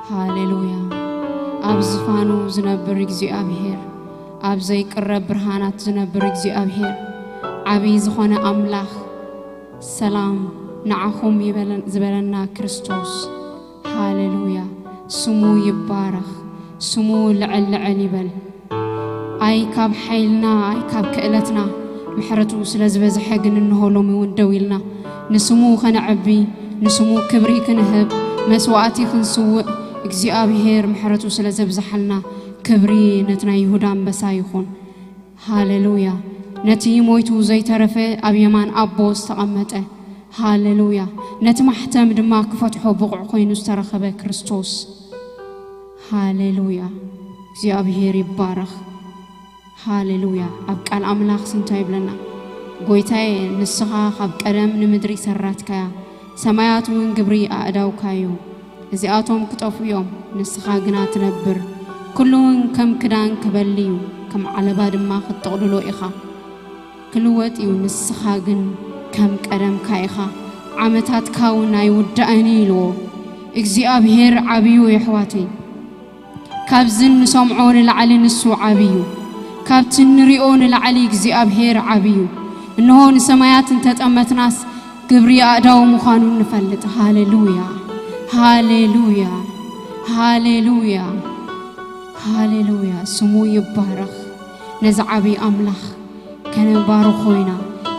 ሃሌሉያ። ኣብ ዝፋኑ ዝነብር እግዚኣብሔር፣ ኣብ ዘይቅረብ ብርሃናት ዝነብር እግዚኣብሔር፣ ዓብዪ ዝኾነ ኣምላኽ፣ ሰላም ንዓኹም ይበለን-፣ ዝበለና ክርስቶስ። ሃሌሉያ። ስሙ ይባረኽ፣ ስሙ ልዕል ልዕል ይበል። ኣይ ካብ ሓይልና፣ ኣይ ካብ ክእለትና፣ ምሕረቱ ስለ ዝበዝሐ ግን እንሆ ሎሚ እውን ደው ኢልና ንስሙ ኸነዕቢ፣ ንስሙ ክብሪ ክንህብ፣ መስዋዕቲ ክንስውእ፣ እግዚኣብሔር ምሕረቱ ስለ ዘብዝሓልና ክብሪ ነቲ ናይ ይሁዳ ኣንበሳ ይኹን። ሃሌሉያ። ነቲ ሞይቱ ዘይተረፈ ኣብ የማን ኣቦ ዝተቐመጠ። ሃሌሉያ። ነቲ ማሕተም ድማ ክፈትሖ ብቑዕ ኮይኑ ዝተረኸበ ክርስቶስ። ሃሌሉያ። እግዚኣብሔር ይባረኽ። ሃሌሉያ። ኣብ ቃል ኣምላኽ እንታይ ይብለና? ጎይታዬ፣ ንስኻ ካብ ቀደም ንምድሪ ሰራትካያ፣ ሰማያት እውን ግብሪ ኣእዳውካዩ። እዚኣቶም ክጠፍኡ እዮም፣ ንስኻ ግና ትነብር። ኩሉ እውን ከም ክዳን ክበሊ እዩ፣ ከም ዓለባ ድማ ክትጥቕልሎ ኢኻ። ክልወጥ እዩ፣ ንስኻ ግን ከም ቀደምካ ኢኻ። ዓመታትካ እውን ኣይውዳእን እዩ ኢልዎ። እግዚኣብሔር ዓብዩ የሕዋተይ። ካብዚ እንሰምዖ ንላዕሊ ንሱ ዓብዩ። ካብቲ እንሪኦ ንላዕሊ እግዚኣብሔር ዓብዩ። እንሆ ንሰማያት እንተጠመትናስ ግብሪ ኣእዳው ምዃኑ ንፈልጥ። ሃሌሉያ፣ ሃሌሉያ፣ ሃሌሉያ፣ ሃሌሉያ። ስሙ ይባረኽ። ነዚ ዓብዪ ኣምላኽ ከነባርኾ ኢና፣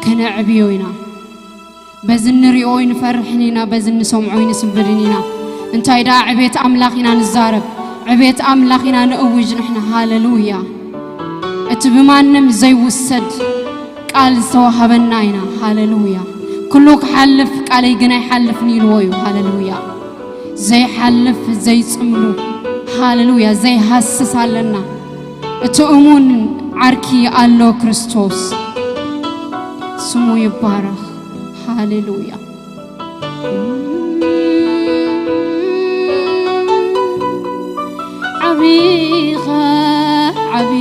ከነዕብዮ ኢና። በዚ እንሪኦ ኣይንፈርሕን ኢና፣ በዚ እንሰምዖ ኣይንስንብድን ኢና። እንታይ ደኣ ዕቤት ኣምላኽ ኢና ንዛረብ፣ ዕቤት ኣምላኽ ኢና ንእውጅ ንሕና። ሃሌሉያ። እቲ ብማንም ዘይውሰድ ቃል ዝተዋሃበና ኢና። ሃሌሉያ። ኩሉ ክሓልፍ ቃለይ ግን ኣይሓልፍን ኢልዎ እዩ። ሃሌሉያ። ዘይሓልፍ ዘይጽምሉ፣ ሃሌሉያ፣ ዘይሃስስ ኣለና። እቲ እሙን ዓርኪ ኣሎ ክርስቶስ። ስሙ ይባረኽ። ሃሌሉያ። ዓቢኻ ዓቢ።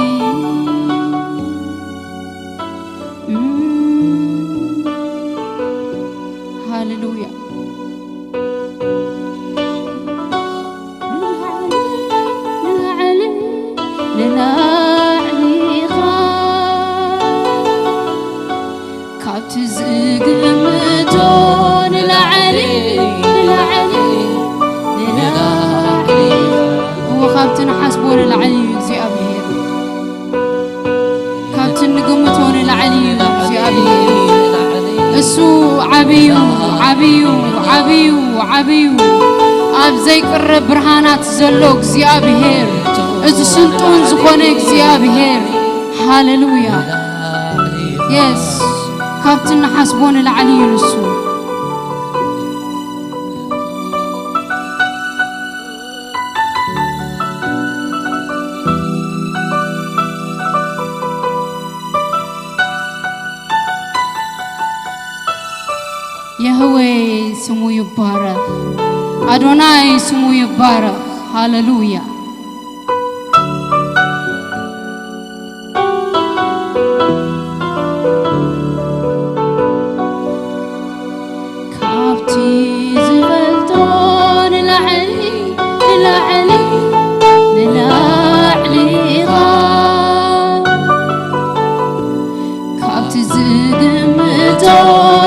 ሃሌሉያ። ንላዕሊ፣ ንላዕሊ ኢኻ። ካብቲ ዝግምቶ ንላዕሊ፣ ንላዕሊ፣ ንላዕሊ። እወ፣ ካብቲ ንሓስቦ ንላዕሊ እዩ እግዚኣብሔር። ካብቲ እንግምቶ ንላዕሊ እዩ እግዚኣብሔር። እሱ ዓብዩ፣ ዓብዩ፣ ዓብዩ፣ ዓብዩ። ኣብ ዘይቅረብ ብርሃናት ዘሎ እግዚኣብሔር፣ እዚ ስልጡን ዝኾነ እግዚኣብሔር። ሃሌሉያ። የስ፣ ካብቲ እንሓስቦ ንላዕሊ እዩ ንሱ። የህዌ ስሙ ይባረኽ። ኣዶናይ ስሙ ይባረኽ። ሃሌሉያ። ካብቲ ዝፈልጦ ንላዕሊ፣ ንላዕሊ፣ ንላዕሊ ኢኻ። ካብቲ ዝግምቶ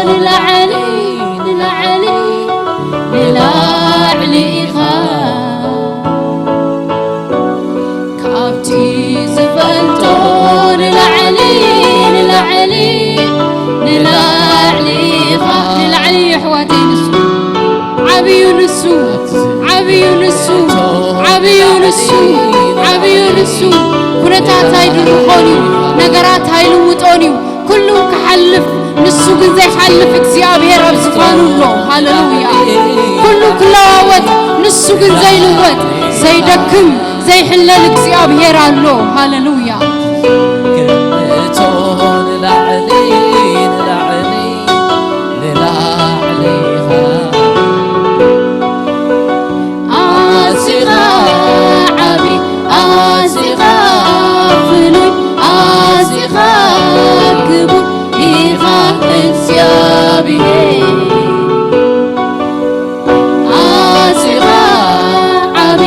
ንላዕሊ፣ ንላዕሊ፣ ንላዕሊ ኢኻ። ካብቲ ዝፈልጦ ንላዕሊ፣ ንላዕሊ፣ ንላዕሊ ኢኻ። ንላዕሊ የሕዋተይ ንሱ። ዓብዩ ንሱ፣ ዓብዩ ንሱ፣ ዓብዩ ንሱ፣ ዓብዩ ንሱ። ኩነታት ኣይድርኾን እዩ፣ ነገራት ኣይልውጦን እዩ። ኩሉ ክሓልፍ፣ ንሱ ግን ዘይሓልፍ እግዚኣብሔር ኣብ ዝፋኑ ኣሎ። ሃሌሉያ። ኩሉ ክለዋወጥ፣ ንሱ ግን ዘይልወጥ፣ ዘይደክም፣ ዘይሕለል እግዚኣብሔር ኣሎ። ሃሌሉያ። ክምቶ ንላዕሊ፣ ንላዕሊ፣ ንላዕሊ ኢኻ። ኣዚኻ ዓቢ፣ ኣዚኻ ፍሉይ፣ ኣዚኻ ክቡር ኢኻ እግዚኣብሔር። ኣዚኻ ዓቢ፣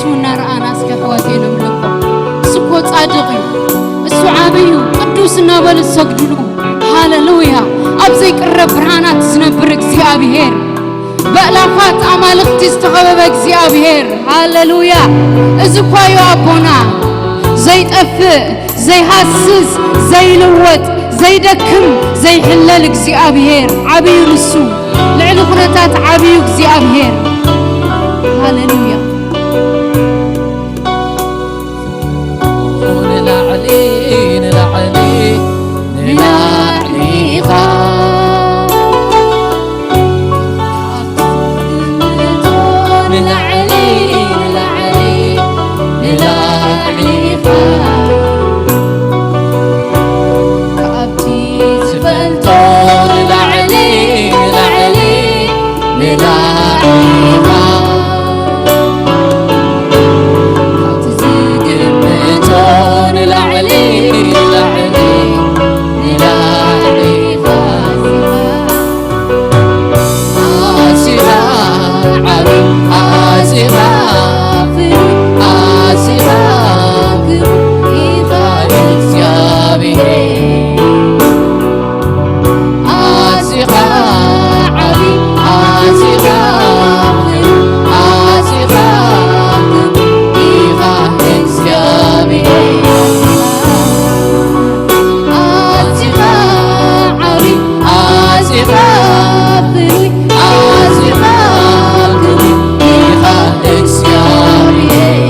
እናረኣና እስኪ ኣሕዋተይ ነምልኮ። እሱ እኮ ጻድቕ እዩ፣ እሱ ዓብይ እዩ፣ ቅዱስ እናበሉ ዝሰግድሉ። ሃሌሉያ! ኣብ ዘይቅረብ ብርሃናት ዝነብር እግዚኣብሔር፣ በእላፋት ኣማልኽቲ ዝተኸበበ እግዚኣብሔር። ሃሌሉያ! እዚ እኳ እዩ ኣቦና፣ ዘይጠፍእ፣ ዘይሃስስ፣ ዘይልወጥ፣ ዘይደክም፣ ዘይሕለል እግዚኣብሔር። ዓብዩ ንሱ፣ ልዕሊ ኩነታት ዓብዩ እግዚኣብሔር። ሃሌሉያ! ንላዕሊ፣ ንላዕሊ፣ ንላዕሊ ኢኻ። ንላዕሊ፣ ንላዕሊ፣ ንላዕሊ ኢኻ። ካብቲ ዝፈልጦ ንላዕሊ፣ ንላዕሊ፣ ንላዕሊ ኢኻ። ካብቲ ዝግምቶ ንላዕሊ፣ ንላዕሊ፣ ንላዕሊ ኢኻ። ኣዚኻ ዓቢ፣ ኣዚኻ ፍሉይ፣ ኣዚኻ ክቡር ኢኻ እግዚኣብሔር። ኣዚኻ ዓቢ፣ ኣዚኻ ፍሉይ፣ ኣዚኻ ክቡር ኢኻ እግዚኣብሔር። ኣዚኻ ዓቢ፣ ኣዚኻ ፍሉይ፣ ኣዚኻ ክቡር ኢኻ እግዚኣብሔር።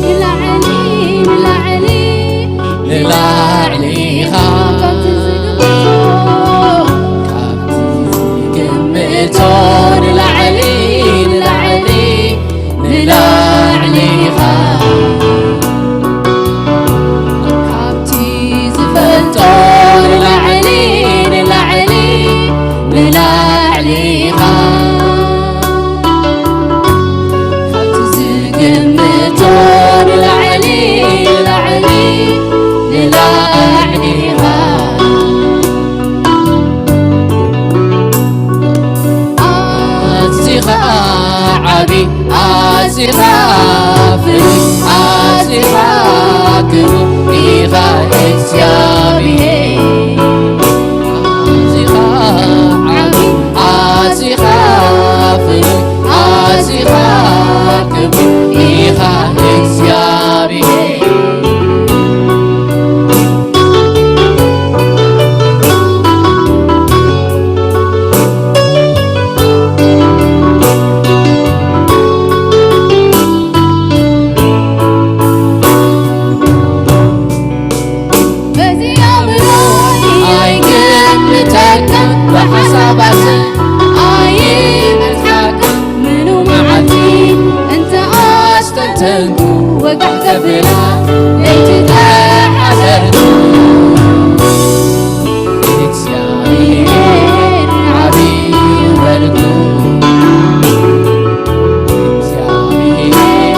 ንላዕሊ፣ ንላዕሊ፣ ንላዕሊ ኢኻ። ካብቲ ዝግምቶ፣ ካብቲ ዝግምቶ ንላዕሊ፣ ንላዕሊ፣ ንላዕሊ ኢኻ። ካብቲ ዝፈልጦ ንላዕሊ፣ ንላዕሊ፣ ንላዕሊ ኢኻ። ካብቲ ዝግምቶ ንላዕሊ፣ ንላዕሊ፣ ንላዕሊ ኢኻ። ኣዚኻ ዓቢ፣ ኣዚኻ ፍሉይ፣ ኣዚኻ ክቡር ኢኻ እግዚኣብሔር። ኣዚኻ ዓቢ፣ ኣዚኻ ፍሉይ፣ ኣዚኻ ክቡር ኢኻ እግዚኣብሔር። በዚ ኣእምሮይ ኣይግምተካን፣ ብሓሳባት ኣይመጽሓካን፣ ምሉ መዓልቲ እንተ ኣስተንተንኩ ወጋሕ ከብላ ለይቲ ተሓደርኩ። እግዚኣብሔር ዓብዪ በልኩ። እግዚኣብሔር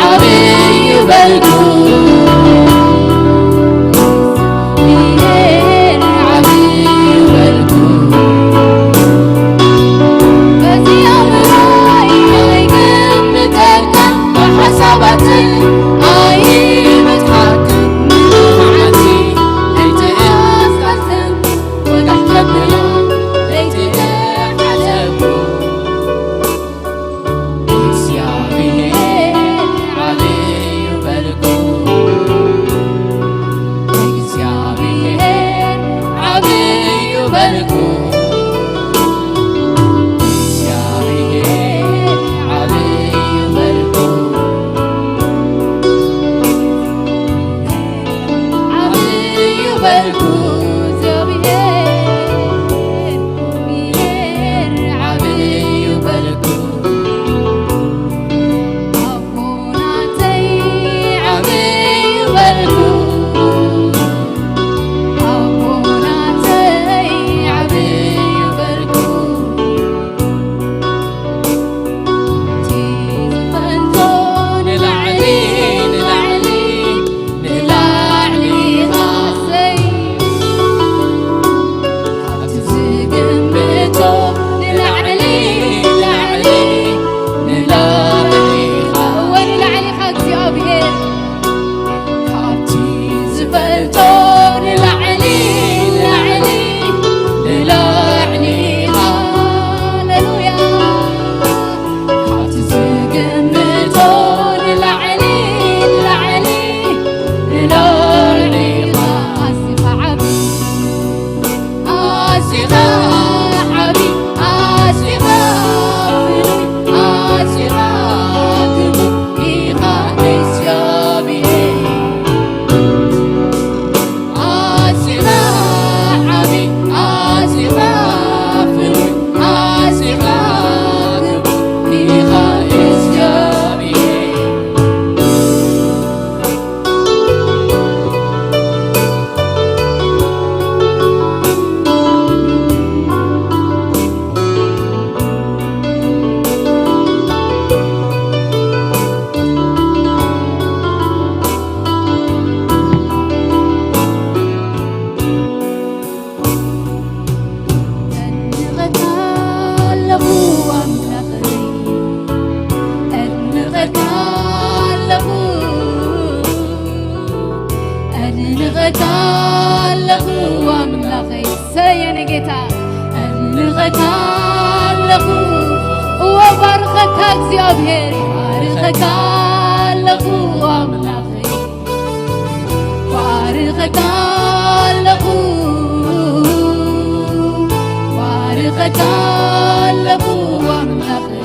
ዓብዪ በልኩ። እግዚኣብሔር ዓብዪ በልኩ። በዚ ኣእምሮይ ኣይግምተካን፣ ብሓሳባትን ኣይመጽሓካን፣ ምሉ መዓልቲ ለይቲ ኣስታንተንኩ፣ ወጋሕ ከብላ ለይቲ ተሓሰብኩ። እግዚኣብሔር ዓብዪ በልኩ። እግዚኣብሔር ዓብዪ በልኩ። እግዚኣብሔር ዓብዪ በልኩ። ዓብዪ በልኩ። እግዚኣብሔር፣ እግዚኣብሔር ዓብዪ በልኩ። ኣቦናተይ ዓብዪ በልኩ። ኣቦናተይ ኣምላኸይ፣ ሰለየኒ ጌታ። እምልኸካ ኣለኹ፣ እወ፣ ባርኸካ እግዚኣብሔር፣ ባርኸካ ኣለኹ ኣምላኸይ። ባርኸካ ኣለኹ፣ ባርኸካ ኣለኹ ኣምላኸይ።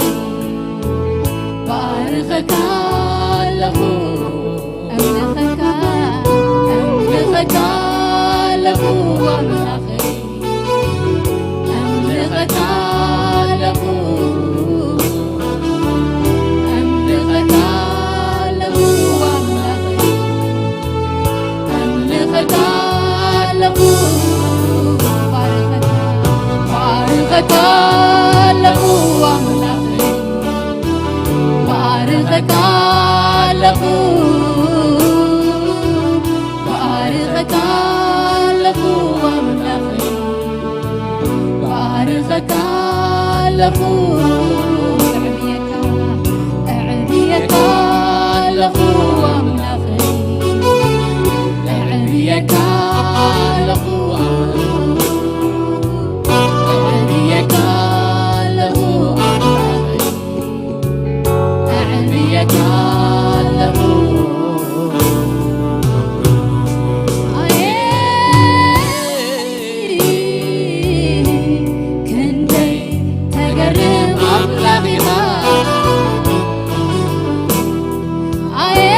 ባርኸካ ኣለኹ፣ እምልኸካ፣ እምልኸካ ኣለኹ ኣምላኸይ። እምልኸካ ኣለኹ፣ እምልኸካ ኣለኹ ኣምላኸይ። እምልኸካ ኣለኹ፣ ባርኸካ፣ ባርኸካ ኣለኹ ኣምላኸይ። ባርኸካ ኣለኹ፣ ባርኸካ ኣለኹ ኣምላኸይ። ባርኸካ ኣለኹ፣ እዕብየካ፣ እዕብየካ ኣለኹ ኣምላኸይ። እዕብየካ ኣለኹ፣ እዕብየካ ኣለኹ ኣምላኸይ። እዕብየካ ኣለኹ። ኣየ ክንደይ ተገርም ኣምላኽ ኢኻ። ኣየ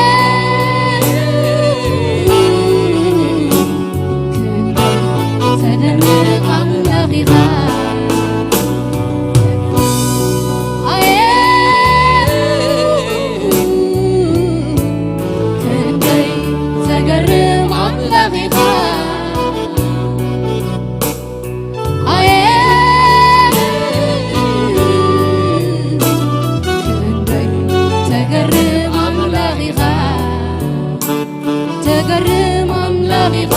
ክንደይ ተደንቕ ኣምላኽ ኢኻ። ኣየ ክንደይ ተገርም ኣምላኽ ኢኻ። ኣየ ክንደይ ተገርም ኣምላኽ ኢኻ። ተገርም ኣምላኽ ኢኻ፣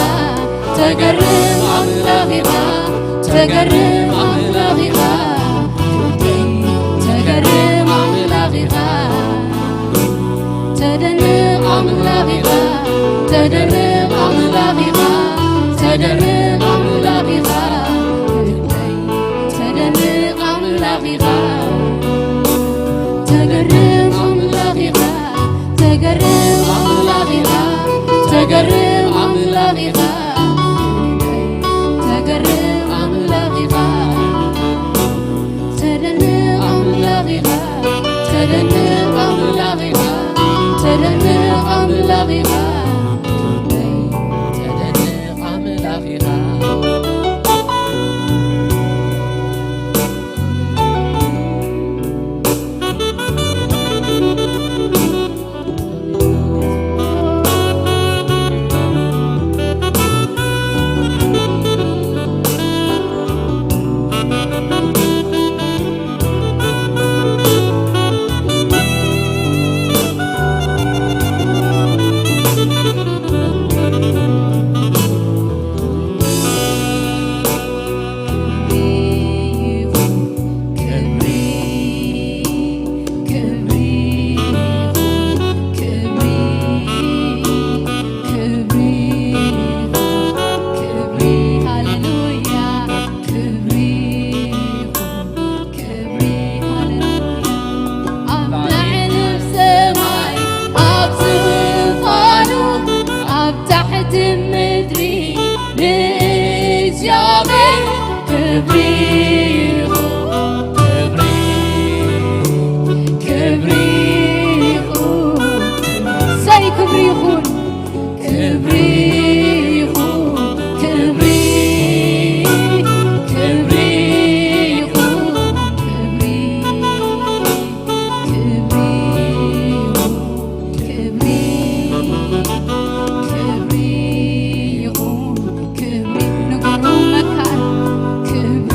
ተገርም ኣምላኽ ኢኻ፣ ተገርም ኣምላኽ ኢኻ፣ ተገርም ኣምላኽ ኢኻ። ተደንቕ ኣምላኽ ኢኻ፣ ተደንቕ ኣምላኽ ኢኻ፣ ተደንቕ ኣምላኽ ኢኻ። ተደንቕ ኣምላኽ ኢኻ፣ ተገርም ኣምላኽ ኢኻ፣ ተገርም ኣምላኽ ኢኻ፣ ተገርም ኣምላኽ ኢኻ፣ ተገርም ኣምላኽ ኢኻ። ተደንቕ ኣምላኽ ኢኻ፣ ተደንቕ ኣምላኽ ኢኻ፣ ተደንቕ ኣምላኽ ኢኻ፣ ተደንቕ ኣምላኽ ኢኻ። ክብሪ፣ ሃሌሉያ፣ ክብሪ ይኹን፣ ክብሪ፣ ሃሌሉያ። ኣብ ላዕሊ ኣብ ሰማይ፣ ኣብ ዝፋኑ፣ ኣብ ታሕቲ ምድሪ፣ ንእግዚኣብሔር ክብሪ ይኹን፣ ክብሪ፣ ክብሪ ይኹን። እሰይ፣ ክብሪ ይኹን። ክብሪ ይኹን፣ ክብሪ፣ ክብሪ ይኹን፣ ክብሪ፣ ክብሪ ይኹን፣ ክብሪ፣ ክብሪ ይኹን፣ ክብሪ ንግሆ መካን፣ ክብሪ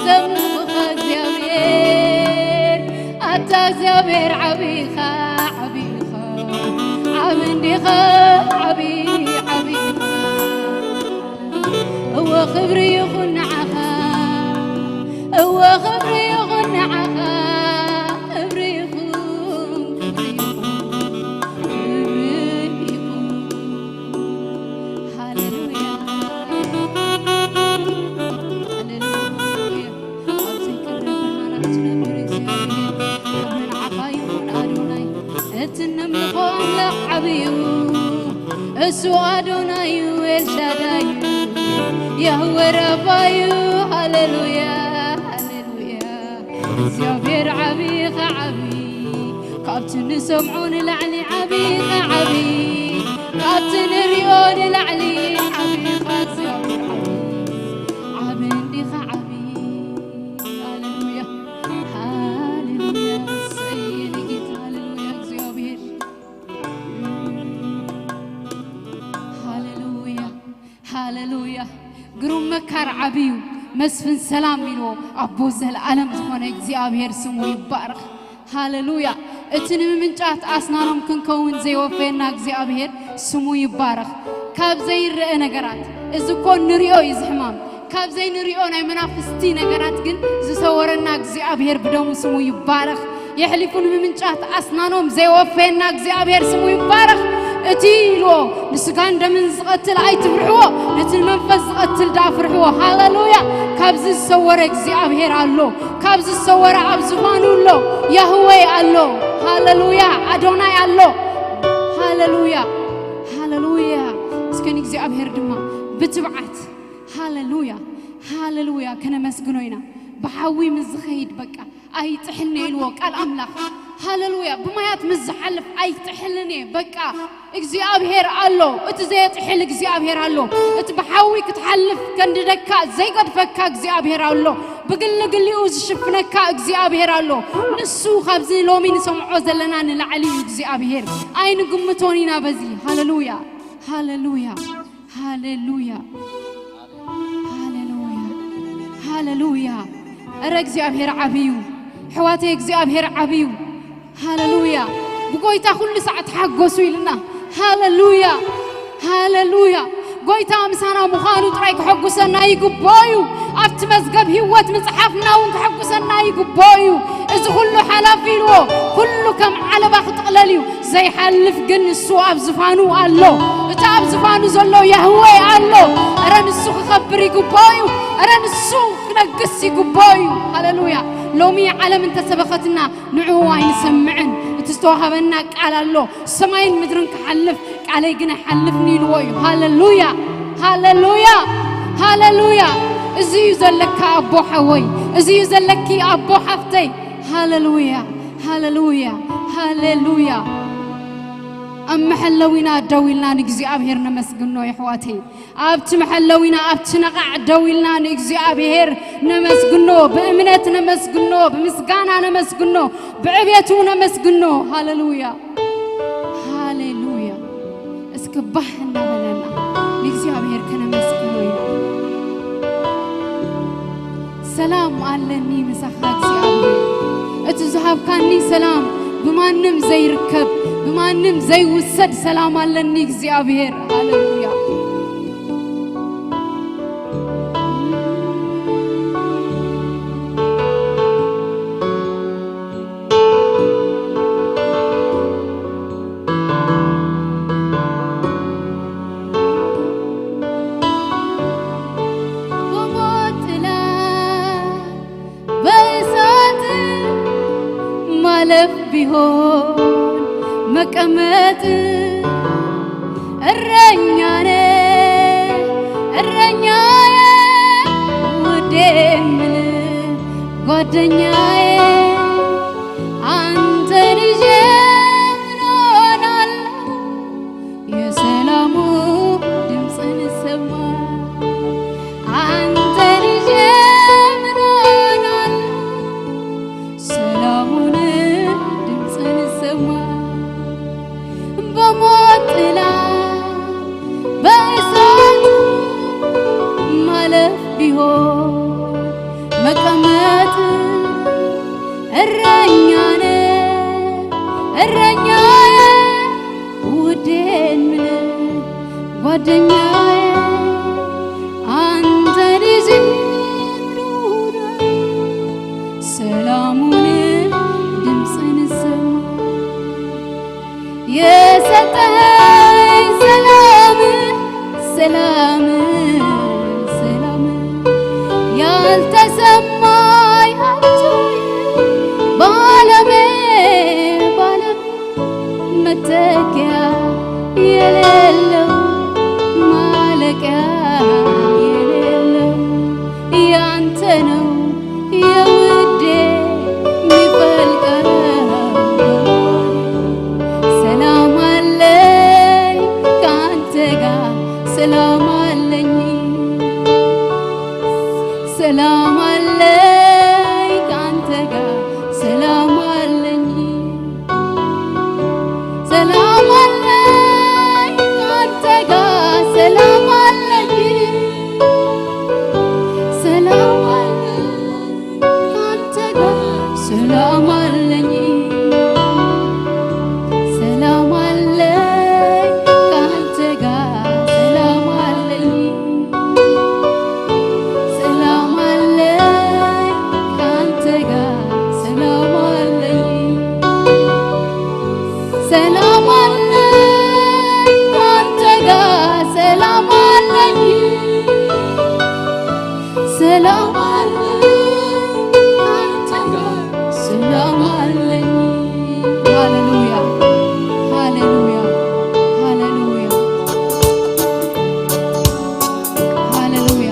ዘምልኹኻ እግዚኣብሔር፣ ኣታ እግዚኣብሔር ዓቢኻ፣ ዓቢኻ፣ ዓቢ እንዲኻ፣ ዓቢ፣ ዓቢኻ። እወ ክብሪ ይኹን ንዓኻ፣ እወ ክብሪ ይኹን ንዓኻ፣ ክብሪ ይኹን፣ ክብሪ ይኹን፣ ክብሪ ይኹን። ሃሌሉያ፣ ሃሌሉያ። ኣብ ዘይቀርብ ብርሃን እትነብር እግዚኣብሔር፣ ክብሪ ንዓኻ ይኹን ኣዶናይ። እቲ እነምልኾ ኣምላኽ ዓቢ እዩ፣ እሱ ኣዶናይ እዩ፣ ኤልሻዳይ እዩ፣ ያህወ ራፋ እዩ። ሃሌሉያ፣ ሃሌሉያ። እግዚኣብሔር ዓቢ፣ ኸዓቢ ካብቲ ንሰምዖ ንላዕሊ ዓቢ፣ ኸዓቢ ካብቲ ንሪኦ ንላዕሊ ዓቢ፣ ኸዓ እግዚኣብሔር ዓቢ፣ ዓቢ እንዲኻ ዓቢ። ሃሌሉያ፣ ሃሌሉያ። እሰይ፣ የኔ ጌታ፣ ሃሌሉያ፣ እግዚኣብሔር። ሃሌሉያ፣ ሃሌሉያ። ግሩም መካር ዓብዩ መስፍን ሰላም ኢልዎ ኣቦ ዘለዓለም ዝኾነ እግዚኣብሔር ስሙ ይባረኽ። ሃሌሉያ። እቲ ንምምንጫት ኣስናኖም ክንከውን ዘይወፈየና እግዚኣብሔር ስሙ ይባረኽ። ካብ ዘይረአ ነገራት፣ እዚ እኮ ንሪኦ እዩ ዝሕማም፣ ካብ ዘይንሪኦ ናይ መናፍስቲ ነገራት ግን ዝሰወረና እግዚኣብሔር ብደሙ ስሙ ይባረኽ። የሕሊፉ ንምምንጫት ኣስናኖም ዘይወፈየና እግዚኣብሔር ስሙ ይባረኽ። እቲ ኢልዎ ንስጋን ደምን ዝቐትል ኣይትፍርሕዎ፣ ነቲ ንመንፈስ ዝቐትል ደኣ ፍርሕዎ። ሃሌሉያ። ካብዚ ዝሰወረ እግዚኣብሔር ኣሎ፣ ካብዚ ዝሰወረ ኣብ ዝፋኑ ኣሎ፣ ያህወይ ኣሎ። ሃሌሉያ። ኣዶናይ ኣሎ። ሃሌሉያ፣ ሃሌሉያ። እስከ ንእግዚኣብሔር ድማ ብትብዓት ሃሌሉያ፣ ሃሌሉያ ከነመስግኖ ኢና። ብሓዊ ምስ ዝኸይድ በቃ ኣይጥሕልን እየ ኢልዎ ቃል ኣምላኽ። ሃሌሉያ። ብማያት ምስ ዝሓልፍ ኣይጥሕልን እየ። በቃ እግዚኣብሔር ኣሎ። እቲ ዘየጥሕል እግዚኣብሔር ኣሎ። እቲ ብሓዊ ክትሓልፍ ከንድደካ ዘይገድፈካ እግዚኣብሔር ኣሎ። ብግሊ ግሊኡ ዝሽፍነካ እግዚኣብሔር ኣሎ። ንሱ ካብዚ ሎሚ ንሰምዖ ዘለና ንላዕሊ እዩ እግዚኣብሔር። ኣይንግምቶን ኢና በዚ። ሃሌሉያ፣ ሃሌሉያ፣ ሃሌሉያ፣ ሃሌሉያ፣ ሃሌሉያ። እረ እግዚኣብሔር ዓብዩ፣ ኣሕዋተይ እግዚኣብሔር ዓብዩ። ሃሌሉያ። ብጎይታ ኩሉ ሰዓት ተሓጎሱ ኢልና። ሃሌሉያ፣ ሃሌሉያ። ጎይታ ምሳና ምዃኑ ጥራይ ከሐጉሰና ይግብኦ እዩ። ኣብቲ መዝገብ ህይወት ምጽሓፍና እውን ከሐጉሰና ይግብኦ እዩ። እዚ ኩሉ ሓላፊ ኢልዎ፣ ኩሉ ከም ዓለባ ክጥቕለል እዩ። ዘይሓልፍ ግን ንሱ ኣብ ዝፋኑ ኣሎ። እቲ ኣብ ዝፋኑ ዘሎ ያህዌ ኣሎ። እረ ንሱ ክኸብር ይግብኦ እዩ። እረ ንሱ ክነግስ ይግብኦ እዩ። ሃሌሉያ። ሎሚ ዓለም እንተሰበኸትና ንዕኡ ኣይንሰምዕን። እቲ ዝተዋህበና ቃል ኣሎ። ሰማይን ምድርን ክሓልፍ ቃለይ ግን ኣይሓልፍን ኢልዎ እዩ። ሃሌሉያ፣ ሃሌሉያ፣ ሃሌሉያ። እዚ እዩ ዘለካ ኣቦ ሓወይ፣ እዚ እዩ ዘለኪ ኣቦ ሓፍተይ። ሃሌሉያ፣ ሃሌሉያ፣ ሃሌሉያ። ኣብ መሐለዊና ደው ኢልና ንእግዚኣብሔር ነመስግኖ የሕዋተይ። ኣብቲ መሐለዊና ኣብቲ ነቓዕ ደው ኢልና ንእግዚኣብሔር ነመስግኖ፣ ብእምነት ነመስግኖ፣ ብምስጋና ነመስግኖ፣ ብዕቤቱ ነመስግኖ። ሃሌሉያ፣ ሃሌሉያ። እስኪ ባህ እናበለና ንእግዚኣብሔር ከነመስግኖ ኢና። ሰላም ኣለኒ ምሳኻ እግዚኣብሔር፣ እቲ ዝሃብካኒ ሰላም ብማንም ዘይርከብ፣ ብማንም ዘይውሰድ ሰላም ኣለኒ እግዚኣብሔር። ሃሌሉያ። ብሞት ጥላ በእሳት ማለፍ ቢሆን መቀመጥ እረኛነ እረኛየ ውዴ ምል ጓደኛየ አንተን ይዤ ምን ሆናለሁ? የሰላሙ ድምፅን ሰማ አንተን ይዤ ምን ሆናለሁ? ሰላሙን ድምፅን ሰማ በሞት ጥላ በእሳት ማለፍ ቢሆን ተቀመጥ እረኛነ እረኛየ ውዴን ምለ ጓደኛየ አንተን ይዜ ዱዳ ሰላሙን ድምፅን ሰማ የሰጠኸኝ ሰላም ሰላም ሰላም ያልተሰማኝ ሀብቱ ባለሜ ባለም መተኪያ የሌለው ማለቂያ የሌለው ያንተ ነው የውዴ የሚፈልቀው ሰላም አለኝ ካንተ ጋር ሰላም አለኝ ሰላም አለኝ ካንተ ጋር ሰላም አለኝ ሰላም አለኝ ካንተ ጋር ሰላም አለኝ ሰላም አለኝ ካንተ ጋር ሰላም አለኝ ሰላም አለኝ ካንተ ጋር ሰላም አለኝ ሰላም አለኝ ካንተ ጋር ሰላም አለኝ ሰላም አለኝ ካንተ ጋር ሰላም አለኝ ሰላም አለኝ ካንተ ጋር ሰላም አለኝ ሃሌሉያ ሃሌሉያ ሃሌሉያ ሃሌሉያ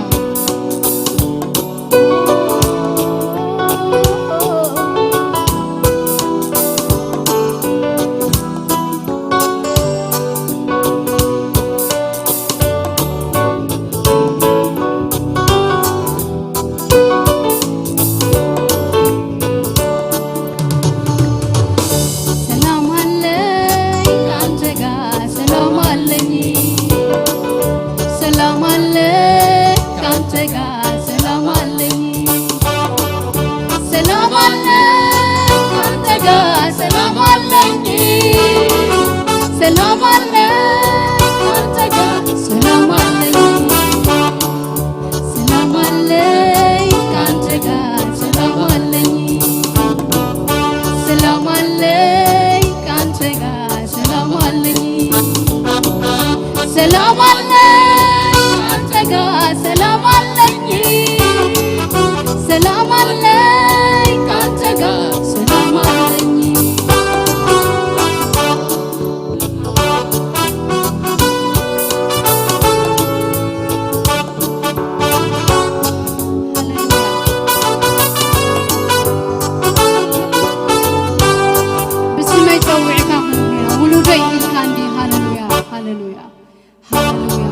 ሰላም አለኝ ካንተ ጋር ሰላም አለኝ ሰላም አለኝ ካንተ ጋር ሰላም አለኝ ሰላም አለኝ ካንተ ጋር ሰላም አለኝ ሰላም አለኝ ካንተ ጋር ሰላም አለኝ ሰላም አለኝ ካንተ ጋር ሰላም አለኝ ሰላም አለኝ ካንተ ጋር ሰላም አለኝ ሰላም አለኝ ካንተ ጋር ሰላም አለኝ ሰላም አለኝ ካንተ ጋር ሰላም አለኝ ብስመይ ጸዊዕካ ውሉደይ ኢልካ እንዲ ሃሌሉያ ሃሌሉያ ሃሌሉያ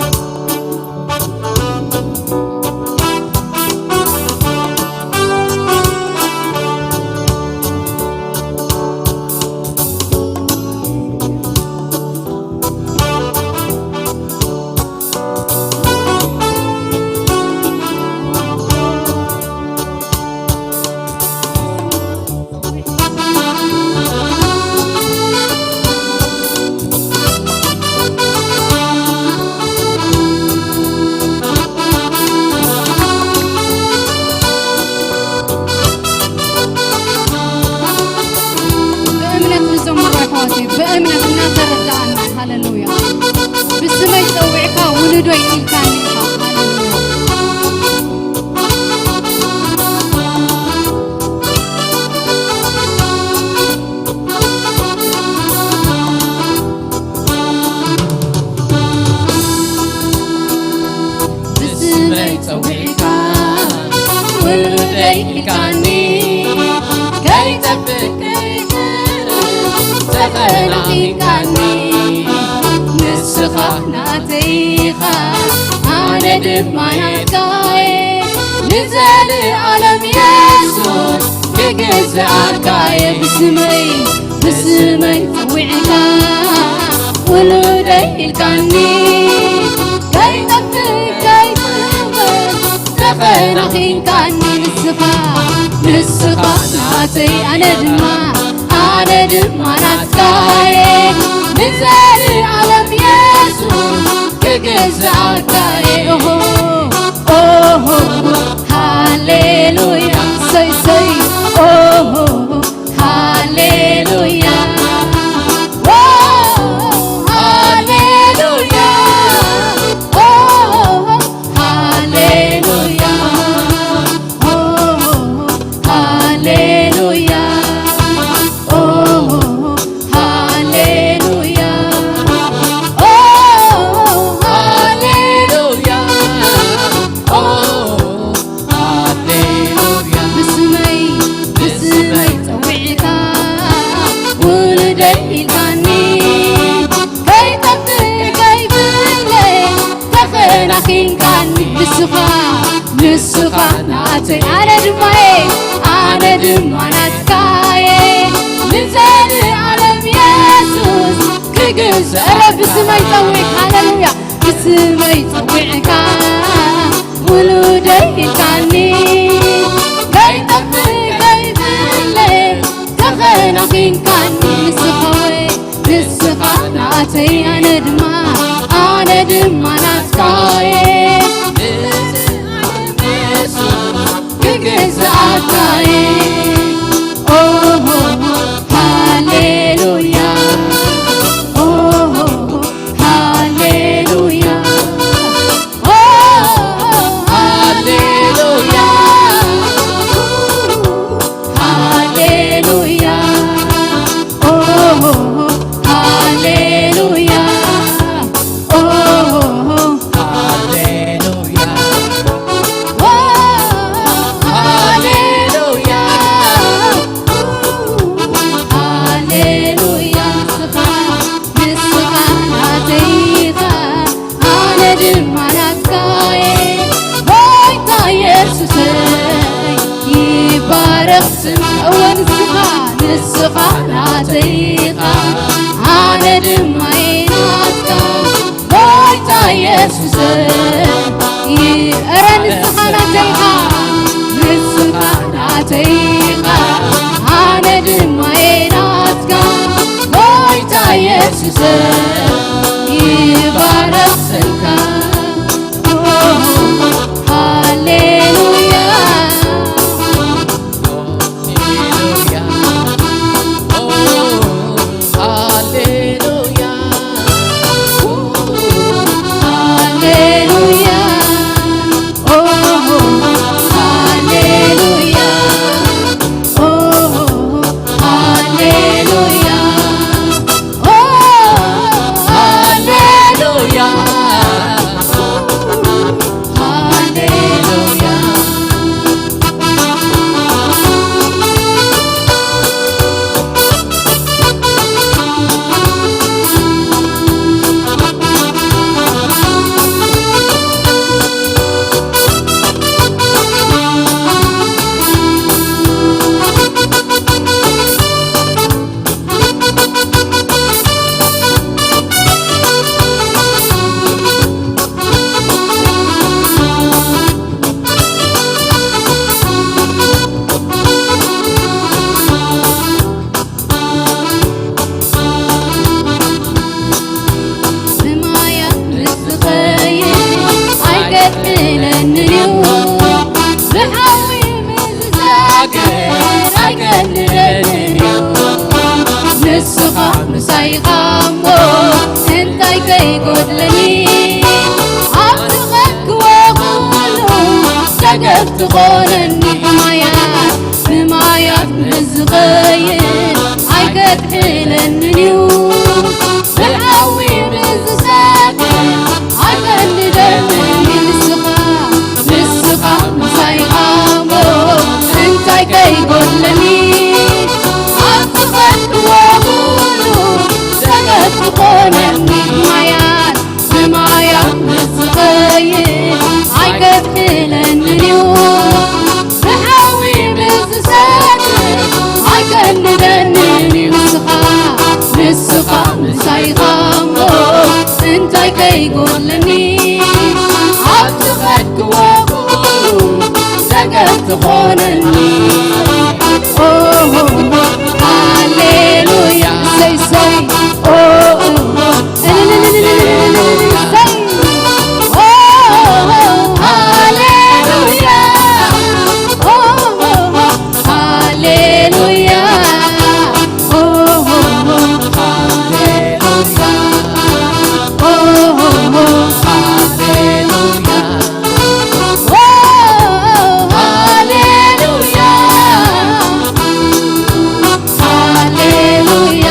ብእምነት ንዘምሮ ኣሕዋተይ ብእምነት እናተረዳእና ሃለሉያ ብስመይ ጸዊዕካ ውሉዶይ ኢልካኒ ኢኻ ሃለሉያ ብስመይ ጸዊዕካ ውሉደይ ኢልካኒ ከይጠፍእ ከይትርፍ ተኸናኺንካኒ ንስኻ ናተይ ኢኻ ኣነ ድማ ናትካየ ንዘለኣለም የሱስ ክግዝኣካየ ብስመይ ብስመይ ጸዊዕካ ውሉደይ ኢልካኒ ከይጠፍእ ከይትርፍ ተኸናኺንካኒ ንስኻ ናተይ ኣነ ድማ ኣነ ድማ ናትካየ ንዘለኣለም የሱስ ክግዛእካየ ኦሆ ኦሆ ሃሌሉያ ሰይ ሰይ ኦሆ ሃሌሉያ ኦ ሃሌሉያ ሃሌሉያ ኦ ሃሌሉያ ኦ ሃሌሉያ ኦ ሃሌሉያ ኦ ሃሌሉያ ብስመይ ብስመይ ጸዊዕካ ውሉደይ ኢልካኒ ከይጠፍእ ከይፍለ ተኸናኺንካኒ ንስኻ ንስኻ ናተይ ኣነ ድማየ ኣነ ድማ ናትካየ ንዘለኣለም የሱስ ክግዛእ ረ ብስመይ ጸዊዕካ ሃሌሉያ ብስመይ ጸዊዕካ ውሉደይ ኢልካኒ ከይጠፍእ ከይፍለ ተኸናኺንካኒ ንስኻወ ንስኻ ናተይ ኣነ ድማ ኣነ ድማ ናትካየ ክግዛእካየ ኦሆ ሃሌሉያ ኦሆ ሃሌሉያ ኦ ሃሌሉያ ሃሌሉያ ኦ ሃሌሉያ ኦ ሃሌሉያ ኦ ሃሌሉያ ሃሌሉያ ንስኻ ናተይ ኢኻ ኣነ ድማ ናትካየ ጎይታ የሱሰይ ይባረኽ ስምካ እወ ንስኻ ንስኻ ናተይ ኢኻ ኣነ ድማ እየ ናትካ ጎይታ የሱሰይ እረ ንስኻ ናተይ ኢኻ ንስኻ ናተይ ኢኻ ኣነ ድማ እየ ናትካ ጎይታ የሱሰይ ይባረኽ ስምካ ሃሌሉያ ሃሌሉያ ሃሌሉያ ሃሌሉያ ሃሌሉያ ሃሌሉያ ሃሌሉያ ብማያት ምስ ዝኸይድ ኣይገድለንን እዩ ብሓዊ ምስ ዝሳገር ኣይገድለንን እዩ ንስኻ ምሳይ ኢኻ እሞ እንታይ ከይጎድለኒ ኣብ ዝኸድክዎ ኩሉ ደገፍ ትኾነኒ ማያት ብማያት ምስ ዝኸይድ ኣይገድለንን እዩ ብሓዊ ምስ ዝሳገር ኣይቀልደንን እዩ ንስኻ ንስኻ ምሳይ ኢኻ እሞ እንታይ ከይጎድለኒ ኣብ ዝኸድክዎ ኩሉ ደገፍ ትኾነኒ ማያት ብማያት ምስ ዝኸይድ ኣይገድለንን እዩ ብሓዊ ምስ ዝሳገር ኣይቀልደንን እዩ ንስኻ ንስኻ ምስ ትኾነኒ። ኦ፣ ሃሌሉያ። ሰይ፣ ሰይ። ኦ፣ ኦ፣ ኦ። ሰይ። ኦ፣ ሃሌሉያ። ኦ፣ ሃሌሉያ። ኦ፣ ሃሌሉያ። ኦ፣ ሃሌሉያ። ኦ፣ ሃሌሉያ። ሃሌሉያ።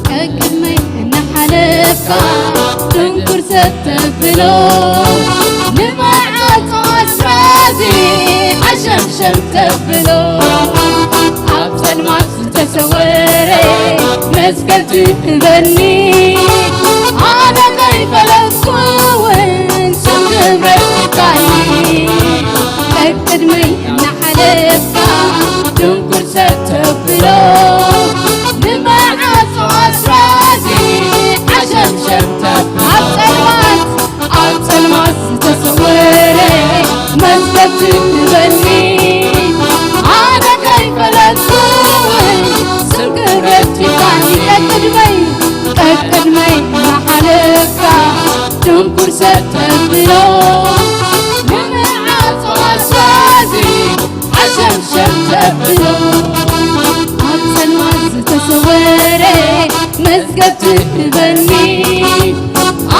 ቀቅድመይ እናሓለፍካ ድንኩር ሰብ ተብሎ፣ ንመዓልቱ ኣስራዚ ሓሸምሸም ተብሎ፣ ኣብ ጸልማት ዝተሰወረ መዝገብ ትህበኒ፣ ኣነ ከይፈለጥኩ እውን ስም ክብረት ትካኒ። ቀቅድመይ እናሓለፍካ ድንኩር ሰብ ተብሎ፣ ንመዓልቱ ኣስራዚ ሓሸምሸም ተብሎ፣ ኣብ ጸልማት፣ ኣብ ጸልማት ዝተሰወረ መዝገብ ትህበኒ፣ ኣነ ከይፈለጥኩ ስም ክብረት ይብቃኒ። ቀቅድመይ፣ ቀቅድመይ እናሓለፍካ ድንኩር ሰብ ተብሎ፣ ንመዓልቱ ኣስራዚ ሓሸምሸም ተብሎ፣ ኣብ ጸልማት ዝተሰወረ መዝገብ ትህበኒ፣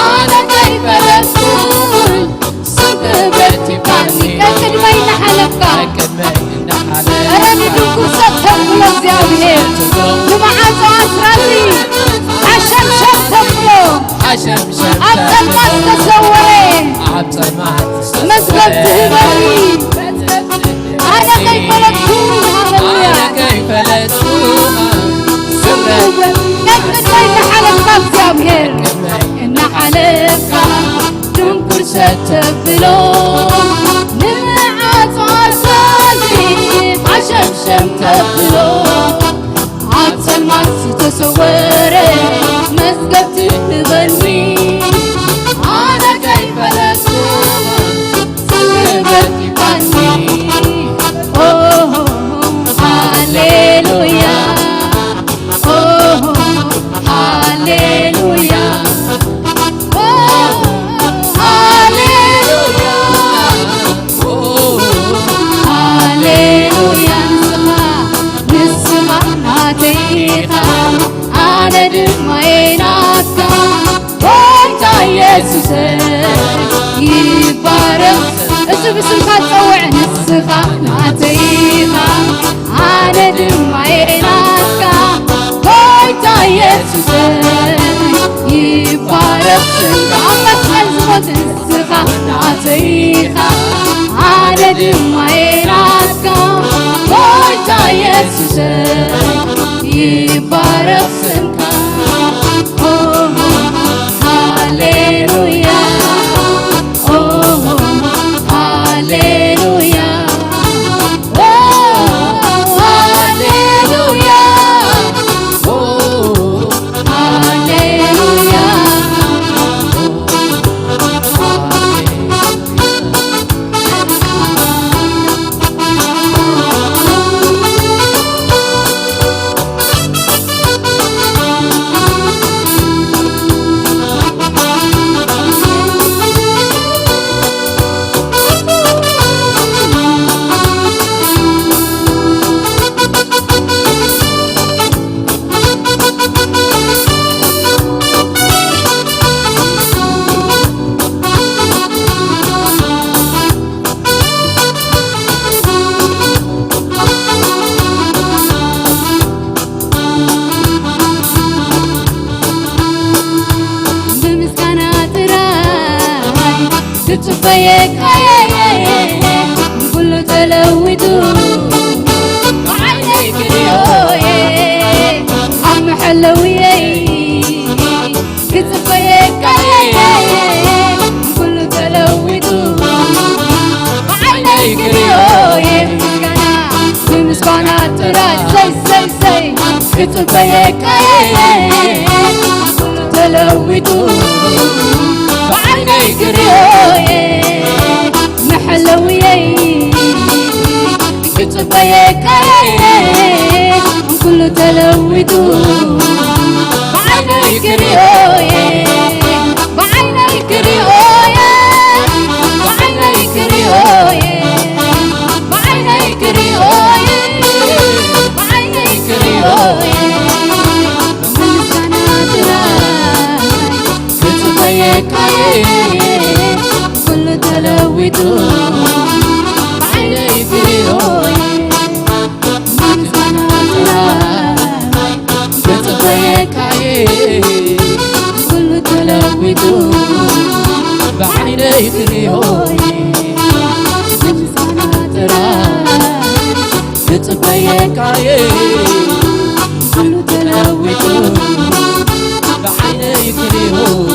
ኣነ ከይፈለጥኩ ስም ክብረት ይብቃኒ። ቀቅድመይ እናሓለፍካ፣ ቀቅድመይ እናሓለፍካ፣ ኧረ ንድንኩር ሰብ ተብሎ እግዚኣብሔር፣ ንመዓልቱ ኣስራዚ ሓሸምሸም ተብሎ፣ ሓሸምሸም ኣብ ጸልማት ዝተሰወረ፣ ኣብ ጸልማት ዝተሰወረ መዝገብ ትህበኒ፣ ኣነ ከይፈለጥኩ። ሃሌሉያ። ኣነ ከይፈለጥኩ። ስም ክብረት። ቀቅድመይ እናሓለፍካ እግዚኣብሔር፣ እናሓለፍካ ድንኩር ሰብ ተብሎ፣ ንመዓልቱ ኣስራዚ ሓሸምሸም ተብሎ፣ ኣብ ጸልማት ዝተሰወረ መዝገብ ትህበኒ፣ ኣነ ከይፈለጥኩ ስም ክብረት ይብቃኒ። ኦ፣ ሃሌሉያ። ኦ፣ ሃሌሉያ። ኦ፣ ሃሌሉያ። ኦ፣ ሃሌሉያ። ንስኻ፣ ንስኻ ናተይ ኢኻ፣ ኣነ ድማ እየ ናትካ። ጎይታ ኢየሱስ ይባረኽ። እዚ ብስምካ ዝጸውዕ ንስኻ ናተይ ኢኻ፣ ኣነ ድማ እየ ናትካ። ጎይታ ኢየሱስ ይባረኽ። ስምካ ኣብ መስቀል ዝሞት ንስኻ ናተይ ኢኻ፣ ኣነ ድማ እየ ናትካ። ጎይታ ኢየሱስ ይባረኽ ስምካ። ሃሌሉያ፣ ሃሌሉያ፣ ሃሌሉያ፣ ሃሌሉያ። ጽበየካየ ኩሉ ተለዊጡ ብዓይነይ ክሪኦየ ኣብ መሐለውየይ ክጽበየካየ ኩሉ ተለዊጡ ብዓይነይ ክሪኦየ ምስጋና ብምስጋና ጥራይ ሰይ ሰይ ሰይ ክጽበየካየ ኩሉ ተለዊጡ ብዓይነይ ክሪኦየ መሐለውየይ ክጽበየካየ ኩሉ ተለዊጡ ብዓይነይ ክሪኦየ ብዓይነይ ክሪኦየ ብዓይነይ ክሪኦየ ብዓይነይ ክሪኦየ ብዓይነይ ክሪኦየ ብምስጋና ጥራይ ክጽበየካየ ኩሉ ተለዊጡ ብዓይነይ ክሪኦየ ብምስጋና ጥራይ ክጽበየካየ ኩሉ ተለዊጡ ብዓይነይ ክሪኦየ ብምስጋና ጥራይ ክጽበየካየ ኩሉ ተለዊጡ ብዓይነይ ክሪኦየ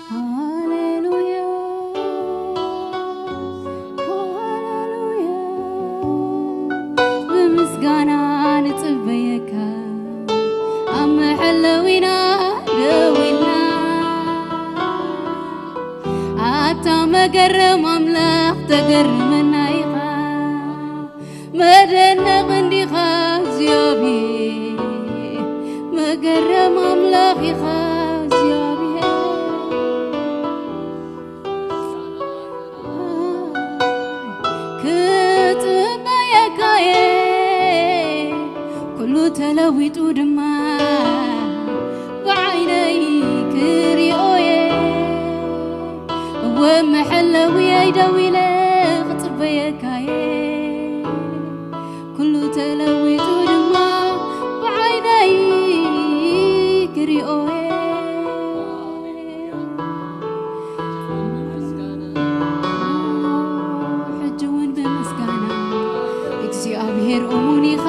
ሃሌሉያ፣ ሃሌሉያ፣ ብምስጋና ንጽበየካ፣ ኣብ መሐለዊና ደው ኢልና። ኣታ መገረም ኣምላኽ ተገርመና ኢኻ። መደነቕ እንዲኻ እግዚኣብሔር፣ መገረም ኣምላኽ ኢኻ እግዚኣብሔር። ክጽበየካየ ኩሉ ተለዊጡ ድማ ብዓይነይ ክሪኦየ። እወ መሐለውየይ ደው ኢለ ክጽበየካየ። ኩሉ ተለዊጡ ድማ ብዓይነይ ክሪኦየ። ሕጂ እውን ብምስጋና እግዚኣብሔር እሙን ኢኻ፣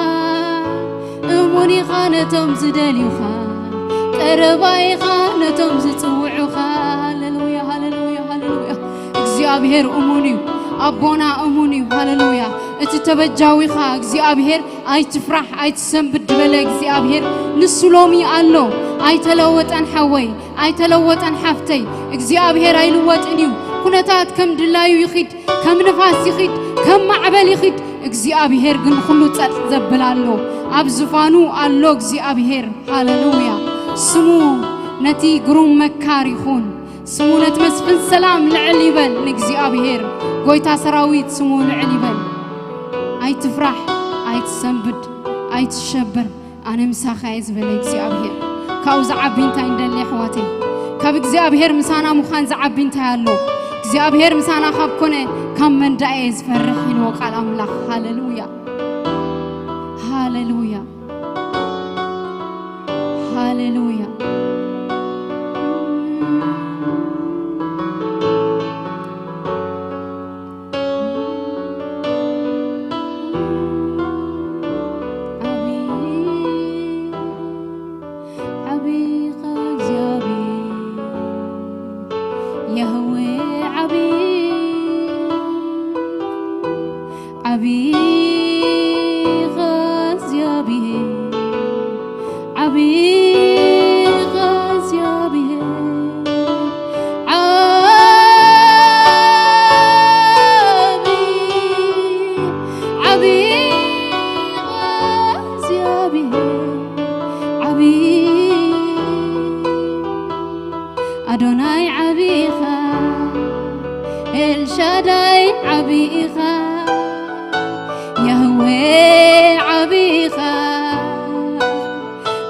እሙን ኢኻ ነቶም ዝደልዩኻ፣ ቀረባ ኢኻ ነቶም ዝጽውዑኻ። ሃሌሉያ፣ ሃሌሉያ፣ ሃሌሉያ። እግዚኣብሔር እሙን እዩ፣ ኣቦና እሙን እዩ። ሃሌሉያ። እቲ ተበጃዊኻ እግዚኣብሔር ኣይትፍራሕ ኣይትሰንብድ ዝበለ እግዚኣብሔር ንሱ ሎሚ ኣሎ። ኣይተለወጠን ሓወይ፣ ኣይተለወጠን ሓፍተይ። እግዚኣብሔር ኣይልወጥን እዩ። ኩነታት ከም ድላዩ ይኺድ፣ ከም ንፋስ ይኺድ፣ ከም ማዕበል ይኺድ፣ እግዚኣብሔር ግን ንኹሉ ጸጥ ዘብል ኣሎ። ኣብ ዝፋኑ ኣሎ እግዚኣብሔር። ሃሌሉያ። ስሙ ነቲ ግሩም መካር ይኹን። ስሙ ነቲ መስፍን ሰላም ልዕል ይበል። ንእግዚኣብሔር ጎይታ ሰራዊት ስሙ ልዕል ይበል። ኣይትፍራሕ፣ ኣይትሰንብድ፣ ኣይትሸበር። ኣነ ምሳኻ እየ ዝበለ እግዚኣብሔር። ካብኡ ዝዓቢ እንታይ እንደሊ ኣሕዋተይ? ካብ እግዚኣብሔር ምሳና ምዃን ዝዓቢ እንታይ ኣሎ? እግዚኣብሔር ምሳና ካብ ኮነ ካብ መን ደኣ እየ ዝፈርሕ ኢልዎ ቃል ኣምላኽ። ሃሌሉያ፣ ሃሌሉያ፣ ሃሌሉያ። ኤልሻዳይ ዓቢ ኢኻ፣ ያህዌ ዓቢ ኢኻ፣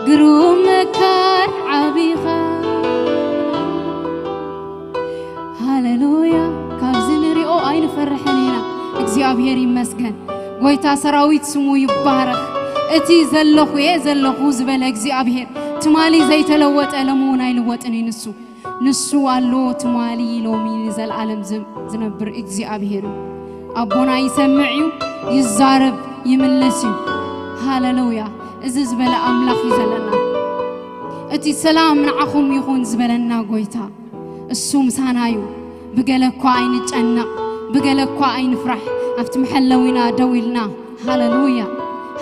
ግሩም መካር ዓቢ ኢኻ። ሃሌሉያ። ካብዚ ንሪኦ ኣይንፈርሕን ኢና። እግዚኣብሔር ይመስገን። ጎይታ ሰራዊት ስሙ ይባረኽ። እቲ ዘለኹ እየ ዘለኹ ዝበለ እግዚኣብሔር ትማሊ ዘይተለወጠ፣ ሎሚ እውን ኣይልወጥን እዩ ንሱ። ንሱ ኣሎ ትማሊ፣ ሎሚ፣ ንዘለዓለም ዝም-፣ ዝነብር እግዚኣብሔር እዩ። ኣቦና ይሰምዕ እዩ፣ ይዛረብ፣ ይምልስ እዩ። ሃሌሉያ። እዚ ዝበለ ኣምላኽ እዩ ዘለና። እቲ ሰላም ንዓኹም ይኹን ዝበለና ጎይታ እሱ ምሳና እዩ። ብገለ እኳ ኣይንጨነቕ፣ ብገለ እኳ ኣይንፍራሕ። ኣብቲ መሐለዊና ደው ኢልና፣ ሃሌሉያ፣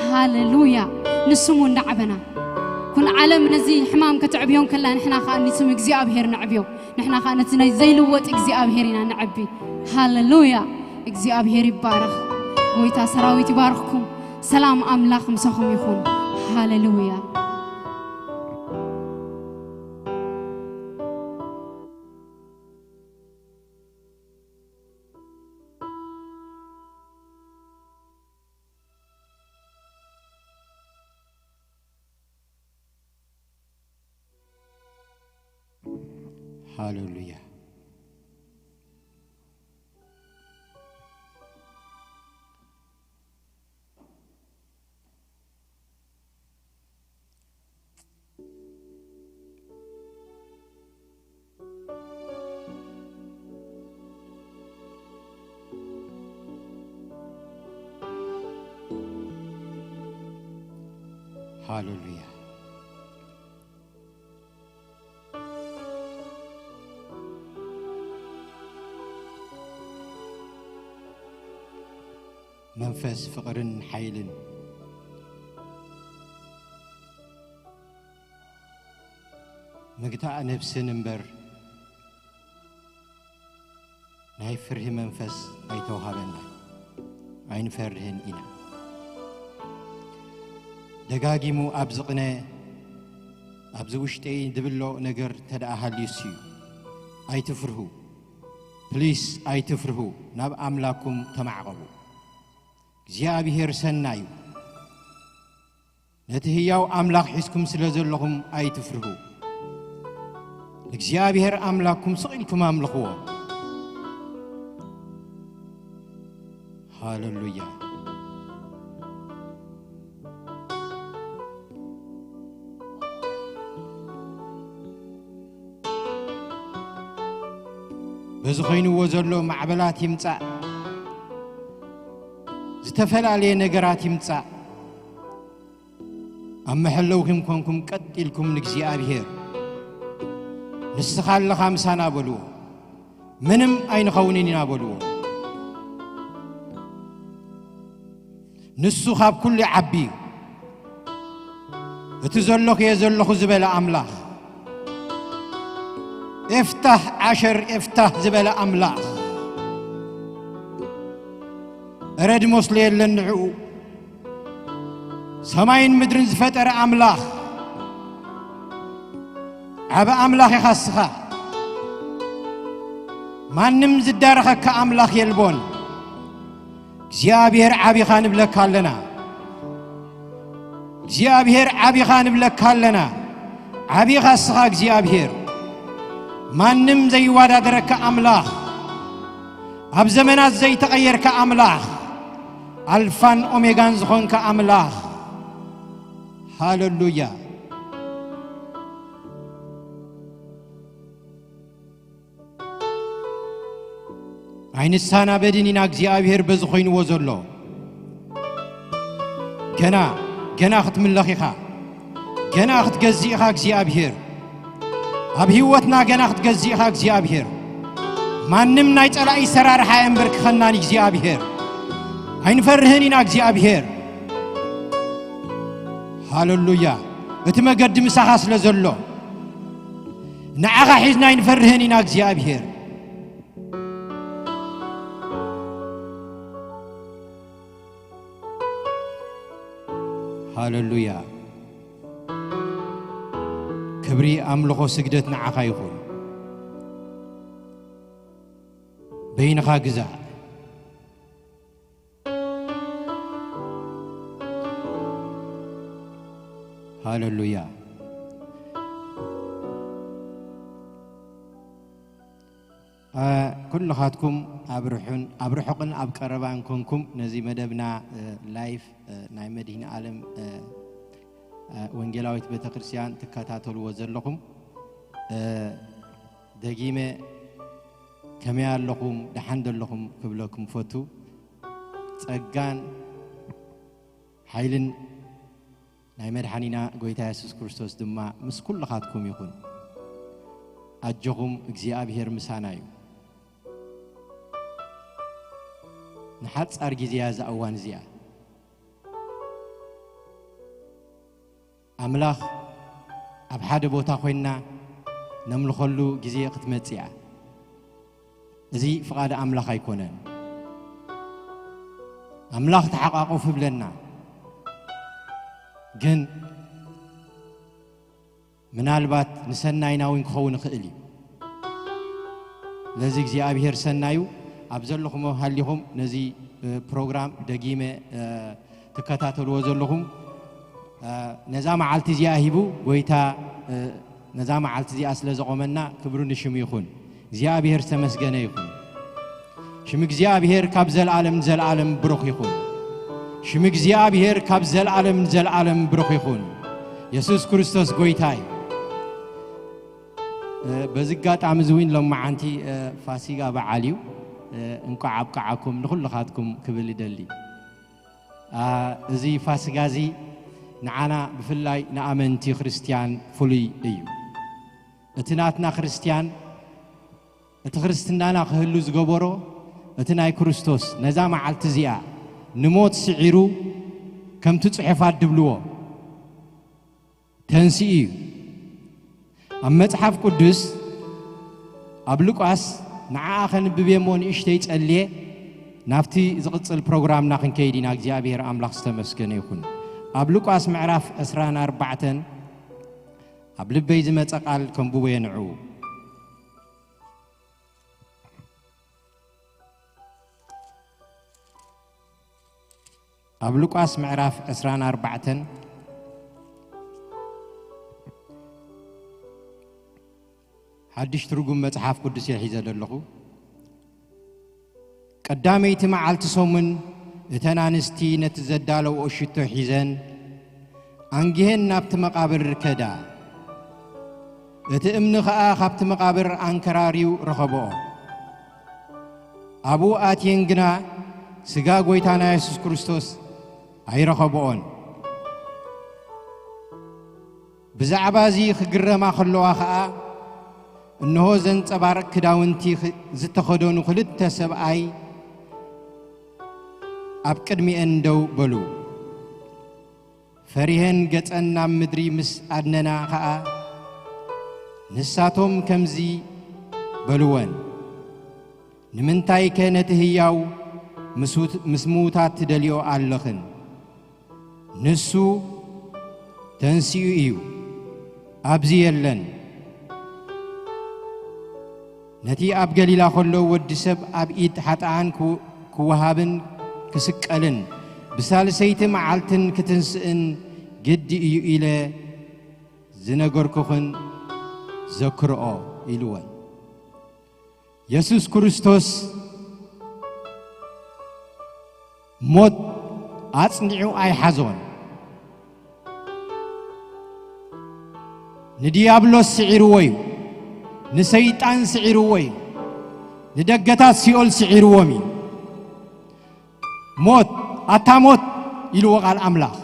ሃሌሉያ፣ ንስሙ እንዳዕበና። ኩን ዓለም ነዚ ሕማም ከተዕብዮ እንከላ፣ ንሕና ኸኣ ንስም እግዚኣብሔር ነዕብዮ። ንሕና ኸኣ ነቲ ናይ ዘይልወጥ እግዚኣብሔር ኢና ነዕቢ። ሃሌሉያ፣ እግዚኣብሔር ይባረኽ። ጎይታ ሰራዊት ይባርኽኩም። ሰላም ኣምላኽ ምሳኹም ይኹን። ሃሌሉያ። ሃሌሉያ። ሃሌሉያ። መንፈስ ፍቕርን ሓይልን፣ ምግታእ ነፍስን እምበር ናይ ፍርሂ መንፈስ ኣይተውሃበና። ኣይንፈርህን ኢና። ደጋጊሙ ኣብዚ ቅነ፣ ኣብዚ ውሽጠይ ድብሎ ነገር ተደኣ ሃልዩስ እዩ። ኣይትፍርሁ። ፕሊስ ኣይትፍርሁ። ናብ ኣምላኩም ተማዕቐቡ። እግዚኣብሔር ሰናይ እዩ። ነቲ ህያው ኣምላኽ ሒዝኩም ስለ ዘለኹም ኣይትፍርሁ። ንእግዚኣብሔር ኣምላኽኩም ስቕ ኢልኩም ኣምልኽዎ። ሃሌሉያ። በዚ ኮይንዎ ዘሎ ማዕበላት ይምጻእ፣ ዝተፈላለየ ነገራት ይምጻእ፣ ኣብ መሐለውኩም ኮንኩም ቀጥ ኢልኩም ንእግዚኣብሔር፣ "ንስኻ ኣለኻ ምሳና" በልዎ። "ምንም ኣይንኸውንን ኢና" በልዎ። ንሱ ካብ ኩሉ ይዓቢ እዩ። እቲ ዘለኹ እየ ዘለኹ ዝበለ ኣምላኽ፣ "ኤፍታህ ዓሸር ኤፍታህ" ዝበለ ኣምላኽ፣ እረ ድመስሎ የለን ንዕኡ። ሰማይን ምድርን ዝፈጠረ ኣምላኽ፣ ዓቢ ኣምላኽ ኢኻ እስኻ። ማንም ዝዳረኸካ ኣምላኽ የልቦን። እግዚኣብሔር ዓቢኻ ንብለካ ኣለና። እግዚኣብሔር ዓቢኻ ንብለካ ኣለና። ዓቢኻ እስኻ እግዚኣብሔር። ማንም ዘይወዳደረካ ኣምላኽ፣ ኣብ ዘመናት ዘይተቐየርካ ኣምላኽ፣ ኣልፋን ኦሜጋን ዝኾንካ ኣምላኽ። ሃሌሉያ። ኣይንሰናበድን ኢና እግዚኣብሔር በዚ ኮይንዎ ዘሎ። ገና፣ ገና ክትምለኽ ኢኻ። ገና ክትገዝእ ኢኻ እግዚኣብሔር። ኣብ ህይወትና ገና ክትገዝእ ኢኻ እግዚኣብሔር። ማንም ናይ ጸላኢ ሰራርሓ ኣየንበርክኸናን እግዚኣብሔር። ኣይንፈርህን ኢና እግዚኣብሔር። ሃሌሉያ። እቲ መገዲ ምሳኻ ስለ ዘሎ፣ ንዓኻ ሒዝና ኣይንፈርህን ኢና እግዚኣብሔር። ሃሌሉያ። ክብሪ፣ ኣምልኾ፣ ስግደት ንዓኻ ይኹን። በይንኻ ግዛእ። ሃሌሉያ። እ፣ ኩልኻትኩም ኣብ ርሑን፣ ኣብ ርሑቕን ኣብ ቀረባን ኮንኩም ነዚ መደብና፣ እ፣ ላይፍ፣ እ፣ ናይ መድኃኔ ዓለም፣ እ፣ እ፣ ወንጌላዊት ቤተክርስትያን ትከታተልዎ ዘለኹም፣ እ፣ ደጊመ ከመይ ኣለኹም፣ ደሓን ዶ ኣለኹም ክብለኩም ፈቱ። ጸጋን ሓይልን ናይ መድሓኒና ጎይታ የሱስ ክርስቶስ ድማ ምስ ኩልኻትኩም ይኹን። ኣጆኹም፣ እግዚኣብሄር ምሳና እዩ። ንሓጻር ግዜ እያ እዛ እዋን እዚኣ። ኣምላኽ ኣብ ሓደ ቦታ ኮይንና ነምልኸሉ ግዜ ክትመጽእ እያ። እዚ ፍቓድ ኣምላኽ ኣይኮነን። ኣምላኽ ተሓቋቑፍ ይብለና፣ ግን ምናልባት ንሰናይና እውን ክኸውን ይኽእል እዩ። ስለዚ እግዚኣብሄር ሰናዩ ኣብ ዘለኹም ሃሊኹም ነዚ፣ እ፣ ፕሮግራም ደጊመ፣ እ፣ ትከታተልዎ ዘለኹም፣ እ፣ ነዛ መዓልቲ እዚኣ ሂቡ ጎይታ፣ እ፣ ነዛ መዓልቲ እዚኣ ስለ ዘቖመና ክብሪ ንሽሙ ይኹን። እግዚኣብሄር ዝተመስገነ ይኹን። ሽም እግዚኣብሄር ካብ ዘለዓለም ንዘለዓለም ብሩኽ ይኹን። ሽም እግዚኣብሄር ካብ ዘለዓለም ንዘለዓለም ብሩኽ ይኹን። የሱስ ክርስቶስ ጎይታ እዩ። እ፣ በዚ ኣጋጣሚ እዚ እውን ሎማዓንቲ፣ እ፣ ፋሲጋ በዓል እዩ። እ፣ እንቋዕ ኣብቅዓኩም ንኹልኻትኩም ክብል ይደሊ። አ፣ እዚ ፋሲጋ እዚ ንዓና ብፍላይ ንኣመንቲ ክርስትያን ፍሉይ እዩ። እቲ ናትና ክርስትያን፣ እቲ ክርስትናና ክህሉ ዝገበሮ፣ እቲ ናይ ክርስቶስ ነዛ መዓልቲ እዚኣ ንሞት ስዒሩ፣ ከምቲ ጽሑፋት ድብልዎ፣ ተንሲኡ እዩ። ኣብ መጽሓፍ ቅዱስ፣ ኣብ ሉቃስ፣ ንዓኣ ከንብብ እየ እሞ ንእሽተይ ጸልየ፣ ናብቲ ዝቕጽል ፕሮግራምና ክንከይድ ኢና። እግዚኣብሔር ኣምላኽ ዝተመስገነ ይኹን። ኣብ ሉቃስ ምዕራፍ ዕስራን ኣርባዕተን፣ ኣብ ልበይ ዝመጸ ቃል ከንብቦ እየ ንዕኡ። ኣብ ሉቃስ ምዕራፍ ዕስራን ኣርባዕተን፣ ሓድሽ ትርጉም መጽሓፍ ቅዱስ እየ ሒዘ ዘለኹ። ቀዳመይቲ መዓልቲ ሰሙን፣ እተን ኣንስቲ ነቲ ዘዳለውኦ ሽቶ ሒዘን፣ ኣንጊሀን ናብቲ መቓብር ከዳ። እቲ እምኒ ኸኣ ኻብቲ መቓብር ኣንከራርዩ ረኸብኦ። ኣብኡ ኣትየን ግና፣ ስጋ ጐይታና የሱስ ክርስቶስ ኣይረኸብኦን። ብዛዕባ እዚ ክግረማ ኸለዋ ኸኣ፣ እንሆ፣ ዘንጸባርቕ ክዳውንቲ ኽ-፣ ዝተኸደኑ ኽልተ ሰብኣይ ኣብ ቅድሚኤን ደው በሉ። ፈሪሀን ገጸን ናብ ምድሪ ምስ ኣድነና ኸኣ፣ ንሳቶም ከምዚ በልወን፣ "ንምንታይከ ነቲ ህያው ምስ ውት-፣ ምስ ምዉታት ትደልዮ ኣለኽን? ንሱ ተንሲኡ እዩ፣ ኣብዚ የለን። ነቲ ኣብ ገሊላ ኸሎ ወዲ ሰብ ኣብ ኢድ ሓጥኣን ክው-፣ ክወሃብን ክስቀልን ብሳልሰይቲ መዓልትን ክትንስእን ግዲ እዩ ኢለ ዝነገርኩኽን ዘክርኦ" ኢልወን። የሱስ ክርስቶስ ሞት ኣጽኒዑ ኣይሓዞን። ንድያብሎስ ስዒርዎ እዩ። ንሰይጣን ስዒርዎ እዩ። ንደገታት ሲኦል ስዒርዎም እዩ። ሞት፣ ኣታ ሞት ኢልዎ ቃል ኣምላኽ።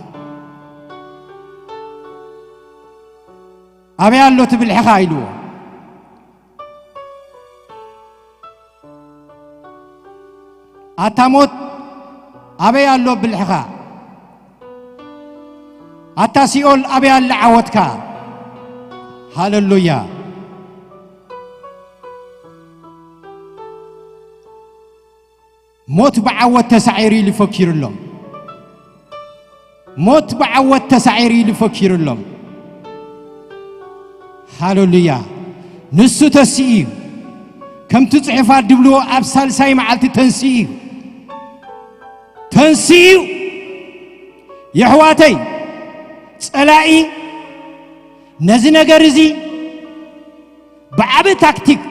ኣበይ ኣሎ እቲ ብልሕኻ ኢልዎ። ኣታ ሞት ኣበይ ኣሎ ብልሕኻ? ኣታ ሲኦል ኣበይ ኣለ ዓወትካ? ሃለሉያ። ሞት ብዓወት ተሳዒሩ ኢሉ ፈኪሩሎም። ሞት ብዓወት ተሳዒሩ ኢሉ ፈኪሩሎም። ሃለሉያ። ንሱ ተሲኡ እዩ። ከምቲ ጽሑፋት ድብልዎ ኣብ ሳልሳይ መዓልቲ ተንስኡ እዩ። ተንስኡ እዩ። የሕዋተይ፣ ጸላኢ ነዚ ነገር እዚ ብዓቢ ታክቲክ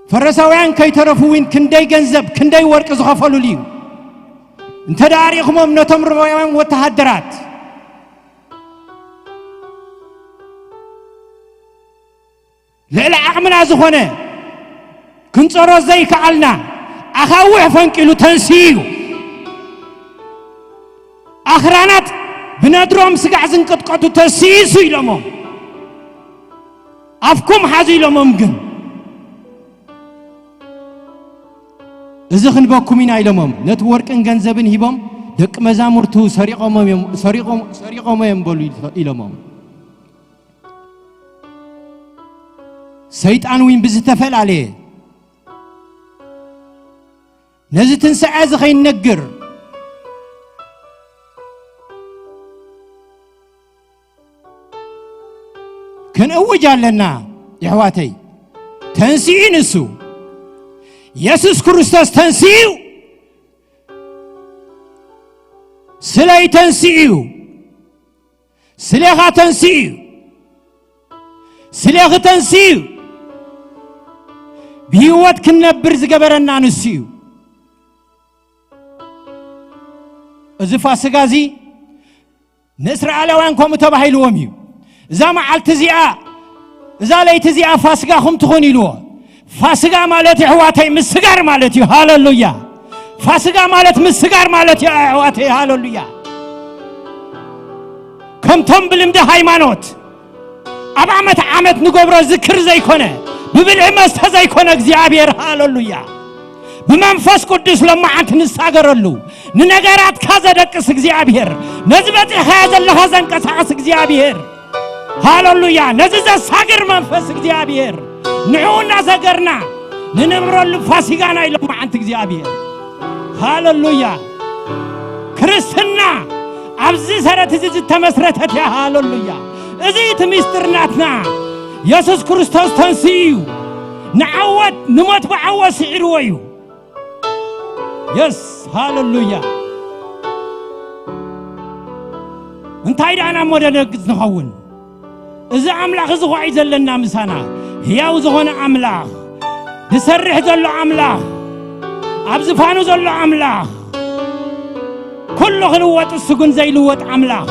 ፈረሳውያን ከይተረፉ እውን ክንደይ ገንዘብ፣ ክንደይ ወርቂ ዝኸፈሉሉ እዩ። እንተ ደኣ ርኢኹሞም ነቶም ሮማውያን ወተሃደራት፣ ልዕሊ ዓቕምና ዝኾነ ክንጸሮ ዘይከኣልና ኣኻውሕ ፈንቂሉ ተንስኡ እዩ። ኣኽራናት ብነድሮም ስጋዕ ዝንቅጥቀጡ ተንስኡ ኢሎሞም። ኣፍኩም ሓዙ ኢሎሞም። ግን እዚ ክንበኩም ኢና ኢሎሞም። ነቲ ወርቅን ገንዘብን ሂቦም፣ ደቂ መዛሙርቱ ሰሪቖሞ እዮም፣ ሰሪቖም፣ ሰሪቖሞ እዮም በሉ ኢሎሞም። ሰይጣን እውን ብዝተፈላለየ ነዚ ትንሳኤ እዚ ኸይንነግር ክንእውጅ ኣለና። የሕዋተይ፣ ተንስኡ ንሱ። የሱስ ክርስቶስ ተንስኡ። ስለይ ተንስኡ። ስሌኻ ተንስኡ እዩ። ስሌኺ ተንስኡ እዩ። ብህይወት ክንነብር ዝገበረና ንሱ እዩ። እዚ ፋሲጋ እዚ ንእስራኤላውያን ከምኡ ተባሂልዎም እዩ። እዛ መዓልቲ እዚኣ፣ እዛ ለይቲ እዚኣ ፋሲጋኹም ትኹን ኢልዎ። ፋሲጋ ማለት፣ የሕዋተይ፣ ምስጋር ማለት እዩ። ሃለሉያ። ፋሲጋ ማለት ምስጋር ማለት እዩ፣ ኣሕዋተይ። ሃለሉያ። ከምቶም ብልምዲ ሃይማኖት ኣብ ዓመት ዓመት ንገብሮ ዝክር ዘይኮነ፣ ብብልዒ መስተ ዘይኮነ እግዚኣብሔር፣ ሃለሉያ፣ ብመንፈስ ቅዱስ ለማዓንቲ ንሳገረሉ፣ ንነገራትካ ዘደቅስ እግዚኣብሔር፣ ነዚ በጺሕካዮ ዘለኻ ዘንቀሳቕስ እግዚኣብሔር፣ ሃለሉያ፣ ነዚ ዘሳግር መንፈስ እግዚኣብሔር፣ ንዕኡ እናሰገርና ንነብረሉ ፋሲጋና እዩ ለማዓንቲ እግዚኣብሔር። ሃለሉያ። ክርስትና ኣብዚ ሰረት እዚ ዝተመስረተት እያ። ሃለሉያ። እዚ እቲ ምስጢር ናትና። የሱስ ክርስቶስ ተንስኡ እዩ። ንዓወት፣ ንሞት ብዓወት ስዒርዎ እዩ። የስ፣ ሃለሉያ። እንታይ ደኣ እሞ ደነግጽ ንኸውን? እዚ ኣምላኽ እዚ ኸዓ እዩ ዘለና ምሳና። ህያው ዝኾነ ኣምላኽ፣ ዝሰርሕ ዘሎ ኣምላኽ፣ ኣብ ዝፋኑ ዘሎ ኣምላኽ፣ ኩሉ ክልወጥ እሱ ግን ዘይልወጥ ኣምላኽ።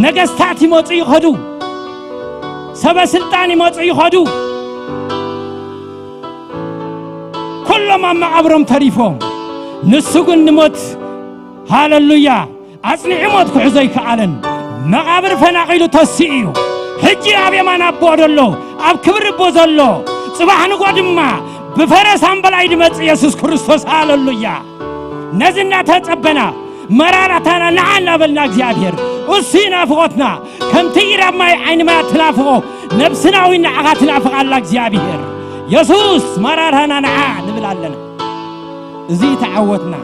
ነገስታት ይመጹ ይኸዱ፣ ሰበ ስልጣን ይመጹ ይኸዱ፣ ኩሎም ኣብ መቓብሮም ተሪፎም። ንሱ ግን ንሞት፣ ሃለሉያ፣ ኣጽኒዑ ሞት ክሕዞ ኣይከኣለን። መቓብር ፈናቒሉ ተሲኡ እዩ። ሕጂ ኣብ የማን ኣቦ ዘሎ፣ ኣብ ክብሪ ኣቦ ዘሎ፣ ጽባሕ ንጎ ድማ ብፈረስ ኣምበላይ ድመጽእ የሱስ ክርስቶስ። ሃለሉያ። ነዚ እናተጸበና፣ መራራታና ንዓ እናበልና እግዚኣብሔር፣ እሱ እዩ ናፍቖትና። ከምቲ ኢድ ኣብ ማይ ዓይኒ ማይ ትናፍቖ፣ ነብስና እውን ንዓኻ ትናፍቕ ኣላ እግዚኣብሔር። የሱስ መራራና ንዓ ንብል ኣለና። እዚ እቲ ዓወትና፣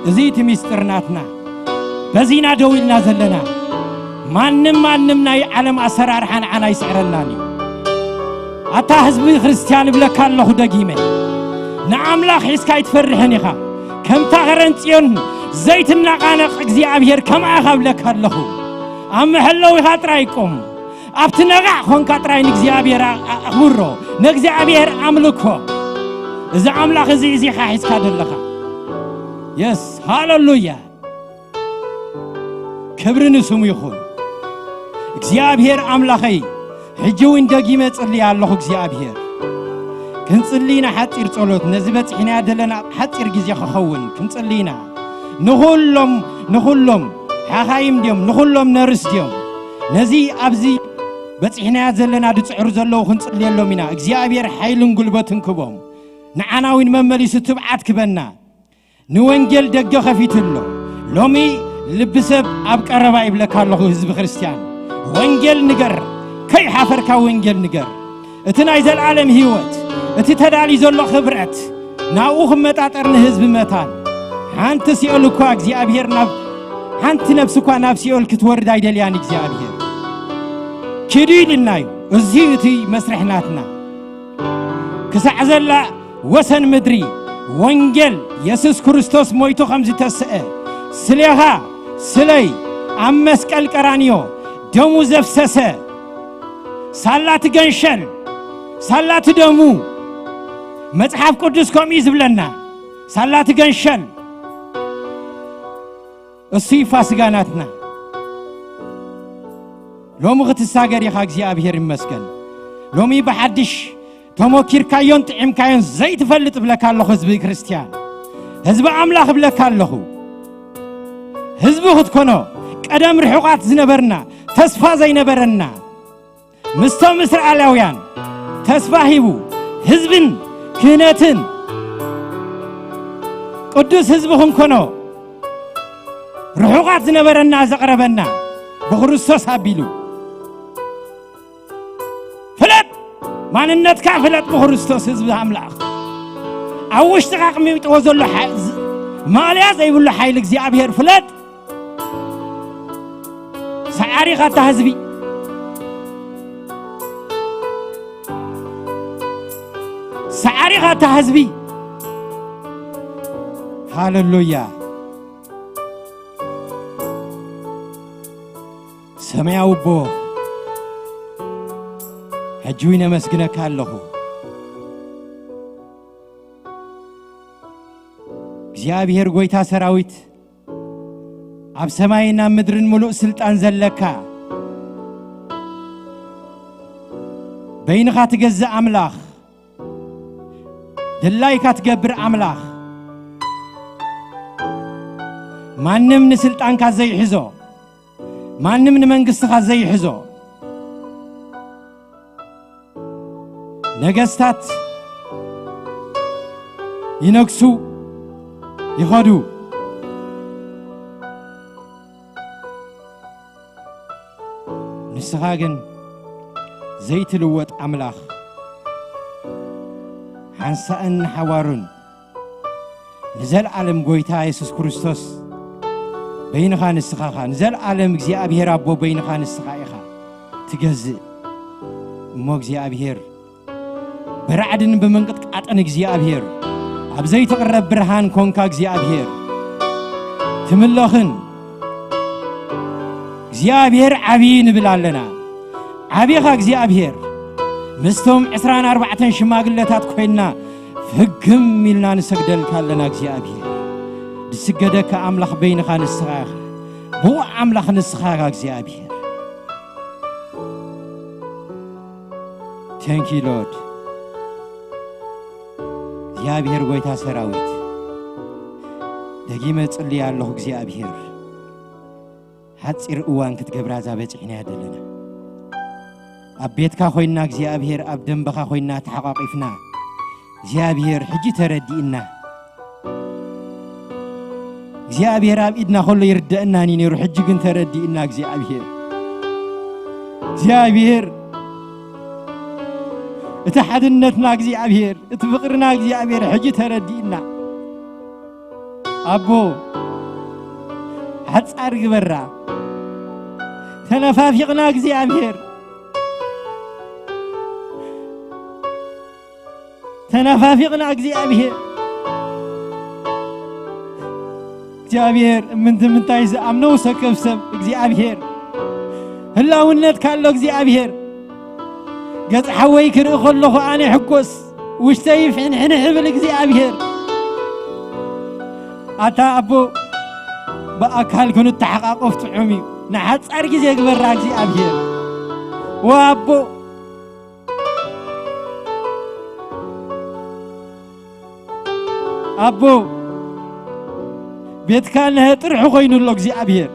እዚ እቲ ምስጢር ናትና። በዚና ደው ኢልና ዘለና። ማንም፣ ማንም ናይ ዓለም ኣሰራርሓ ንዓና ኣይስዕረልናን እዩ። ኣታ ህዝቢ ክርስትያን እብለካ ኣለኹ ደጊመ፣ ንኣምላኽ ሒዝካ ኣይትፈርሕን ኢኻ። ከምታ ከረን ጽዮን ዘይትናቓነቕ እግዚኣብሔር ከምኣ ኢኻ እብለካ ኣለኹ። ኣብ መሐለዊኻ ጥራይ ቁም። ኣብቲ ነቓዕ ኾንካ ጥራይ ንእግዚኣብሔር ኣ-፣ ኣ-፣ ኣኽብሮ፣ ንእግዚኣብሔር ኣምልኮ። እዚ ኣምላኽ እዚ፣ እዚ ኢኻ ሒዝካ ዘለኻ። የስ፣ ሃለሉያ። ክብሪ ንስሙ ይኹን። እግዚኣብሔር ኣምላኸይ፣ ሕጂ እውን ደጊመ እጽሊ ኣለኹ እግዚኣብሔር። ክንጽሊ ኢና ሓጺር ጸሎት፣ ነዚ በጺሕናዮ ዘለና ኣብ ሓጺር ግዜ ክኸውን ክንጽሊ ኢና። ንኹሎም፣ ንኹሎም ሓኻይም ድዮም፣ ንኹሎም ነርስ ድዮም፣ ነዚ ኣብዚ በጺሕናዮ ዘለና ዝጽዕሩ ዘለዉ ክንጽልየሎም ኢና። እግዚኣብሔር ሓይልን ጉልበትን ክቦም። ንዓና እውን መመሊሱ ትብዓት ክበና። ንወንጌል ደገ ከፊቱ ኣሎ። ሎሚ ልቢ ሰብ ኣብ ቀረባ ይብለካ ኣለኹ፣ ህዝቢ ክርስትያን። ወንጌል ንገር፣ ከይሓፈርካ ወንጌል ንገር። እቲ ናይ ዘለዓለም ህይወት፣ እቲ ተዳልዩ ዘሎ ክብረት፣ ናብኡ ክመጣጠር ንህዝቢ መታን። ሓንቲ ሲኦል እኳ እግዚኣብሔር ናብ፣ ሓንቲ ነፍሲ እኳ ናብ ሲኦል ክትወርድ ኣይደልያን እግዚኣብሔር። ኪዱ ኢሉና እዩ። እዚ እቲ መስርሕ ናትና። ክሳዕ ዘላ ወሰን ምድሪ ወንጌል የሱስ ክርስቶስ ሞይቱ ከም ዝተስአ፣ ስሌኻ ስለይ ኣብ መስቀል ቀራንዮ ደሙ ዘፍሰሰ፣ ሳላቲ ገንሸል፣ ሳላቲ ደሙ፣ መጽሓፍ ቅዱስ ከምኡ እዩ ዝብለና። ሳላቲ ገንሸል እሱ እዩ ፋስጋ ናትና። ሎሚ ክትሳገር ኢኻ፣ እግዚኣብሔር ይመስገን። ሎሚ ብሓድሽ ተሞኪርካዮን ጥዒምካዮን ዘይትፈልጥ እብለካ ኣለኹ፣ ህዝቢ ክርስትያን፣ ህዝቢ ኣምላኽ እብለካ ኣለኹ። ህዝቢ ክትኮኖ፣ ቀደም ርሑቓት ዝነበርና፣ ተስፋ ዘይነበረና፣ ምስቶም እስራኤላውያን ተስፋ ሂቡ፣ ህዝብን ክህነትን ቅዱስ ህዝቢ ክንኮኖ፣ ርሑቓት ዝነበረና ዘቕረበና ብክርስቶስ ኣቢሉ። ፍለጥ! ማንነትካ ፍለጥ ብክርስቶስ፣ ህዝቢ ኣምላኽ። ኣብ ውሽጥኻ ኣቕሚጥዎ ዘሎ ሓ-፣ ዝ-፣ ማእለያ ዘይብሉ ሓይሊ እግዚኣብሔር ፍለጥ። ሰዓሪኻ እታ ህዝቢ፣ ሰዓሪኻ እታ ህዝቢ። ሃሌሉያ። ሰማያዊ ኣቦ፣ ሕጂ እውን ኣመስግነካ ኣለኹ። እግዚኣብሔር ጐይታ ሰራዊት፣ ኣብ ሰማይን ኣብ ምድርን ምሉእ ስልጣን ዘለካ፣ በይንኻ ትገዝእ ኣምላኽ፣ ድላይካ ትገብር ኣምላኽ፣ ማንም ንስልጣንካ ዘይሕዞ፣ ማንም ንመንግስትኻ ዘይሕዞ። ነገስታት ይነግሱ ይኸዱ። ንስኻ ግን ዘይትልወጥ ኣምላኽ፣ ሓንሳእን ንሓዋሩን ንዘለኣለም ጐይታ የሱስ ክርስቶስ በይንኻ ንስኻ ኢኻ። ንዘለኣለም እግዚኣብሔር ኣቦ በይንኻ ንስኻ ኢኻ ትገዝእ። እሞ እግዚኣብሔር ብራዕድን ብምንቅጥቃጥን እግዚኣብሔር ኣብ ዘይትቕረብ ብርሃን ኮንካ እግዚኣብሔር ትምለኽን እግዚኣብሔር ዓብዪ ንብል ኣለና። ዓቢኻ እግዚኣብሔር ምስቶም ዕስራን ኣርባዕተን ሽማግለታት ኮይንና ፍግም ኢልና ንሰግደልካ ኣለና እግዚኣብሔር። ዝስገደካ ኣምላኽ በይንኻ ንስኻ ኢኻ። ብቑዕ ኣምላኽ ንስኻ ኢኻ እግዚኣብሔር። Thank you Lord። እግዚኣብሔር ጐይታ ሰራዊት፣ ደጊመ እጽሊ ኣለኹ እግዚኣብሔር። ሓጺር እዋን ክትገብራ እዛ በጺሕናያ ዘለና። ኣብ ቤትካ ኮይንና እግዚኣብሔር፣ ኣብ ደንበኻ ኮይንና ተሓቋቂፍና እግዚኣብሔር፣ ሕጂ ተረዲእና። እግዚኣብሔር ኣብ ኢድና ከሎ ይርደአናን እዩ ነይሩ፣ ሕጂ ግን ተረዲእና እግዚኣብሔር። እግዚኣብሔር እቲ ሓድነትና እግዚኣብሔር፣ እቲ ፍቕርና እግዚኣብሔር ሕጂ ተረዲእና። ኣቦ ሓጻር ግበራ። ተነፋፊቕና እግዚኣብሔር፣ ተነፋፊቕና እግዚኣብሔር። እግዚኣብሔር እምንቲ ምንታይ ዝኣምነው ሰከብ ሰብ እግዚኣብሔር ህላውነት ካሎ እግዚኣብሔር ገጽ ሓወይ ክርኢ ከለኹ ኣነ ይሕጎስ፣ ውሽተይ ይፍሕንሕንሕ ይብል እግዚኣብሔር። ኣታ ኣቦ ብኣካል ክንተሓቃቆፍ ጥዑም እዩ። ንሓጻር ግዜ ግበራ እግዚኣብሔር። ወኣቦ ኣቦ ቤትካ ነሀ ጥርሑ ኮይኑ ኣሎ እግዚኣብሔር።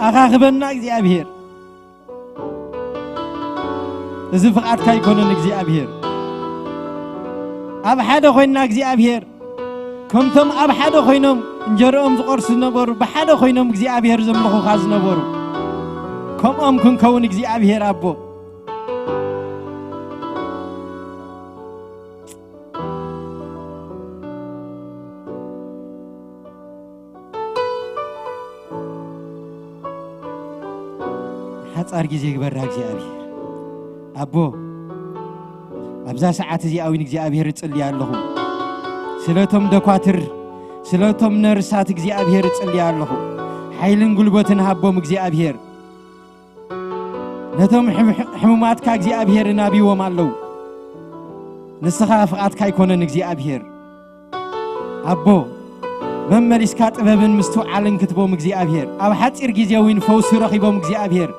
ኣኻኽበና እግዚኣብሔር። እዚ ፍቓድካ ኣይኮነን እግዚኣብሔር። ኣብ ሓደ ኮይንና እግዚኣብሔር ከምቶም ኣብ ሓደ ኮይኖም እንጀርኦም ዝቆርሱ ዝነበሩ፣ ብሓደ ኮይኖም እግዚኣብሔር ዘምልኹኻ ዝነበሩ፣ ከምኦም ክንከውን እግዚኣብሔር ኣቦ። ጻር ግዜ ግበራ እግዚኣብሔር። ኣቦ፣ ኣብዛ ሰዓት እዚኣ እውን እግዚኣብሔር እጽሊ ኣለኹ። ስለቶም ደኳትር፣ ስለቶም ነርሳት እግዚኣብሔር እጽሊ ኣለኹ። ሓይልን ጉልበትን ሃቦም እግዚኣብሔር። ነቶም ሕም-፣ ሕሙማትካ እግዚኣብሔር ናብይዎም ኣለዉ። ንስኻ ፍቓድካ ኣይኮነን እግዚኣብሔር። ኣቦ፣ መመሊስካ ጥበብን ምስትውዓልን ክትቦም እግዚኣብሔር። ኣብ ሓጺር ግዜ እውን ፈውሲ ረኺቦም እግዚኣብሔር።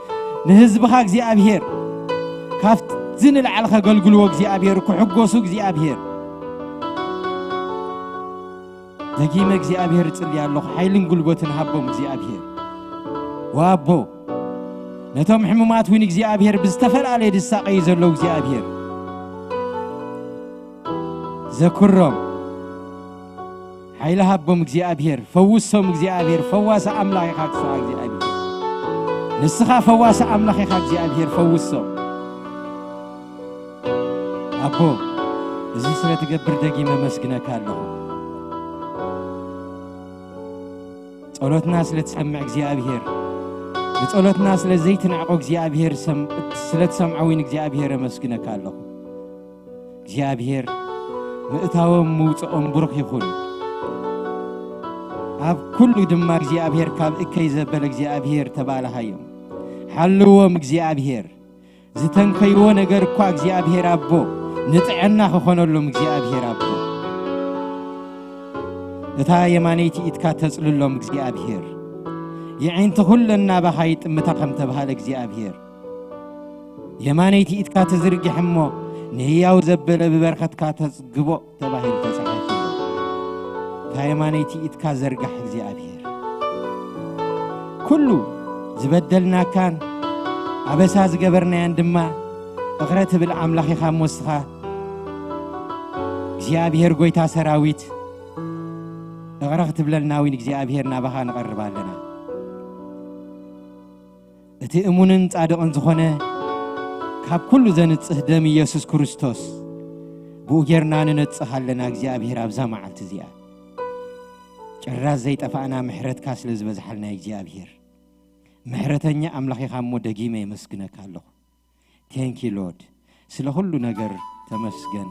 ንህዝብኻ እግዚኣብሔር ካብዚ ንላዕሊ ከገልግልዎ እግዚኣብሔር፣ ክሕጎሱ እግዚኣብሔር። ደጊመ እግዚኣብሔር እጽሊ ኣለኹ፣ ሓይልን ጉልበትን ሃቦም እግዚኣብሔር። ወኣቦ፣ ነቶም ሕሙማት እውን እግዚኣብሔር ብዝተፈላለየ ዝሳቐዩ ዘለዉ እግዚኣብሔር ዘክሮም፣ ሓይሊ ሃቦም እግዚኣብሔር፣ ፈውሶም እግዚኣብሔር። ፈዋሲ ኣምላኽ ኢኻ ክስኻ እግዚኣብሔር። ንስኻ ፈዋሲ ኣምላኽ ኢኻ እግዚኣብሔር፣ ፈውሶም። ኣቦ፣ እዚ ስለ ትገብር ደጊመ ኣመስግነካ ኣለኹ። ጸሎትና ስለ ትሰምዕ እግዚኣብሔር፣ ንጸሎትና ስለ ዘይትንዕቆ እግዚኣብሔር፣ ሰም-፣ ስለ ትሰምዖ እውን እግዚኣብሔር ኣመስግነካ ኣለኹ። እግዚኣብሔር ምእታዎም ምውጽኦም ብሩኽ ይኹን። ኣብ ኩሉ ድማ እግዚኣብሔር ካብ እከይ ዘበለ እግዚኣብሔር ተባልሃዮም። ሓልዎም እግዚኣብሔር። ዝተንከይዎ ነገር እኳ እግዚኣብሔር ኣቦ ንጥዕና ክኾነሎም እግዚኣብሔር ኣቦ። እታ የማነይቲ ኢድካ ተጽልሎም እግዚኣብሔር። የዒንቲ ኩለን ናባኻ ይጥምታ ከም ተባሃለ እግዚኣብሔር። የማነይቲ ኢድካ ትዝርግሕ እሞ ንህያው ዘበለ ብበረኸትካ ተጽግቦ ተባሂሉ ተጻሒፉ ኣሎ። እታ የማነይቲ ኢድካ ዘርጋሕ እግዚኣብሔር። ኩሉ ዝበደልናካን ኣበሳ ዝገበርናያን ድማ እቕረ ትብል ኣምላኽ ኢኻ እሞ እስኻ እግዚኣብሔር ጐይታ ሰራዊት እቕረ ክትብለልና እውን እግዚኣብሔር ናባኻ ንቐርብ ኣለና። እቲ እሙንን ጻድቕን ዝኾነ ካብ ኩሉ ዘንጽህ ደም ኢየሱስ ክርስቶስ ብኡ ጌርና ንነጽህ ኣለና እግዚኣብሔር ኣብዛ መዓልቲ እዚኣ። ጭራስ ዘይጠፋእና ምሕረትካ ስለ ዝበዝሓልና እግዚኣብሔር ምሕረተኛ ኣምላኽ ኢኻ እሞ ደጊመ የመስግነካ ኣለኹ። Thank you Lord ስለ ኩሉ ነገር ተመስገን።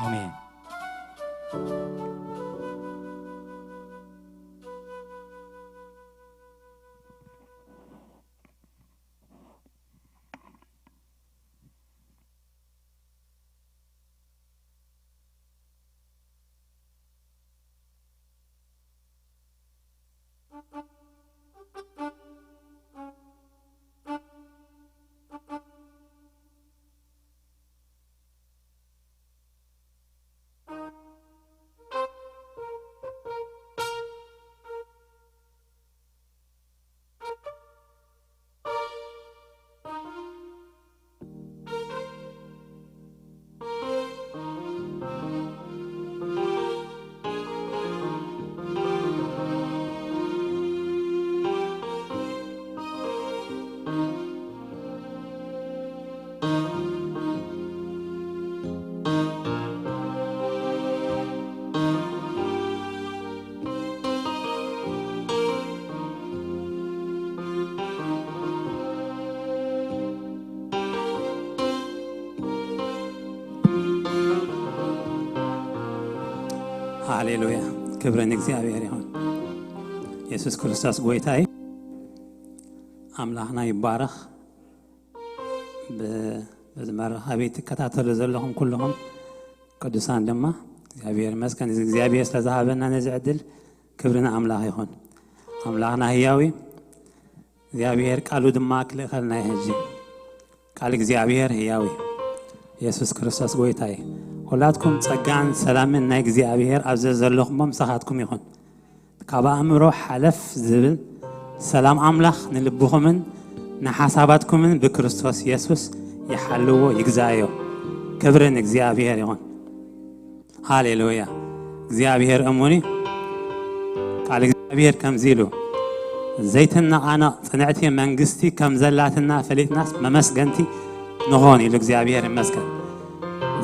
ኣሜን። ሃሌሉያ፣ ክብሪ ንእግዚኣብሔር ይኹን። የሱስ ክርስቶስ ጎይታ እዩ። ኣምላኽና ይባረኽ። ብ-፣ በዚ መራኸቢ ትከታተሉ ዘለኹም ኩልኹም ቅዱሳን ድማ እግዚኣብሔር ይመስገን። እዚ እግዚኣብሔር ስለ ዝሃበና ነዚ ዕድል ክብሪ ንኣምላኽ ይኹን። ኣምላኽና ህያው እዩ። እግዚኣብሔር ቃሉ ድማ ክልእኸልና እዩ። ሕጂ ቃል እግዚኣብሔር ህያው እዩ። የሱስ ክርስቶስ ጎይታ እዩ። ኩላትኩም ጸጋን ሰላምን ናይ እግዚኣብሔር ኣብ ዘዘለኹሞ ምሳኻትኩም ይኹን። ካብ ኣእምሮ ሓለፍ ዝብል ሰላም ኣምላኽ ንልብኹምን ንሓሳባትኩምን ብክርስቶስ የሱስ ይሓልዎ ይግዛዮ። ክብሪ ንእግዚኣብሔር ይኹን። ሃሌሉያ። እግዚኣብሔር እሙን እዩ። ቃል እግዚኣብሔር ከምዚ ኢሉ፣ ዘይትነቓነቕ ጽንዕቲ መንግስቲ ከም ዘላትና ፈሊጥናስ መመስገንቲ ንኾን ኢሉ። እግዚኣብሔር ይመስገን።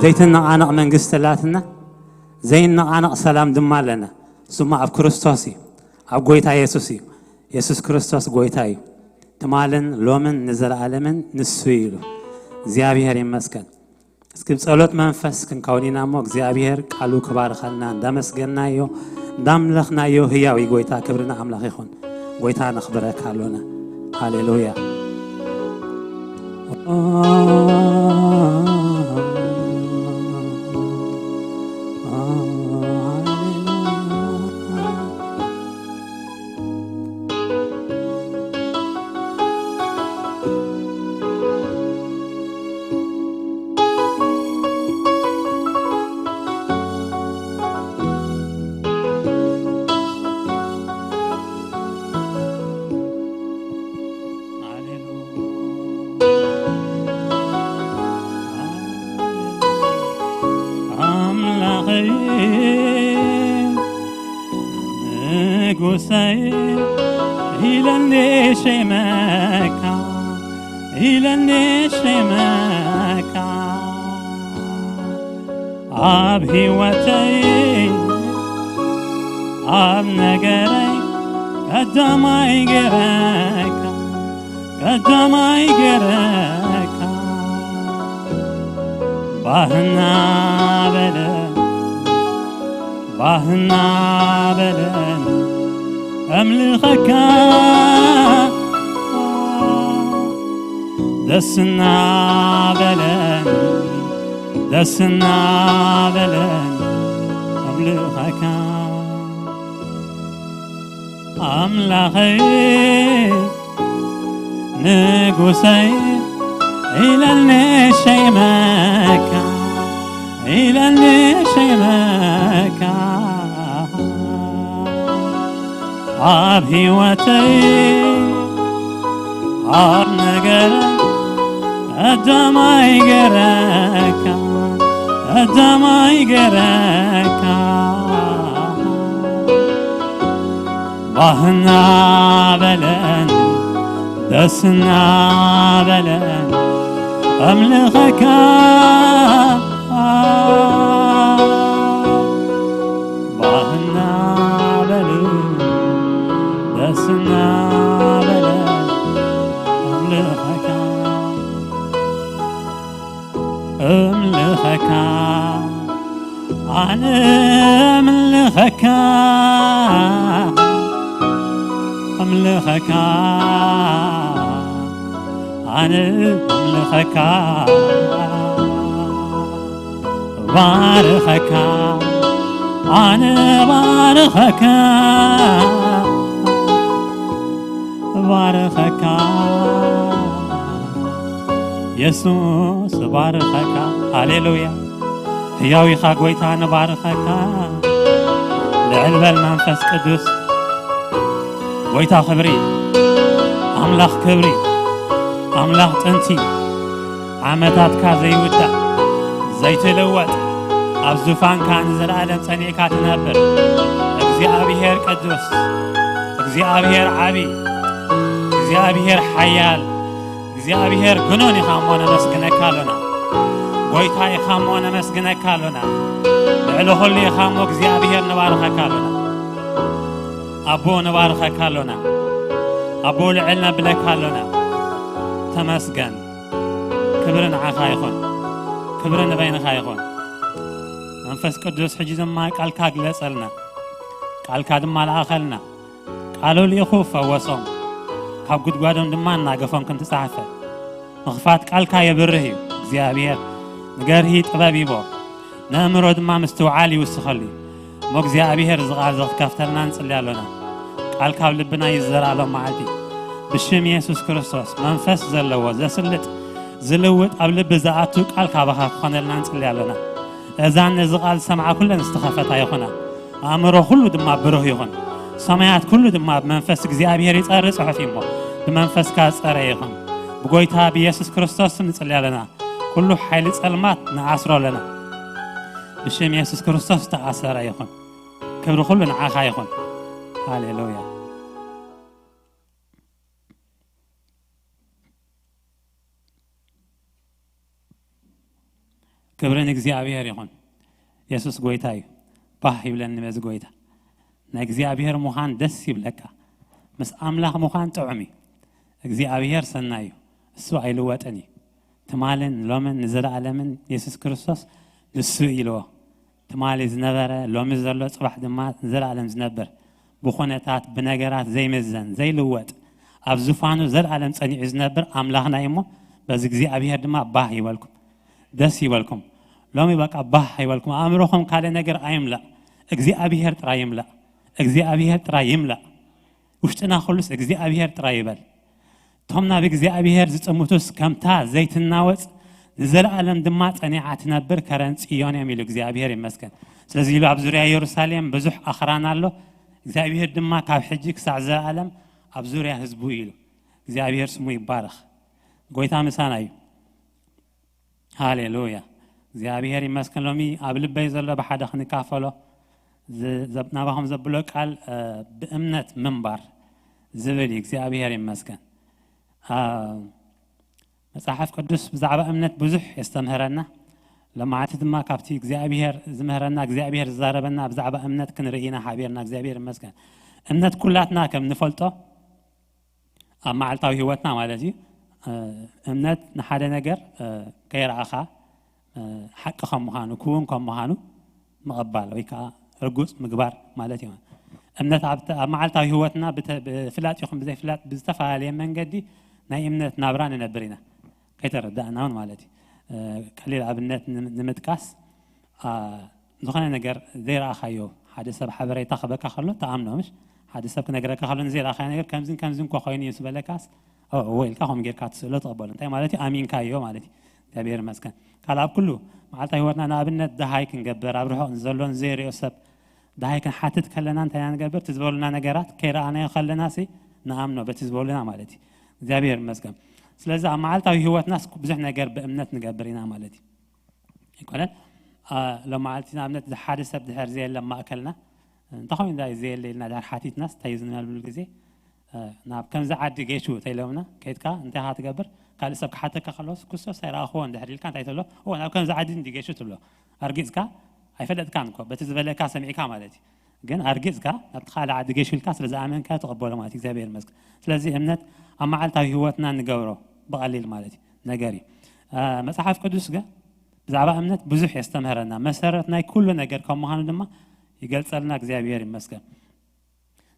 ዘይትነቓነቕ መንግስቲ ኣላትና፣ ዘይነቓነቕ ሰላም ድማ ኣለና። እሱማ ኣብ ክርስቶስ እዩ፣ ኣብ ጎይታ የሱስ እዩ። የሱስ ክርስቶስ ጎይታ እዩ። ትማልን ሎምን ንዘለኣለምን ንሱ እዩ ኢሉ። እግዚኣብሔር ይመስገን። እስኪ ብጸሎት መንፈስ ክንከውን ኢና እሞ እግዚኣብሔር ቃሉ ክባርኸልና እንዳመስገናዮ፣ እንዳምለኽናዮ ህያው እዩ ጎይታ። ክብሪ ንኣምላኽ ይኹን። ጎይታ ነኽብረካ ኣሎና። ሃሌሉያ። ኣምላኸይ ንጉሰይ ኢለኒ ሸመካ፣ ኢለኒ ሸመካ። ኣብ ህይወተይ ኣብ ነገረይ ቀዳማይ ገረካ፣ ቀዳማይ ገረካ። ባህና በለ፣ ባህና በለ፣ ኣምልኸካ። ደስና በለ፣ ደስና በለ፣ ኣምልኸካ። ኣምላኸይ ንጉሰይ ኢለኒ ሸይመካ፣ ኢለኒ ሸይመካ። ኣብ ህይወተይ ኣብ ነገረይ ቀዳማይ ገረካ፣ ቀዳማይ ገረካ። ባህና በለን ደስና በለን ኣምልኸካ። ባህና በሉ ደስና በለን ኣምልኸካ፣ ኣምልኸካ፣ ኣነ ኣምልኸካ፣ ኣምልኸካ፣ ኣነ ኣምልኸካ፣ ባርኸካ፣ ኣነ ባርኸካ፣ ባርኸካ፣ የሱስ ባርኸካ። ሃሌሉያ። ህያው ኢኻ ጎይታ፣ ንባርኸካ። ልዕል በል መንፈስ ቅዱስ። ጎይታ ክብሪ፣ ኣምላኽ ክብሪ፣ ኣምላኽ ጥንቲ፣ ዓመታትካ ዘይውዳእ፣ ዘይትልወጥ፣ ኣብ ዙፋንካ ንዘለኣለም ጸኒዕካ ትነብር እግዚኣብሔር ቅዱስ፣ እግዚኣብሔር ዓቢ፣ እግዚኣብሔር ሓያል፣ እግዚኣብሔር ግኑን ኢኻ እሞ ነመስግነካ ኣሎና። ጎይታ ኢኻ እሞ ነመስግነካ ኣሎና። ልዕሊ ኹሉ ኢኻ እሞ እግዚኣብሔር ንባርኸካ ኣሎና። ኣቦ ንባርኸካ ኣሎና። ኣቦ ልዕል ነብለካ ኣሎና። ተመስገን። ክብሪ ንዓኻ ይኹን። ክብሪ ንበይንኻ ይኹን። መንፈስ ቅዱስ ሕጂ ድማ ቃልካ ግለጸልና። ቃልካ ድማ ለኣኸልና። ቃሉ ልኢኹ ፈወሶም፣ ካብ ጉድጓዶም ድማ ኣናገፎም ከም ተጻሕፈ። ምኽፋት ቃልካ የብርህ እዩ። እግዚኣብሔር ንገርሂ ጥበብ ይቦ፣ ነእምሮ ድማ ምስትውዓል ይውስኸሉ እዩ። እሞ እግዚኣብሔር እዚ ቃል እዚ ክትከፍተልና ንጽሊ ኣሎና። ቃል ካብ ልብና ይዘራሎም መዓልቲ። ብሽም የሱስ ክርስቶስ መንፈስ ዘለዎ ዘስልጥ ዝልውጥ ኣብ ልቢ ዝኣቱ ቃል ካባኻ ክኾነልና ንጽሊ ኣሎና። እዛን ነዚ ቃል ዝሰምዓ ኩለን ዝተኸፈታ ይኹና። ኣእምሮ ኩሉ ድማ ብሩህ ይኹን። ሰማያት ኩሉ ድማ ብመንፈስ እግዚኣብሔር ይጸሪ ጽሑፍ እዩ እሞ ብመንፈስካ ዝጸረ ይኹን። ብጎይታ ብየሱስ ክርስቶስ ስም ንጽሊ ኣለና። ኩሉ ሓይሊ ጸልማት ንኣስሮ ኣለና። ብሽም የሱስ ክርስቶስ ዝተኣሰረ ይኹን። ክብሪ ኩሉ ንዓኻ ይኹን። ሃሌሉያ። ክብሪ ንእግዚኣብሔር ይኹን። የሱስ ጎይታ እዩ። ባህ ይብለኒ በዚ ጎይታ። ናይ እግዚኣብሔር ምዃን ደስ ይብለካ። ምስ ኣምላኽ ምዃን ጥዑም እዩ። እግዚኣብሔር ሰናይ እዩ፣ እሱ ኣይልወጥን እዩ። ትማልን ሎምን ንዘለኣለምን የሱስ ክርስቶስ ንሱ እዩ ኢልዎ። ትማሊ ዝነበረ፣ ሎሚ ዘሎ፣ ጽባሕ ድማ ንዘለኣለም ዝነብር፣ ብኹነታት ብነገራት ዘይምዘን ዘይልወጥ፣ ኣብ ዙፋኑ ዘለኣለም ጸኒዑ ዝነብር ኣምላኽና እዩ እሞ፣ በዚ እግዚኣብሔር ድማ ባህ ይበልኩም፣ ደስ ይበልኩም። ሎሚ በቃ ባህ ይበልኩም፣ ኣእምሮኹም ካልእ ነገር ኣይምላእ፣ እግዚኣብሔር ጥራይ ይምላእ፣ እግዚኣብሔር ጥራይ ይምላእ። ውሽጥና ኩሉስ እግዚኣብሔር ጥራይ ይበል። እቶም ናብ እግዚኣብሔር ዝጥምቱስ ከምታ ዘይትናወጽ ንዘለኣለም ድማ ጸኒዓ ትነብር ከረን ጽዮን እዮም ኢሉ እግዚኣብሔር ይመስገን። ስለዚ ኢሉ ኣብ ዙርያ የሩሳሌም ብዙሕ ኣኽራን ኣሎ፣ እግዚኣብሔር ድማ ካብ ሕጂ ክሳዕ ዘለኣለም ኣብ ዙርያ ህዝቡ ኢሉ። እግዚኣብሔር ስሙ ይባረኽ። ጎይታ ምሳና እዩ። ሃሌሉያ። እግዚኣብሔር ይመስገን። ሎሚ ኣብ ልበይ ዘሎ ብሓደ ክንካፈሎ ዝ- ዘብ- ናባኹም ዘብሎ ቃል እ፣ ብእምነት ምንባር ዝብል እዩ። እግዚኣብሔር ይመስገን። አ፣ መጽሓፍ ቅዱስ ብዛዕባ እምነት ብዙሕ የስተምህረና። ለማዓቲ ድማ ካብቲ እግዚኣብሔር ዝምህረና እግዚኣብሔር ዝዛረበና ብዛዕባ እምነት ክንርኢ ኢና ሓቢርና። እግዚኣብሔር ይመስገን። እምነት ኩላትና ከም ንፈልጦ ኣብ መዓልታዊ ህይወትና ማለት እዩ። እ፣ እምነት ንሓደ ነገር እ፣ ከይረኣኻ እ፣ ሓቂ ከም ምዃኑ ክውን ከም ምዃኑ ምቕባል ወይ ከዓ ርጉፅ ምግባር ማለት እዩ። እምነት ኣብ ኣብ መዓልታዊ ህይወትና ብተ- ብፍላጥ ይኹን ብዘይፍላጥ ብዝተፈላለየ መንገዲ ናይ እምነት ናብራ ንነብር ኢና፣ ከይተረዳእና እውን ማለት እዩ። እ፣ ቀሊል ኣብነት ንም- ንምጥቃስ አ፣ ዝኾነ ነገር ዘይረኣኻዮ ሓደ ሰብ ሓበሬታ ክበካ ከሎ ተኣምኖ ምሽ ሓደ ሰብ ክነግረካ ከሎ ንዘይረኣኻዮ ነገር ከምዝን ከምዝን ኮ ኮይኑ እዩ ዝበለካስ እወ ኢልካ ከም ጌርካ ትስእሎ ትቕበሎ እንታይ ማለት እዩ ኣሚንካዮ ማለት እዩ። እግዚኣብሔር ይመስገን። ካልእ ኣብ ኩሉ መዓልታዊ ህይወትና ንኣብነት ደሃይ ክንገብር ኣብ ርሑቕ ንዘሎን ዘይሪኦ ሰብ ደሃይ ክንሓትት ከለና እንታይ ኢና ንገብር እቲ ዝበሉና ነገራት ከይረኣናዮ ከለና ሲ ንኣምኖ በቲ ዝበሉና ማለት እዩ። እግዚኣብሔር ይመስገን። ስለዚ ኣብ መዓልታዊ ህይወትናስ ብዙሕ ነገር ብእምነት ንገብር ኢና ማለት እዩ። ኣይኮነን። ሎማዓልቲ ንኣብነት ሓደ ሰብ ድሕር ዘየለ ማእከልና እንታይ ኮይኑ እንታይ ዘየለ ኢልና ድሕር ሓቲትናስ እንታይ እዩ ዝንበልብሉ ግዜ ናብ ከምዚ ዓዲ ጌቹ ተይሎምና ከይድካ እንታይ ካ ትገብር ካልእ ሰብ ክሓተካ ከለስ ክሶስ ኣይረኣኽዎን ድሕር ኢልካ እንታይ ተሎ ናብ ከምዚ ዓዲ እንዲ ጌቹ ትብሎ ኣርጊፅካ ኣይፈለጥካን እኮ በቲ ዝበለካ ሰሚዕካ ማለት እዩ። ግን ኣርጊፅካ ናብቲ ካልእ ዓዲ ጌሹ ኢልካ ስለ ዝኣመንካ ተቐበሎ ማለት እግዚኣብሔር ይመስገን። ስለዚ እምነት ኣብ መዓልታዊ ህይወትና ንገብሮ ብቐሊል ማለት እዩ ነገር እዩ። መፅሓፍ ቅዱስ ግን ብዛዕባ እምነት ብዙሕ የስተምህረና መሰረት ናይ ኩሉ ነገር ከም ምዃኑ ድማ ይገልፀልና እግዚኣብሔር ይመስገን።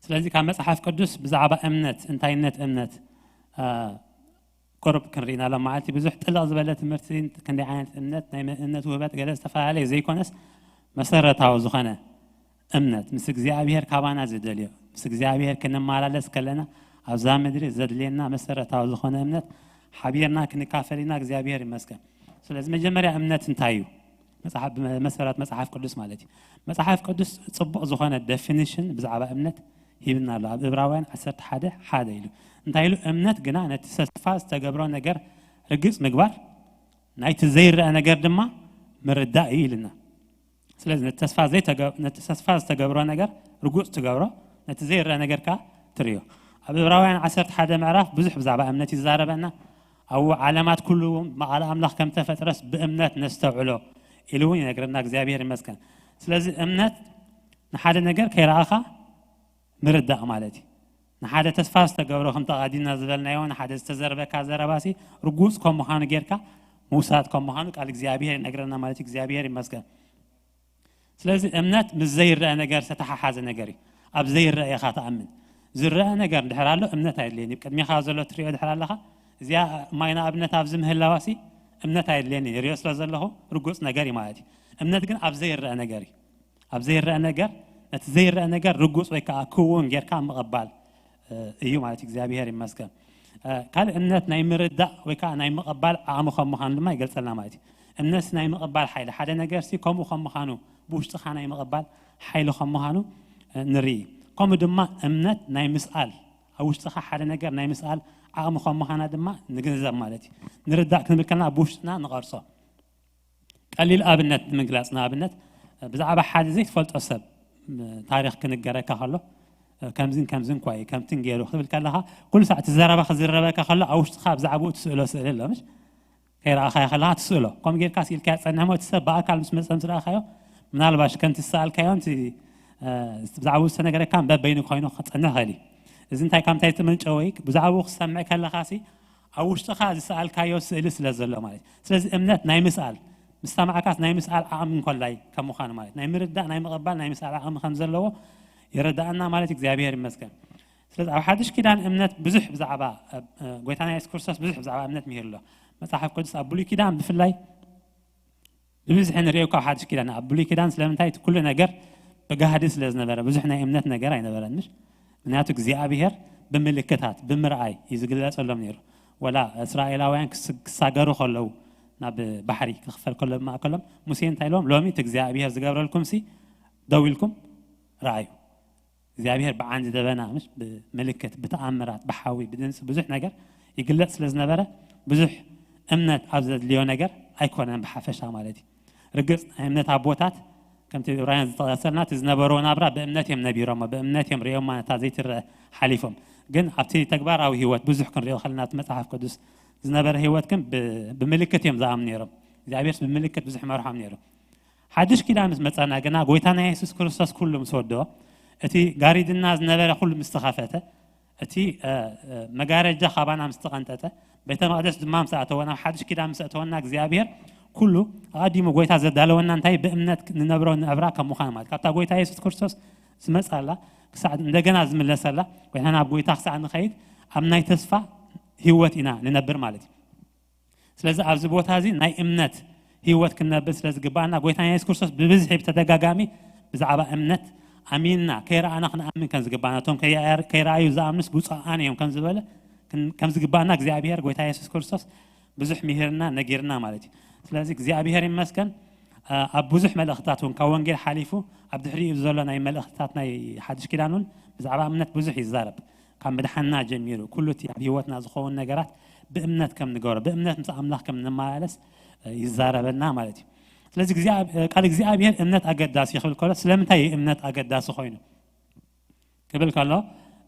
ስለዚ ካብ መፅሓፍ ቅዱስ ብዛዕባ እምነት እንታይነት እምነት ቁሩብ ክንርኢ ኢና ሎም መዓልቲ ብዙሕ ጥልቕ ዝበለ ትምህርቲ ክንደይ ዓይነት እምነት ናይ እምነት ውህበት ገለ ዝተፈላለየ ዘይኮነስ መሰረታዊ ዝኾነ እምነት ምስ እግዚኣብሔር ካባና ዝደልዮ ምስ እግዚኣብሔር ክንመላለስ ከለና ኣብዛ ምድሪ ዘድልየና መሰረታዊ ዝኾነ እምነት ሓቢርና ክንካፈል ኢና እግዚኣብሔር ይመስገን። ስለዚ መጀመርያ እምነት እንታይ እዩ? መሰረት መፅሓፍ ቅዱስ ማለት እዩ። መፅሓፍ ቅዱስ ፅቡቕ ዝኾነ ደፊኒሽን ብዛዕባ እምነት ሂብና ኣሎ ኣብ እብራውያን ዓሰርተ ሓደ ሓደ ኢሉ እንታይ ኢሉ እምነት ግና ነቲ ተስፋ ዝተገብሮ ነገር ርግፅ ምግባር ናይቲ ዘይረአ ነገር ድማ ምርዳእ እዩ ኢልና። ስለዚ ነቲ ተስፋ ዘይተገ- ነቲ ተስፋ ዝተገብሮ ነገር ርጉፅ ትገብሮ ነቲ ዘይረአ ነገር ከዓ ትርእዮ። ኣብ እብራውያን ዓሰርተ ሓደ ምዕራፍ ብዙሕ ብዛዕባ እምነት ይዛረበና። ኣብኡ ዓለማት ኩሉ ብቃል ኣምላኽ ከም ተፈጥረስ ብእምነት ነስተውዕሎ ኢሉ እውን ይነግረና እግዚኣብሔር ይመስገን። ስለዚ እምነት ንሓደ ነገር ከይረኣኻ ምርዳእ ማለት እዩ። ንሓደ ተስፋ ዝተገብሮ ከምቲ ኣቐዲምና ዝበልናዮ ንሓደ ዝተዘርበካ ዘረባሲ ርጉፅ ከም ምዃኑ ጌርካ ምውሳድ ከም ምዃኑ ቃል እግዚኣብሔር ይነግረና ማለት እዩ። እግዚኣብሔር ይመስገን። ስለዚ እምነት ምስ ዘይረአ ነገር ዝተተሓሓዘ ነገር እዩ። ኣብ ዘይረአ ኢኻ ትኣምን። ዝረአ ነገር እንድሕር ኣሎ እምነት ኣየድልየን እዩ። ቅድሚኻ ዘሎ ትሪኦ ድሕር ኣለኻ እዚኣ ማይ ንኣብነት ኣብዚ ምህላዋሲ እምነት ኣየድልየን እዩ። ሪኦ ስለ ዘለኹ ርጉፅ ነገር እዩ ማለት እዩ። እምነት ግን ኣብ ዘይረአ ነገር እዩ። ኣብ ዘይረአ ነገር ነቲ ዘይረአ ነገር ርጉፅ ወይ ከዓ ክውን ጌርካ ምቕባል እዩ ማለት እዩ። እግዚኣብሔር ይመስገን። ካልእ እምነት ናይ ምርዳእ ወይ ከዓ ናይ ምቕባል ዓቕሚ ከም ምዃኑ ድማ ይገልፀልና ማለት እዩ። እምነት ናይ ምቕባል ሓይሊ ሓደ ነገር ሲ ከምኡ ከም ምዃኑ ብውሽጥኻ ናይ ምቕባል ሓይሊ ከም ምዃኑ ንርኢ። ከምኡ ድማ እምነት ናይ ምስኣል ኣብ ውሽጥኻ ሓደ ነገር ናይ ምስኣል ዓቕሚ ከም ምዃና ድማ ንግንዘብ ማለት እዩ። ንርዳእ ክንብል ከለና ብውሽጥና ንቐርፆ ቀሊል ኣብነት ንምግላፅ ንኣብነት ብዛዕባ ሓደ ዘይትፈልጦ ሰብ ታሪክ ክንገረካ ከሎ ከምዝን ከምዝን ኳ ከምትን ገይሩ ክትብል ከለካ ኩሉ ሳዕ እቲ ዘረባ ክዝረበካ ከሎ ኣብ ውሽጥካ ብዛዕባኡ ትስእሎ ስእሊ ኣሎ ምሽ ከይረኣኻዮ ከለካ ትስእሎ ከምኡ ጌርካ ስኢልካዮ ትፀንሕ ሞ እቲ ሰብ ብኣካል ምስ መፀ ምስ ረኣኻዮ ምናልባሽ ከምቲ ዝሰኣልካዮ ብዛዕባኡ ዝተነገረካ በበይኑ ኮይኑ ክፀንሕ ይኽእል እዩ። እዚ እንታይ ካብ እንታይ ትምንጨወ? ብዛዕባኡ ክሰምዕ ከለኻሲ ኣብ ውሽጥኻ ዝሰኣልካዮ ስእሊ ስለ ዘሎ ማለት እዩ። ስለዚ እምነት ናይ ምስኣል፣ ምስ ሰማዕካስ ናይ ምስኣል ዓቕሚ እንኮላይ ከም ምዃኑ ማለት፣ ናይ ምርዳእ፣ ናይ ምቕባል፣ ናይ ምስኣል ዓቕሚ ከም ዘለዎ ይረዳእና ማለት እዩ። እግዚኣብሔር ይመስገን። ስለዚ ኣብ ሓድሽ ኪዳን እምነት ብዙሕ ብዛዕባ፣ እ፣ እ፣ ጎይታና የሱስ ክርስቶስ ብዙሕ ብዛዕባ እምነት ምሂር ኣሎ። መጽሓፍ ቅዱስ ኣብ ብሉይ ኪዳን ብፍላይ ብብዝሒ ንሪኦ ካብ ሓድሽ ኪዳን። ኣብ ብሉይ ኪዳን ስለምንታይ? እቲ ኩሉ ነገር ብጋህዲ ስለ ዝነበረ ብዙሕ ናይ እምነት ነገር ኣይነበረን። ምሽ ምክንያቱ እግዚኣብሔር ብምልክታት ብምርኣይ እዩ ዝግለጸሎም ነይሩ። ወላ እስራኤላውያን ክስ- ክሳገሩ ከለዉ ናብ ባሕሪ ክኽፈል ከሎ ብማእከሎም ሙሴ እንታይ ኢሎም? ሎሚ እቲ እግዚኣብሔር ዝገብረልኩም ሲ ደው ኢልኩም ረኣዩ። እግዚኣብሔር ብዓንዲ ደበና፣ ምሽ ብምልክት፣ ብተኣምራት፣ ብሓዊ፣ ብድምፂ ብዙሕ ነገር ይግለጽ ስለ ዝነበረ ብዙሕ እምነት ኣብ ዘድልዮ ነገር ኣይኮነን ብሓፈሻ ማለት እዩ። ርግጽ ናይ እምነት ኣቦታት ከምቲ ዕብራውያን ዝጠቐሰልና እቲ ዝነበርዎ ናብራ ብእምነት እዮም ነቢሮሞ፣ ብእምነት እዮም ርእዮማ ነታ ዘይትረአ ሓሊፎም። ግን ኣብቲ ተግባራዊ ህይወት ብዙሕ ክንሪኦ ከለና ኣብቲ መጽሓፍ ቅዱስ ዝነበረ ህይወት ግን ብ- ብምልክት እዮም ዝኣምኑ ነይሮም። እግዚኣብሔርስ ብምልክት ብዙሕ መርሖም ነይሩ። ሓድሽ ኪዳን ምስ መጻና ግና ጎይታና የሱስ ክርስቶስ ኩሉ ምስ ወደኦ፣ እቲ ጋሪድና ዝነበረ ኩሉ ምስ ተኸፈተ፣ እቲ እ፣ እ፣ መጋረጃ ካባና ምስ ተቐንጠጠ፣ ቤተ መቕደስ ድማ ምስ ኣተወ፣ ናብ ሓድሽ ኪዳን ምስ ኣተወና እግዚኣብሔር ኩሉ ኣቐዲሙ ጎይታ ዘዳለወና እንታይ ብእምነት ንነብሮ ንነብራ ከም ምዃን ማለት ካብታ ጎይታ የሱስ ክርስቶስ ዝመጻላ ክሳዕ እንደገና ዝምለሰላ ጎይታ ናብ ጎይታ ክሳዕ ንኸይድ ኣብ ናይ ተስፋ ህይወት ኢና ንነብር ማለት እዩ። ስለዚ ኣብዚ ቦታ እዚ ናይ እምነት ህይወት ክንነብር ስለ ዝግባኣና ጎይታና የሱስ ክርስቶስ ብብዝሒ ብተደጋጋሚ ብዛዕባ እምነት ኣሚንና ከይረኣና ክንኣምን ከም ዝግባኣና እቶም ከይኣር- ከይረኣዩ ዝኣምኑስ ብፁዓን እዮም ከም ዝበለ ክን- ከም ዝግባኣና እግዚኣብሔር ጎይታ የሱስ ክርስቶስ ብዙሕ ምሂርና ነጊርና ማለት እዩ። ስለዚ እግዚኣብሔር ይመስገን። ኣ- ኣብ ብዙሕ መልእኽትታት እውን ካብ ወንጌል ሓሊፉ ኣብ ድሕሪኡ ዘሎ ናይ መልእኽትታት ናይ ሓድሽ ኪዳን እውን ብዛዕባ እምነት ብዙሕ ይዛረብ። ካብ ምድሓንና ጀሚሩ ኩሉ እቲ ኣብ ህይወትና ዝኸውን ነገራት ብእምነት ከም ንገብሮ ብእምነት ምስ ኣምላኽ ከም ንመላለስ እ፣ ይዛረበና ማለት እዩ። ስለዚ እግዚኣብ- እ፣ ቃል እግዚኣብሔር እምነት ኣገዳሲ ክብል ከሎ ስለምንታይ እዩ እምነት ኣገዳሲ ኮይኑ ክብል ከሎ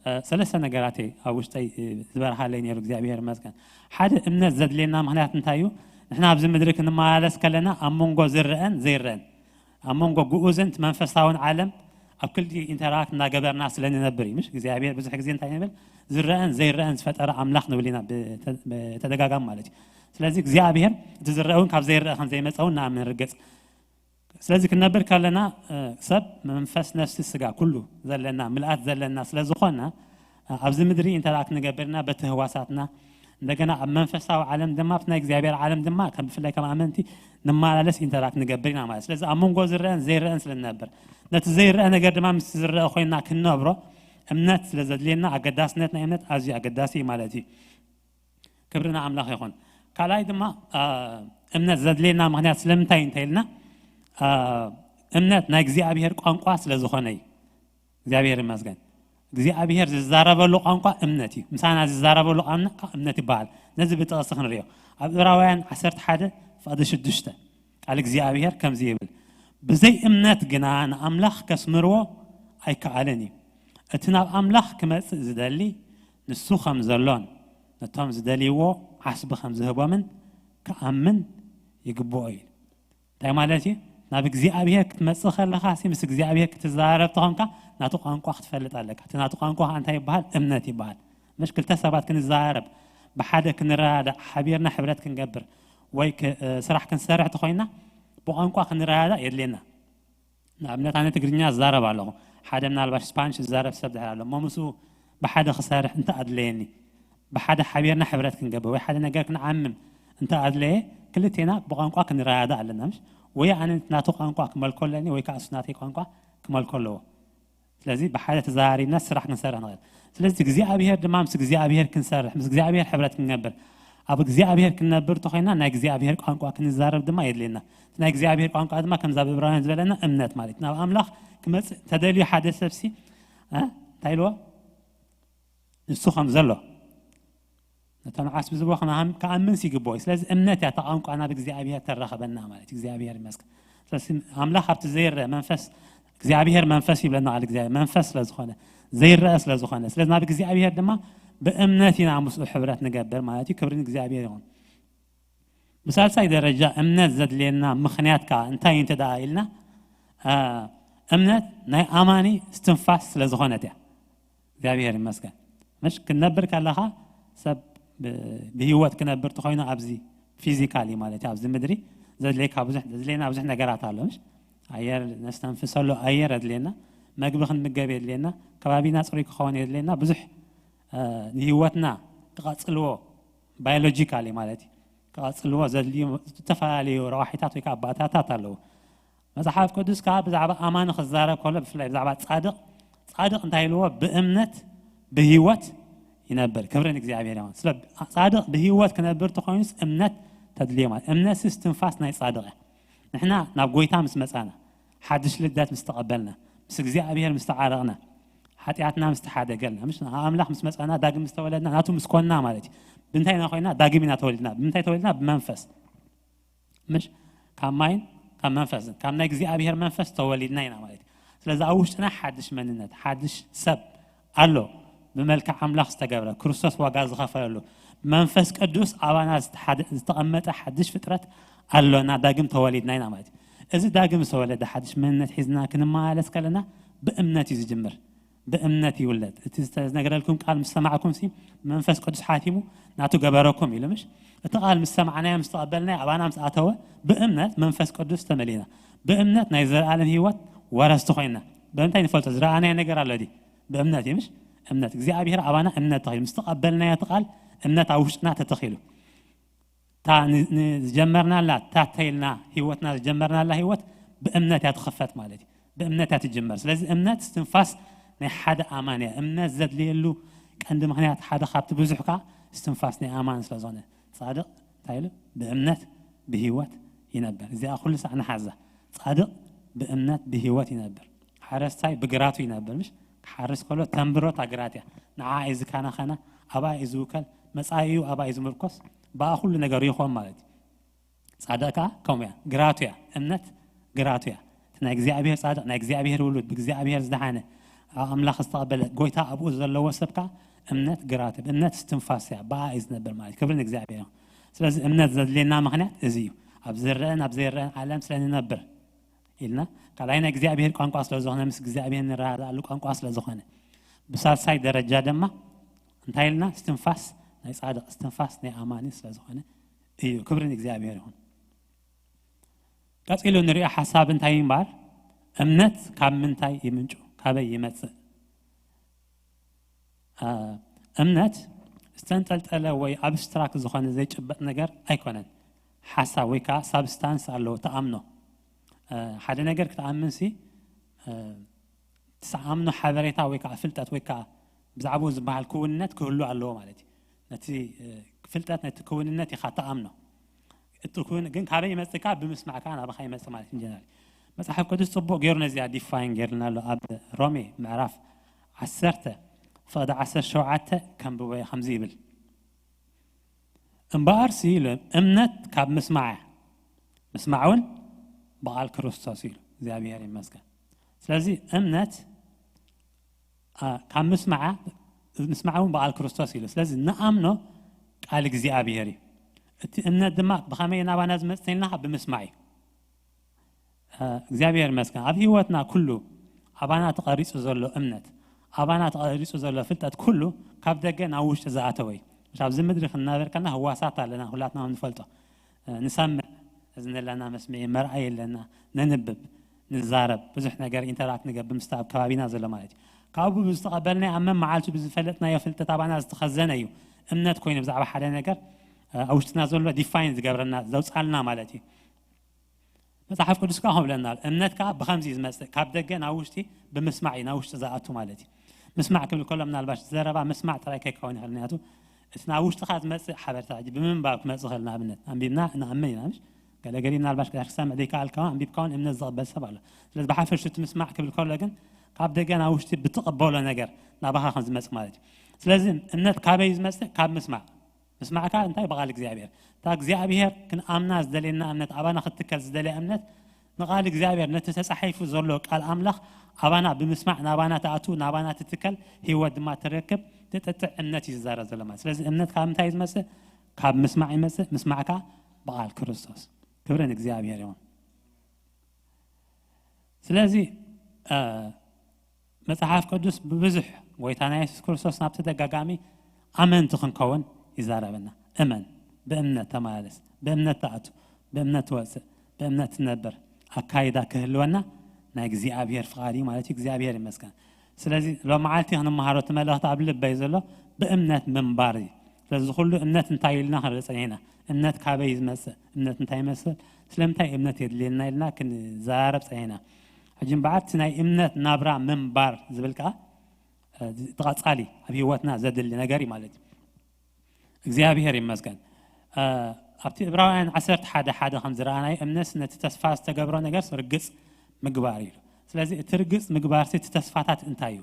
እ፣ ሰለስተ ነገራት እየ ኣብ ውሽጠይ እ፣ ዝበርሃለይ ነይሩ እግዚኣብሔር ይመስገን። ሓደ እምነት ዘድልየና ምክንያት እንታይ እዩ? ንሕና ኣብዚ ምድሪ ክንመላለስ ከለና ኣብ መንጎ ዝረአን ዘይረአን ኣብ መንጎ ግኡዝን እቲ መንፈሳውን ዓለም ኣብ ክልቲኡ ኢንተራክት እናገበርና ስለ ንነብር እዩ። ምሽ እግዚኣብሔር ብዙሕ ግዜ እንታይ ንብል? ዝረአን ዘይረአን ዝፈጠረ ኣምላኽ ንብል ኢና ብተ- ብተደጋጋሚ ማለት እዩ። ስለዚ እግዚኣብሔር እቲ ዝረአ እውን ካብ ዘይረአ ከም ዘይመፀ እውን ንኣምን ርግፅ። ስለዚ ክንነብር ከለና እ፣ ሰብ መንፈስ ነፍሲ ስጋ ኩሉ ዘለና ምልኣት ዘለና ስለ ዝኾና ኣብዚ ምድሪ ኢንተራክት ንገብርና በቲ ህዋሳትና እንደገና ኣብ መንፈሳዊ ዓለም ድማ ኣብቲ ናይ እግዚኣብሔር ዓለም ድማ ከም ብፍላይ ከም ኣመንቲ ንመላለስ ኢንተራክት ንገብር ኢና ማለት ስለዚ ኣብ መንጎ ዝረአን ዘይረአን ስለ ንነብር ነቲ ዘይረአ ነገር ድማ ምስ ዝረአ ኮይና ክንነብሮ እምነት ስለ ዘድልየና ኣገዳስነት ናይ እምነት ኣዝዩ ኣገዳሲ እዩ ማለት እዩ። ክብሪ ንኣምላኽ ይኹን። ካልኣይ ድማ እምነት ዘድልየና ምክንያት ስለምንታይ እንተ ኢልና እምነት ናይ እግዚኣብሔር ቋንቋ ስለ ዝኾነ እዩ። እግዚኣብሔር ይመስገን። እግዚኣብሔር ዝዛረበሉ ቋንቋ እምነት እዩ። ምሳና ዝዛረበሉ ቋንቋ እምነት ይበሃል። ነዚ ብጥቕሲ ክንሪኦ ኣብ ዕብራውያን ዓሰርተ ሓደ ፍቕዲ ሽዱሽተ ቃል እግዚኣብሔር ከምዚ ይብል፣ ብዘይ እምነት ግና ንኣምላኽ ከስምርዎ ኣይከኣልን እዩ። እቲ ናብ ኣምላኽ ክመጽእ ዝደሊ ንሱ ከም ዘሎን ነቶም ዝደልይዎ ዓስቢ ከም ዝህቦምን ክኣምን ይግብኦ እዩ። እንታይ ማለት እዩ? ናብ እግዚኣብሔር ክትመጽእ ከለኻ ሲ ምስ እግዚኣብሔር ክትዘራረብ ተኾንካ ናቱ ቋንቋ ክትፈልጥ ኣለካ። እቲ ናቱ ቋንቋ ከዓ እንታይ ይበሃል? እምነት ይበሃል። መሽ ክልተ ሰባት ክንዘራረብ፣ ብሓደ ክንረዳዳእ፣ ሓቢርና ሕብረት ክንገብር ወይ ክ- ስራሕ ክንሰርሕ ተኾይና ብቋንቋ ክንረዳዳእ የድልየና። ንኣብነት ኣነ ትግርኛ ዝዛረብ ኣለኹ፣ ሓደ ምናልባሽ ስፓንሽ ዝዛረብ ሰብ ድሕር ኣሎ እሞ ምስኡ ብሓደ ክሰርሕ እንተ ኣድለየኒ ብሓደ ሓቢርና ሕብረት ክንገብር ወይ ሓደ ነገር ክንዓምም እንተ ኣድለየ ክልቴና ብቋንቋ ክንረዳዳእ ኣለና ምሽ? ወይ ኣነ ናቱ ቋንቋ ክመልኮ ኣለኒ ወይ ከዓ እሱ ናተይ ቋንቋ ክመልኮ ኣለዎ። ስለዚ ብሓደ ተዘራሪብና ስራሕ ክንሰርሕ ንኽእል። ስለዚ እግዚኣብሔር ድማ ምስ እግዚኣብሔር ክንሰርሕ ምስ እግዚኣብሔር ሕብረት ክንገብር ኣብ እግዚኣብሔር ክንነብር ተኾይና ናይ እግዚኣብሔር ቋንቋ ክንዛረብ ድማ የድልየና። እቲ ናይ እግዚኣብሔር ቋንቋ ድማ ከምዛ ብዕብራውያን ዝበለና እምነት ማለት እዩ። ናብ ኣምላኽ ክመፅእ ተደልዩ ሓደ ሰብሲ እ፣ እንታይ ኢልዎ? ንሱ ከም ዘሎ ነቶም ዓስቢ ዝቦ ክኣምንስ ይግብኦ እዩ። ስለዚ እምነት እያ እታ ቋንቋ ናብ እግዚኣብሔር ተራኸበና ማለት እዩ። እግዚኣብሔር ይመስገን። ስለዚ ኣምላኽ ኣብቲ ዘይረአ መንፈስ እግዚኣብሔር መንፈስ ይብለና ቃል እግዚኣብሔር መንፈስ ስለ ዝኾነ ዘይረአ ስለ ዝኾነ ስለዚ ናብ እግዚኣብሔር ድማ ብእምነት ኢና ምስኡ ሕብረት ንገብር ማለት እዩ። ክብሪ ንእግዚኣብሔር ይኹን። ብሳልሳይ ደረጃ እምነት ዘድልየና ምኽንያት ከዓ እንታይ እዩ እንተ ደኣ ኢልና እምነት ናይ ኣማኒ ስትንፋስ ስለ ዝኾነት እያ። እግዚኣብሔር ይመስገን። ምሽ ክትነብር ከለኻ ሰብ ብ- ብህይወት ክነብር ተኾይኑ ኣብዚ ፊዚካሊ ማለት እዩ፣ ኣብዚ ምድሪ ዘድልየካ ብዙሕ፣ ዘድልየና ብዙሕ ነገራት ኣሎ። ምሽ ኣየር ነስተንፍሰሉ ኣየር የድልየና፣ መግቢ ክንምገብ የድልየና፣ ከባቢና ፅሩይ ክኸውን የድልየና፣ ብዙሕ እ፣ ንህይወትና ክቐፅልዎ ባዮሎጂካሊ ማለት እዩ ክቐፅልዎ ዘድልዩ ዝተፈላለዩ ረዋሒታት ወይ ከዓ ባእታታት ኣለዉ። መፅሓፍ ቅዱስ ከዓ ብዛዕባ ኣማኒ ክዛረብ ከሎ ብፍላይ ብዛዕባ ፃድቕ ፃድቕ እንታይ ኢልዎ? ብእምነት ብህይወት ይነብር። ክብሪ ንእግዚኣብሔር ይኹን። ስለ ፃድቕ ብህይወት ክነብር ተኾይኑስ እምነት ተድልዮ ማለት እምነት ስስ ትንፋስ ናይ ፃድቕ እያ። ንሕና ናብ ጎይታ ምስ መፃና ሓድሽ ልደት ምስ ተቐበልና ምስ እግዚኣብሔር ምስ ተዓረቕና ሓጢኣትና ምስ ተሓደገልና ምስ ኣምላኽ ምስ መፃና ዳግም ምስ ተወለድና ናቱ ምስ ኮንና ማለት እዩ። ብምንታይ ኢና ኮይና? ዳግም ኢና ተወሊድና። ብምንታይ ተወሊድና? ብመንፈስ ምሽ ካብ ማይን ካብ መንፈስን ካብ ናይ እግዚኣብሔር መንፈስ ተወሊድና ኢና ማለት እዩ። ስለዚ ኣብ ውሽጥና ሓድሽ መንነት ሓድሽ ሰብ ኣሎ። ብመልክዕ ኣምላኽ ዝተገብረ ክርስቶስ ዋጋ ዝኸፈለሉ መንፈስ ቅዱስ ኣባና ዝተሓደ- ዝተቐመጠ ሓድሽ ፍጥረት ኣሎና። ዳግም ተወሊድና ኢና ማለት እዩ። እዚ ዳግም ዝተወለደ ሓድሽ መንነት ሒዝና ክንመላለስ ከለና ብእምነት እዩ ዝጅምር። ብእምነት ይውለድ። እቲ ዝተነገረልኩም ቃል ምስ ሰማዕኩም ሲ መንፈስ ቅዱስ ሓቲሙ ናቱ ገበረኩም ኢሉ ምሽ እቲ ቃል ምስ ሰማዕናዮ ምስ ተቐበልናዮ ኣባና ምስ ኣተወ ብእምነት መንፈስ ቅዱስ ተመሊእና ብእምነት ናይ ዘለኣለም ህይወት ወረስቲ ኮይና። ብምንታይ ንፈልጦ? ዝረኣናዮ ነገር ኣሎ ድዩ? ብእምነት እዩ ምሽ እምነት እግዚኣብሔር ኣባና እምነት ተኺሉ ምስ ተቐበልናዮ እቲ ቃል እምነት ኣብ ውሽጥና ተተኺሉ እታ ን- ን- ዝጀመርናላ እታ ተይልና ህይወትና ዝጀመርናላ ህይወት ብእምነት እያ ትኽፈት ማለት እዩ። ብእምነት እያ ትጅመር። ስለዚ እምነት እስትንፋስ ናይ ሓደ ኣማን እያ። እምነት ዘድልየሉ ቀንዲ ምክንያት ሓደ ካብቲ ብዙሕ ከዓ እስትንፋስ ናይ ኣማን ስለዝኾነ ፃድቕ እንታይ ኢሉ ብእምነት ብህይወት ይነብር። እዚኣ ኩሉ ሳዕ ንሓዛ። ፃድቕ ብእምነት ብህይወት ይነብር። ሓረስታይ ብግራቱ ይነብር። ምሽ ክሓርስ ከሎ ተንብሮ እታ ግራት እያ። ንዓ እዩ ዝከናኸና፣ ኣብኣ እዩ ዝውከል፣ መፃኢኡ ኣብኣ እዩ ዝምርኮስ፣ ብኣ ኩሉ ነገሩ ይኾን ማለት እዩ። ፃድቕ ከዓ ከምኡ እያ፣ ግራቱ እያ። እምነት ግራቱ እያ። እቲ ናይ እግዚኣብሔር ፃድቕ፣ ናይ እግዚኣብሔር ውሉድ፣ ብእግዚኣብሔር ዝደሓነ፣ ኣብ ኣምላኽ ዝተቐበለ ጎይታ ኣብኡ ዘለዎ ሰብ ከዓ እምነት ግራቱ፣ እምነት እስትንፋስ እያ፣ ብኣ እዩ ዝነብር ማለት እዩ። ክብሪ ንእግዚኣብሔር ይኹን። ስለዚ እምነት ዘድልየና ምክንያት እዚ እዩ። ኣብ ዝረአን ኣብ ዘይረአን ዓለም ስለ ንነብር ኢልና ካልኣይ ናይ እግዚኣብሔር ቋንቋ ስለ ዝኾነ ምስ እግዚኣብሔር ንረዳዳኣሉ ቋንቋ ስለ ዝኾነ ብሳልሳይ ደረጃ ድማ እንታይ ኢልና እስትንፋስ ናይ ፃድቕ እስትንፋስ ናይ ኣማኒ ስለ ዝኾነ እዩ። ክብሪ ንእግዚኣብሔር ይኹን። ቀፂሉ ንሪኦ ሓሳብ እንታይ እምበር እምነት ካብ ምንታይ ይምንጩ? ካበይ ይመፅእ? እምነት ዝተንጠልጠለ ወይ ኣብስትራክት ዝኾነ ዘይጭበጥ ነገር ኣይኮነን። ሓሳብ ወይ ከዓ ሳብስታንስ ኣለዎ። ተኣምኖ ሓደ ነገር ክትኣምን ሲ ትኣምኖ ሓበሬታ ወይ ከዓ ፍልጠት ወይ ከዓ ብዛዕባኡ ዝበሃል ክውንነት ክህሉ ኣለዎ ማለት እዩ። ነቲ ፍልጠት ነቲ ክውንነት ኢኻ ተኣምኖ። እቲ ክውን ግን ካበይ ይመፅእ? ካብ ብምስማዕ ከዓ ናባኻ ይመፅእ ማለት ኢንጀነራል። መፅሓፍ ቅዱስ ፅቡቅ ገይሩ ነዚኣ ዲፋይን ገይርልና ኣሎ። ኣብ ሮሜ ምዕራፍ ዓሰርተ ፍቕዲ ዓሰርተ ሸውዓተ ከንብቦ እየ ከምዚ ይብል። እምበኣርሲ ኢሉ እምነት ካብ ምስማዕ እያ፣ ምስማዕ እውን ብቓል ክርስቶስ ኢሉ። እግዚኣብሔር ይመስገን። ስለዚ እምነት ካብ ምስማዓ ምስማዕ እውን ብቓል ክርስቶስ ኢሉ። ስለዚ ንኣምኖ ቃል እግዚኣብሔር እዩ። እቲ እምነት ድማ ብኸመይ ናባና ዝመፅእ ኢልና ብምስማዕ እዩ። እግዚኣብሔር ይመስገን ኣብ ህይወትና ኩሉ ኣባና ተቐሪፁ ዘሎ እምነት ኣባና ተቐሪፁ ዘሎ ፍልጠት ኩሉ ካብ ደገ ናብ ውሽጢ ዝኣተወ እዩ። ኣብዚ ምድሪ ክንናበር ከና ህዋሳት ኣለና፣ ኩላትና ንፈልጦ። ንሰምዕ፣ እዝኒ ኣለና መስምዒ፣ መርኣይ ኣለና፣ ነንብብ፣ ንዛረብ፣ ብዙሕ ነገር ኢንተራክት ንገብር ምስቲ ኣብ ከባቢና ዘሎ ማለት እዩ። ካብኡ ብዝተቐበልናዮ ኣብ መመዓልቱ ብዝፈለጥናዮ ፍልጠት ኣባና ዝተኸዘነ እዩ። እምነት ኮይኑ ብዛዕባ ሓደ ነገር ኣብ ውሽጥና ዘሎ ዲፋይን ዝገብረና ዘውፃልና ማለት እዩ። መፅሓፍ ቅዱስ ከዓ ከምብለና እምነት ከዓ ብከምዚ ዝመፅእ ካብ ደገ ናብ ውሽጢ ብምስማዕ እዩ ናብ ውሽጢ ዝኣቱ ማለት እዩ። ምስማዕ ክብል ከሎ ምናልባሽ ዘረባ ምስማዕ ጥራይ ከይከውን ይኽእል። ምክንያቱ እቲ ናብ ውሽጥኻ ዝመፅእ ሓበሬታ ሕጂ ብምንባብ ክመፅእ ይኽእል። ንኣብነት ኣንቢብና ንኣምን ኢና። ምሽ ገለገሊ ምናልባሽ ክሰምዕ ዘይከኣልካ እውን ኣንቢብካ እውን እምነት ዝቕበል ሰብ ኣሎ። ስለዚ ብሓፈሹ እቲ ምስማዕ ክብል ከሎ ግን ካብ ደገ ናብ ውሽጢ ብትቕበሎ ነገር ናባኻ ከም ዝመፅእ ማለት እዩ። ስለዚ እምነት ካበይ እዩ ዝመፅእ? ካብ ምስማዕ። ምስማዕካ እንታይ ብቓል እግዚኣብሔር እታ እግዚኣብሔር ክንኣምና ዝደልየና እምነት ኣባና ክትትከል ዝደልያ እምነት ንቓል እግዚኣብሔር ነቲ ተፃሒፉ ዘሎ ቃል ኣምላኽ ኣባና ብምስማዕ ናባና ትኣቱ ናባና ትትከል ህይወት ድማ ትረክብ ትጥጥዕ እምነት እዩ ዝዛረብ ዘሎ ማለት። ስለዚ እምነት ካብ ምንታይ እዩ ዝመፅእ? ካብ ምስማዕ ይመፅእ። ምስማዕካ ብቓል ክርስቶስ። ክብሪ ንእግዚኣብሔር ይኹን። ስለዚ መፅሓፍ ቅዱስ ብብዙሕ ጎይታና የሱስ ክርስቶስ ናብ ተደጋጋሚ ኣመንቲ ክንከውን ይዛረበና። እመን፣ ብእምነት ተመላለስ፣ ብእምነት ትኣቱ፣ ብእምነት ትወፅእ፣ ብእምነት ትነብር ኣካይዳ ክህልወና ናይ እግዚኣብሔር ፍቓድ እዩ ማለት እዩ። እግዚኣብሔር ይመስገን። ስለዚ ሎም መዓልቲ ክንመሃሮ እቲ መልእኽቲ ኣብ ልበይ ዘሎ ብእምነት ምንባር እዩ። ስለዚ ኩሉ እምነት እንታይ ኢልና ክንርኢ ፀኒሕና፣ እምነት ካበይ ዝመፅእ፣ እምነት እንታይ ይመስል፣ ስለምንታይ እምነት የድልየና ኢልና ክንዘራረብ ፀኒሕና። ሕጂ እምበኣር እቲ ናይ እምነት ናብራ ምንባር ዝብል ከዓ እቲ ቀጻሊ ኣብ ህይወትና ዘድሊ ነገር እዩ ማለት እዩ። እግዚኣብሔር ይመስገን። ኣብቲ ዕብራውያን ዓሰርተ ሓደ ሓደ ከም ዝረኣናዮ እምነት ነቲ ተስፋ ዝተገብሮ ነገር ርግጽ ምግባር እዩ። ስለዚ እቲ ርግጽ ምግባር እቲ ተስፋታት እንታይ እዩ?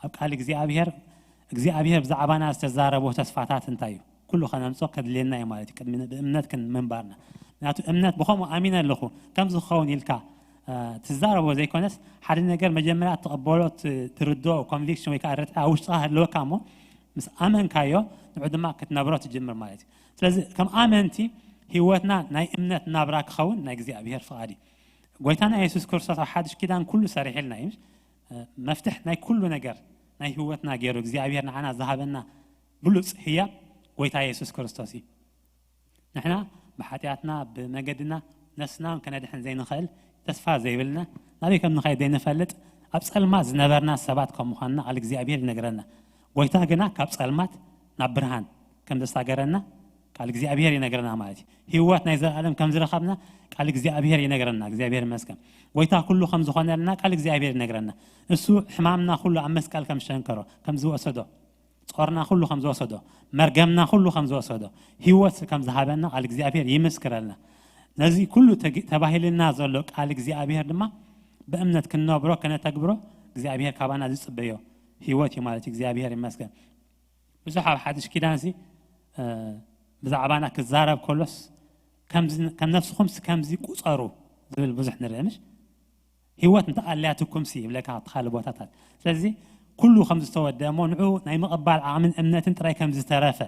ኣብ ቃል እግዚኣብሔር እግዚኣብሔር ብዛዕባና ዝተዛረቦ ተስፋታት እንታይ እዩ? ኩሉ ከነምጾ ከድልየና እዩ ማለት እዩ። ቅድሚ ብእምነት ክንምንባርና ምክንያቱ እምነት ብኸምኡ ኣሚነ ኣለኹ ከምዚ ክኸውን ኢልካ ትዛረቦ ዘይኮነስ ሓደ ነገር መጀመርያ ትቐበሎ ትርድኦ ኮንቪክሽን ወይ ከዓ ርትዓ ውሽጥካ ህልወካ እሞ ምስ ኣመንካዮ ንዑ ድማ ክትነብሮ ትጅምር ማለት እዩ። ስለዚ ከም ኣመንቲ ህይወትና ናይ እምነት ናብራ ክኸውን ናይ እግዚኣብሔር ፍቓድ እዩ። ጎይታና የሱስ ክርስቶስ ኣብ ሓድሽ ኪዳን ኩሉ ሰሪሕልና እዩ። መፍትሕ ናይ ኩሉ ነገር ናይ ህይወትና ገይሩ እግዚኣብሔር ንዓና ዝሃበና ብሉፅ ህያብ ጎይታ የሱስ ክርስቶስ እዩ። ንሕና ብሓጢኣትና ብመገድና ነስና ከነድሕን ዘይንኽእል ተስፋ ዘይብልና ናበይ ከም ንኸይድ ዘይንፈልጥ ኣብ ፀልማት ዝነበርና ሰባት ከም ምዃንና ቃል እግዚኣብሔር ይነግረና። ጎይታ ግና ካብ ፀልማት ናብ ብርሃን ከም ዘሳገረና ቃል እግዚኣብሔር ይነግረና ማለት እዩ። ህይወት ናይ ዘለኣለም ከም ዝረኸብና ቃል እግዚኣብሔር ይነግረና። እግዚኣብሔር ይመስገን። ጎይታ ኩሉ ከም ዝኾነልና ቃል እግዚኣብሔር ይነግረና። እሱ ሕማምና ኩሉ ኣብ መስቀል ከም ዝሸንከሮ ከም ዝወሰዶ ጾርና ኩሉ ከም ዝወሰዶ መርገምና ኩሉ ከም ዝወሰዶ ህይወት ከም ዝሃበና ቃል እግዚኣብሔር ይምስክረልና። ነዚ ኩሉ ተባሂልና ዘሎ ቃል እግዚኣብሔር ድማ ብእምነት ክንነብሮ ከነተግብሮ እግዚኣብሔር ካባና ዝፅበዮ ህይወት እዩ ማለት እዩ። እግዚኣብሔር ይመስገን። ብዙሕ ኣብ ሓድሽ ኪዳን ሲ ብዛዕባና ክዛረብ ከሎስ ከም ነፍስኹም ከምዚ ቁፀሩ ዝብል ብዙሕ ንርኢ ምሽ ህይወት እንተኣልያትኩም ሲ ይብለካ ኣብቲ ካልእ ቦታታት። ስለዚ ኩሉ ከም ዝተወደአ እሞ ንዑ ናይ ምቕባል ዓቕምን እምነትን ጥራይ ከም ዝተረፈ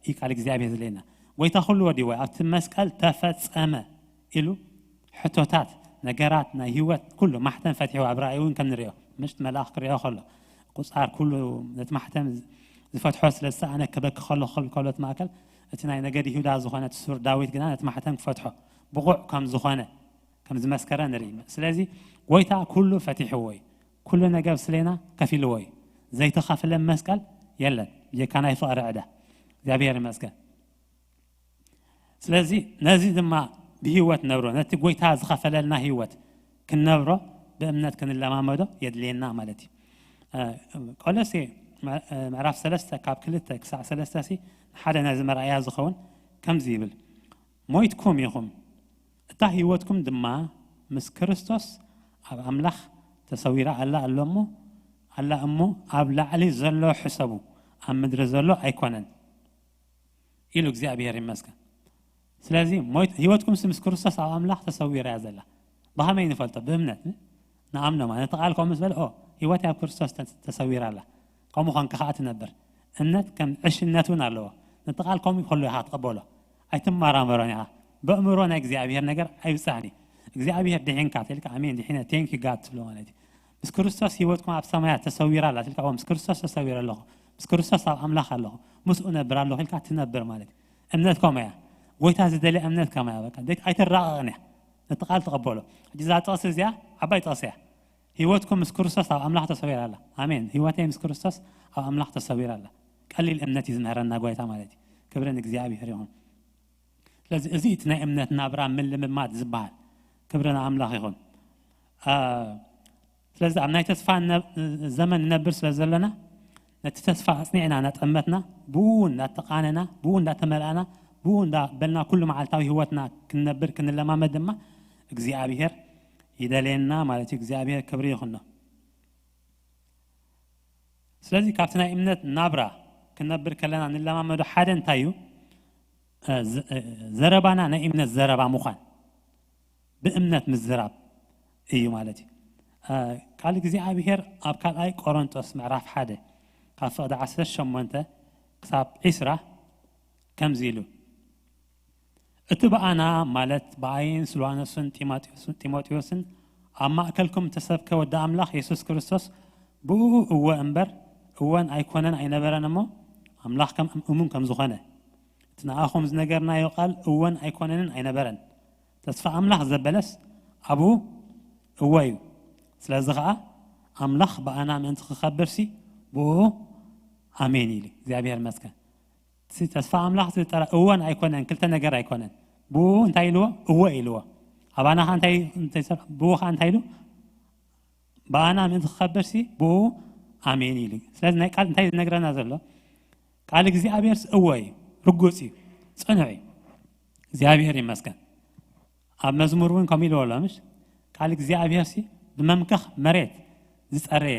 እዩ ቃል እግዚኣብሔር ዝለየና። ጎይታ ኩሉ ወዲዎ ኣብቲ መስቀል ተፈጸመ ኢሉ ሕቶታት ነገራት ናይ ህይወት ኩሉ ማሕተም ፈትሕዎ ኣብ ራእይ እውን ከም ንሪኦ ምሽት መልኣኽ ክሪኦ ከሎ ቁፃር ኩሉ ነቲ ማሕተም ዝፈትሖ ስለ ዝሰኣነ ክበኪ ከሎ ክብል ከሎ እቲ ማእከል እቲ ናይ ነገድ ይሁዳ ዝኾነ እቲ ሱር ዳዊት ግና ነቲ ማሕተም ክፈትሖ ብቑዕ ከም ዝኾነ ከም ዝመስከረ ንርኢ። ስለዚ ጎይታ ኩሉ ፈቲሕዎ እዩ። ኩሉ ነገር ስሌና ከፊልዎ እዩ። ዘይተኸፍለ መስቀል የለን። ብጀካ ናይ ፍቕሪ ዕዳ እግዚኣብሔር ይመስገን። ስለዚ ነዚ ድማ ብህይወት ነብሮ ነቲ ጎይታ ዝኸፈለልና ህይወት ክንነብሮ ብእምነት ክንለማመዶ የድልየና ማለት እዩ። ቆሎሴ ምዕራፍ ሰለስተ ካብ ክልተ ክሳዕ ሰለስተ ሲ ሓደ ነዚ መርኣያ ዝኸውን ከምዚ ይብል፣ ሞይትኩም ኢኹም እታ ህይወትኩም ድማ ምስ ክርስቶስ ኣብ ኣምላኽ ተሰዊራ ኣላ ኣሎ እሞ ኣላ እሞ ኣብ ላዕሊ ዘሎ ሕሰቡ ኣብ ምድሪ ዘሎ ኣይኮነን ኢሉ እግዚኣብሔር ይመስገን። ስለዚ ህይወትኩም ምስ ክርስቶስ ኣብ ኣምላኽ ተሰዊራ እያ ዘላ። ብኸመይ ንፈልጦ? ብእምነት ንኣምኖ ማለት ነቲ ቃል ከምኡ ዝበለ ኦ ህይወት ኣብ ክርስቶስ ተሰዊራ ኣላ ከምኡ ኾንካ ከዓ ትነብር። እምነት ከም ዕሽነት እውን ኣለዎ። ነቲ ቃል ከምኡ ከሎ ኢኻ ትቐበሎ። ኣይትመራመሮን ኢኻ። በእምሮ ናይ እግዚኣብሔር ነገር ኣይብጻሕን እዩ። እግዚኣብሔር ድሒንካ ተልካ ኣሜን ድሒነ ቴንክ ጋድ ትብሎ ማለት እዩ። ምስ ክርስቶስ ህይወትኩም ኣብ ሰማያት ተሰዊራ ኣላ ትልካ ምስ ክርስቶስ ተሰዊረ ኣለኹ ምስ ክርስቶስ ኣብ ኣምላኽ ኣለኹ ምስኡ ነብር ኣለኹ ኢልካ ትነብር ማለት እዩ። እምነት ከምኡ እያ። ጎይታ ዝደልያ እምነት ከምኡ እያ። በቃ ኣይትራቐቕን እያ። ነቲ ቃል ተቐበሎ። ሕጂ እዛ ጥቕሲ እዚኣ ዓባይ ጥቕሲ እያ። ህይወትኩም ምስ ክርስቶስ ኣብ ኣምላኽ ተሰዊራ ኣላ። ኣሜን። ህይወተይ ምስ ክርስቶስ ኣብ ኣምላኽ ተሰዊራ ኣላ። ቀሊል እምነት እዩ ዝምህረና ጎይታ ማለት እዩ። ክብሪ ንእግዚኣብሔር ይኹን። ስለዚ እዚ እቲ ናይ እምነት ናብራ ምልምማድ ዝበሃል ክብሪ ንኣምላኽ ይኹን። ስለዚ ኣብ ናይ ተስፋ ዘመን ንነብር ስለ ዘለና ነቲ ተስፋ ኣጽኒዕና እናጠመትና ብኡ እንዳተቃነና ብኡ እንዳተመልኣና ብኡ እንዳበልና ኩሉ መዓልታዊ ህይወትና ክንነብር ክንለማመድ ድማ እግዚኣብሔር ይደልየና ማለት እዩ። እግዚኣብሔር ክብሪ ይኹኖ። ስለዚ ካብቲ ናይ እምነት ናብራ ክንነብር ከለና ንለማመዶ ሓደ እንታይ እዩ? ዘረባና ናይ እምነት ዘረባ ምዃን ብእምነት ምዝራብ እዩ ማለት እዩ። ቃል እግዚኣብሔር ኣብ ካልኣይ ቆሮንጦስ ምዕራፍ ሓደ ካብ ፍቕዲ ዓሰርተ ሸሞንተ ክሳብ ዒስራ ከምዚ ኢሉ እቲ ብኣና ማለት ብኣይን ስልዋኖስን ጢሞቴዎስን ኣብ ማእከልኩም እተሰብከ ወዲ ኣምላኽ የሱስ ክርስቶስ ብኡ እወ እምበር እወን ኣይኮነን ኣይነበረን እሞ ኣምላኽ ከም እሙን ከም ዝኾነ እቲ ንኣኹም ዝነገርናዮ ቃል እወን ኣይኮነንን ኣይነበረን። ተስፋ ኣምላኽ ዘበለስ ኣብኡ እወ እዩ። ስለዚ ኸዓ ኣምላኽ ብኣና ምእንቲ ክኸብርሲ ብኡ ኣሜን ኢሉ እግዚኣብሔር ይመስገን። እቲ ተስፋ ኣምላኽ ዝጠራ እወን ኣይኮነን ክልተ ነገር ኣይኮነን። ብኡ እንታይ ኢልዎ? እወ ኢልዎ። ኣባና ኸዓ እንታይ እንታይ ሰራ- ብኡ ኸዓ እንታይ ኢሉ? ብኣና ምእንቲ ክኸብርሲ ብኡ ኣሜን ኢሉ። ስለዚ ናይ ቃል እንታይ ዝነግረና ዘሎ? ቃል እግዚኣብሔርስ እወ እዩ፣ ርጉፅ እዩ፣ ፅኑዕ እዩ። እግዚኣብሔር ይመስገን። ኣብ መዝሙር እውን ከምኡ ኢልዎ ኣሎ ምሽ? ቃል እግዚኣብሔርሲ ብመምከኽ መሬት ዝፀረየ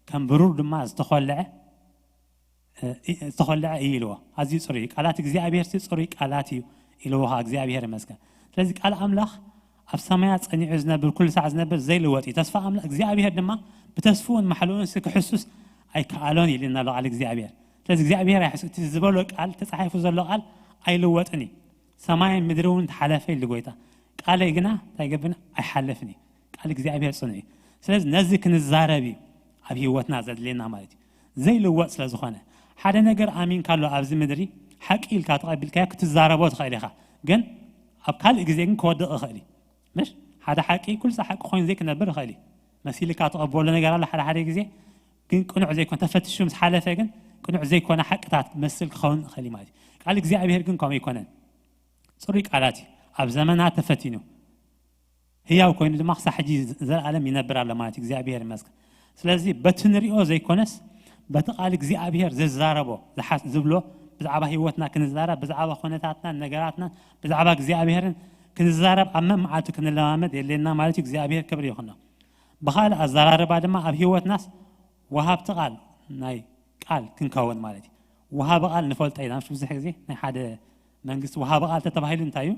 ከም ብሩር ድማ ዝተኾልዐ ዝተኾልዐ እዩ ኢልዎ። ኣዝዩ ፅሩይ እዩ። ቃላት እግዚኣብሔር ሲ ፅሩይ ቃላት እዩ ኢልዎ ኸዓ እግዚኣብሔር ይመስገን። ስለዚ ቃል ኣምላኽ ኣብ ሰማያት ፀኒዑ ዝነብር ኩሉ ሳዕ ዝነብር ዘይልወጥ እዩ። ተስፋ ኣምላኽ እግዚኣብሔር ድማ ብተስፍኡን ማሕልኡን ሲ ክሕሱስ ኣይከኣሎን ኢልና ኣሎ ቃል እግዚኣብሔር። ስለዚ እግዚኣብሔር ኣይሕሱ እቲ ዝበሎ ቃል ተፃሒፉ ዘሎ ቃል ኣይልወጥን እዩ። ሰማይን ምድሪ እውን ተሓለፈ ኢሉ ጎይታ ቃለይ ግና እንታይ ገብን ኣይሓለፍን እዩ። ቃል እግዚኣብሔር ፅኑዕ እዩ። ስለዚ ነዚ ክንዛረብ እዩ ኣብ ህይወትና ዘድልየና ማለት እዩ። ዘይልወጥ ስለ ዝኾነ ሓደ ነገር ኣሚንካ ኣሎ ኣብዚ ምድሪ ሓቂ ኢልካ ተቐቢልካዮ ክትዛረቦ ትኽእል ኢኻ። ግን ኣብ ካልእ ግዜ ግን ክወድቕ ይኽእል እዩ። ምሽ ሓደ ሓቂ ኩልሳ ሓቂ ኮይኑ ዘይክነብር ይኽእል እዩ። መሲልካ ተቐበሎ ነገር ኣሎ ሓደ ሓደ ግዜ ግን ቅኑዕ ዘይኮነ ተፈትሹ ምስ ሓለፈ ግን ቅኑዕ ዘይኮነ ሓቅታት መስል ክኸውን ይኽእል እዩ ማለት እዩ። ቃል እግዚኣብሔር ግን ከምኡ ኣይኮነን። ፅሩይ ቃላት እዩ። ኣብ ዘመናት ተፈቲኑ ህያው ኮይኑ ድማ ክሳብ ሕጂ ዘለኣለም ይነብር ኣሎ ማለት እዩ። እግዚኣብሔር ይመስገን። ስለዚ በቲ ንሪኦ ዘይኮነስ በቲ ቃል እግዚኣብሔር ዝዛረቦ ዝሓስ ዝብሎ ብዛዕባ ህይወትና ክንዛረብ ብዛዕባ ኩነታትናን ነገራትናን ብዛዕባ እግዚኣብሔርን ክንዛረብ ኣብ መመዓልቱ ክንለማመድ የድልየና ማለት እዩ። እግዚኣብሔር ክብሪ ይኹኖ። ብኻልእ ኣዘራርባ ድማ ኣብ ህይወትናስ ወሃብቲ ቃል ናይ ቃል ክንከውን ማለት እዩ። ወሃቢ ቃል ንፈልጦ ኢና። ብዙሕ ግዜ ናይ ሓደ መንግስቲ ወሃቢ ቃል ተተባሂሉ እንታይ እዩ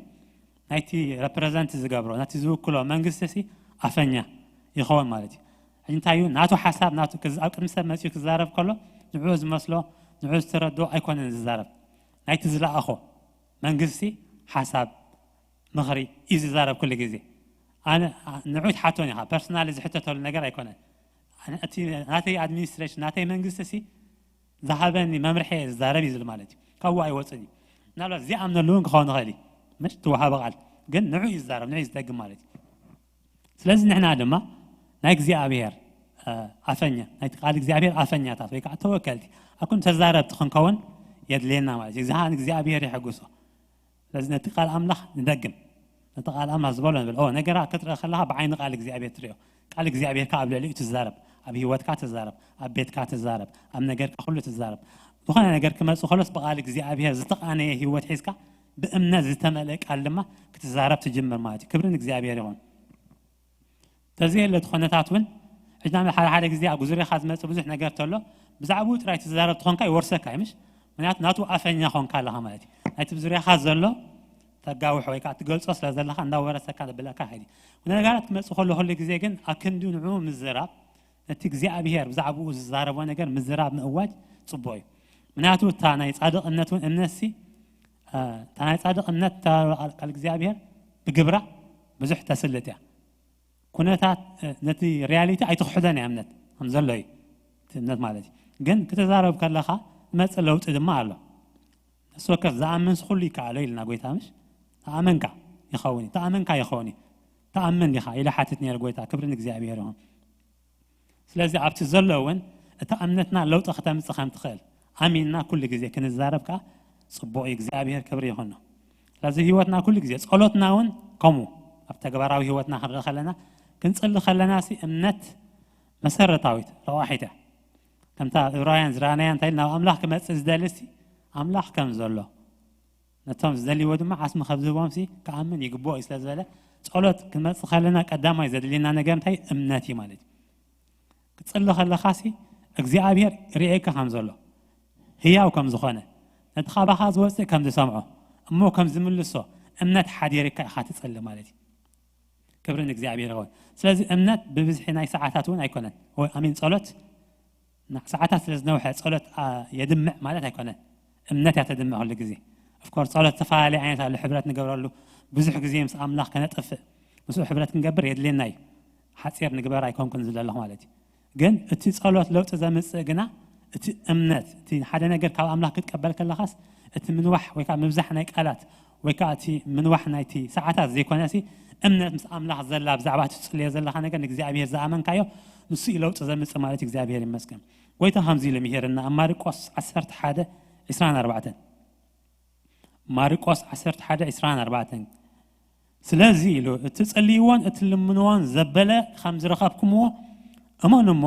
ናይቲ ረፕረዘንት ዝገብሮ ናቲ ዝውክሎ መንግስቲ ሲ ኣፈኛ ይኸውን ማለት እዩ። እንታይ እዩ ናቱ ሓሳብ ናቱ ክዝ- ኣብ ቅድሚ ሰብ መፅኡ ክዛረብ ከሎ ንዕኡ ዝመስሎ ንዕኡ ዝተረድኦ ኣይኮነን ዝዛረብ። ናይቲ ዝለኣኾ መንግስቲ ሓሳብ ምኽሪ እዩ ዝዛረብ ኩሉ ግዜ። ኣነ ንዑ ትሓቶን ኢኻ ፐርሰናሊ ዝሕተተሉ ነገር ኣይኮነን። ኣነ እቲ ናተይ ኣድሚኒስትሬሽን ናተይ መንግስቲ ሲ ዝሃበኒ መምርሒ እየ ዝዛረብ እዩ ዝብል ማለት እዩ። ካብኡ ኣይወፅን እዩ። ምናልባት ዘይኣምነሉ እውን ክኸውን ይኽእል እዩ። ምሽ ትወሃበ ቃል ግን ንዑ እዩ ዝዛረብ ንዑ እዩ ዝደግም ማለት እዩ። ስለዚ ንሕና ድማ ናይ እግዚኣብሔር ኣፈኛ ናይቲ ቃል እግዚኣብሔር ኣፈኛታት ወይ ከዓ ተወከልቲ ኣኩም ተዛረብቲ ክንከውን የድልየና ማለት እዩ። ዝሃን እግዚኣብሔር ይሕጉሶ። ስለዚ ነቲ ቃል ኣምላኽ ንደግም ነቲ ቃል ኣምላኽ ዝበሎ ንብል ነገራት ክትርኢ ከለኻ ብዓይኒ ቃል እግዚኣብሔር ትሪኦ። ቃል እግዚኣብሔር ከዓ ኣብ ልዕሊኡ ትዛረብ። ኣብ ህይወትካ ትዛረብ፣ ኣብ ቤትካ ትዛረብ፣ ኣብ ነገርካ ኩሉ ትዛረብ። ዝኾነ ነገር ክመፅእ ከሎስ ብቃል እግዚኣብሔር ዝተቃነየ ህይወት ሒዝካ ብእምነት ዝተመልአ ቃል ድማ ክትዛረብ ትጅምር ማለት እዩ። ክብሪ ንእግዚኣብሔር ይኹን። ተዘየለ እቲ ኩነታት እውን ሕጂ ንኣብነት ሓደ ሓደ ግዜ ኣብ ዙርያኻ ዝመፅእ ብዙሕ ነገር ተሎ ብዛዕባኡ ጥራይ ትዛረብ ተኾንካ ይወርሰካ እዩ ምሽ? ምክንያቱ ናቱ ኣፈኛ ኾንካ ኣለኻ ማለት እዩ። ናይቲ ብዙርያኻ ዘሎ ተጋውሖ ወይ ከዓ ትገልፆ ስለ ዘለኻ እንዳወረሰካ ዘብለካ ይኸይድ እዩ። ነገራት ክመፅእ ከሎ ኩሉ ግዜ ግን ኣክንዲ ንዕኡ ምዝራብ ነቲ እግዚኣብሄር ብዛዕባኡ ዝዛረቦ ነገር ምዝራብ ምእዋጅ ፅቡቅ እዩ። ምክንያቱ እታ ናይ ፃድቅ እምነት እውን እምነት ሲ እታ ናይ ፃድቅ እምነት እታ ቃል እግዚኣብሄር ብግብራ ብዙሕ ተስልጥ እያ። ኩነታት ነቲ ሪያሊቲ ኣይትኽሕዶን እያ እምነት ከም ዘሎ እዩ። እቲ እምነት ማለት እዩ ግን ክትዛረብ ከለኻ ዝመፅእ ለውጢ ድማ ኣሎ። ነፍሲ ወከፍ ዝኣምን ኩሉ ይከኣሎ ኢልና ጎይታ ምሽ ተኣመንካ ይኸውን እዩ ተኣመንካ ይኸውን እዩ። ተኣምን ዲኻ ኢለ ሓትት ነይረ ጎይታ ክብሪ ንእግዚኣብሔር ይኹን። ስለዚ ኣብቲ ዘሎ እውን እታ እምነትና ለውጢ ክተምፅእ ከም ትኽእል ኣሚንና ኩሉ ግዜ ክንዛረብ ከዓ ፅቡቅ እዩ እግዚኣብሔር ክብሪ ይኹኖ። ስለዚ ህይወትና ኩሉ ግዜ ጸሎትና እውን ከምኡ ኣብ ተግባራዊ ህይወትና ክንርኢ ከለና ክንጽሊ ከለና ሲ እምነት መሰረታዊት ረዋሒት እያ። ከምታ ዕብራውያን ዝረኣናያ እንታይ ናብ ኣምላኽ ክመጽእ ዝደሊ ሲ ኣምላኽ ከም ዘሎ ነቶም ዝደልይዎ ድማ ዓስሚ ከም ዝህቦም ሲ ክኣምን ይግብኦ እዩ ስለ ዝበለ ጸሎት ክንመጽእ ከለና ቀዳማይ ዘድልየና ነገር እንታይ እምነት እዩ ማለት እዩ። ክትጽሊ ከለኻ ሲ እግዚኣብሔር ይርእየካ ከም ዘሎ ህያው ከም ዝኾነ ነቲ ካባኻ ዝወፅእ ከም ዝሰምዖ እሞ ከም ዝምልሶ እምነት ሓዲርካ ኢኻ ትጽሊ ማለት እዩ። ክብሪ ንእግዚኣብሔር ይኸውን። ስለዚ እምነት ብብዝሒ ናይ ሰዓታት እውን ኣይኮነን። ኣሚን ጸሎት ሰዓታት ስለ ዝነውሐ ጸሎት የድምዕ ማለት ኣይኮነን። እምነት እያ ተድምዕ ኩሉ ግዜ። ኦፍኮርስ ጸሎት ዝተፈላለዩ ዓይነት ኣሎ። ሕብረት ንገብረሉ ብዙሕ ግዜ ምስ ኣምላኽ ከነጥፍእ ምስኡ ሕብረት ክንገብር የድልየና እዩ። ሓፂር ንግበር ኣይኮንኩን ዝለለኹ ማለት እዩ። ግን እቲ ጸሎት ለውጢ ዘምፅእ ግና እቲ እምነት፣ እቲ ሓደ ነገር ካብ ኣምላኽ ክትቀበል ከለኻስ፣ እቲ ምንዋሕ ወይ ከዓ ምብዛሕ ናይ ቃላት ወይ ከዓ እቲ ምንዋሕ ናይቲ ሰዓታት ዘይኮነሲ፣ እምነት ምስ ኣምላኽ ዘላ፣ ብዛዕባ እቲ ትጽልዮ ዘለኻ ነገር ንእግዚኣብሔር ዝኣመንካዮ፣ ንሱ እዩ ለውጢ ዘምጽእ ማለት እዩ። እግዚኣብሔር ይመስገን። ጎይታ ከምዚ ኢሉ ምሂርና ኣብ ማርቆስ ዓሰርተ ሓደ ዕስራን ኣርባዕተን። ማርቆስ ዓሰርተ ሓደ ዕስራን ኣርባዕተን። ስለዚ ኢሉ፣ እትጽልይዎን እትልምንዎን ዘበለ ከም ዝረኸብኩምዎ እመኑ እሞ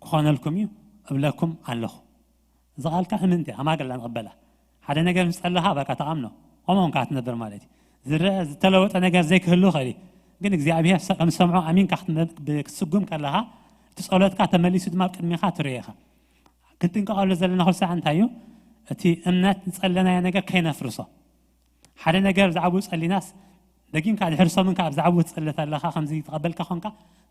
ክኾነልኩም እዩ እብለኩም ኣለኹ። እዚ ቃልካ እምንቲ እያ፣ ከማገላ ንቕበላ። ሓደ ነገር ምስ ጸለኻ በቃ ተኣምኖ፣ ከምኡ እውን ከዓ ትነብር ማለት እዩ። ዝረአ ዝተለወጠ ነገር ዘይክህሉ ይኽእል እዩ፣ ግን እግዚኣብሔር ሰ- ከም ዝሰምዖ ኣሚንካ ክትነ- ብ- ክትስጉም ከለኻ፣ እቲ ጸሎትካ ተመሊሱ ድማ ኣብ ቅድሚኻ ትርእዮ ኢኻ። ክንጥንቀቐሉ ዘለና ኩሉ ሰዓት እንታይ እዩ? እቲ እምነት ዝጸለናዮ ነገር ከይነፍርሶ። ሓደ ነገር ብዛዕባኡ ጸሊናስ፣ ደጊምካ ድሕሪ ሰሙን ከኣ ብዛዕባኡ ትጽሊ ተለኻ፣ ከምዚ ተቐበልካ ኾንካ፣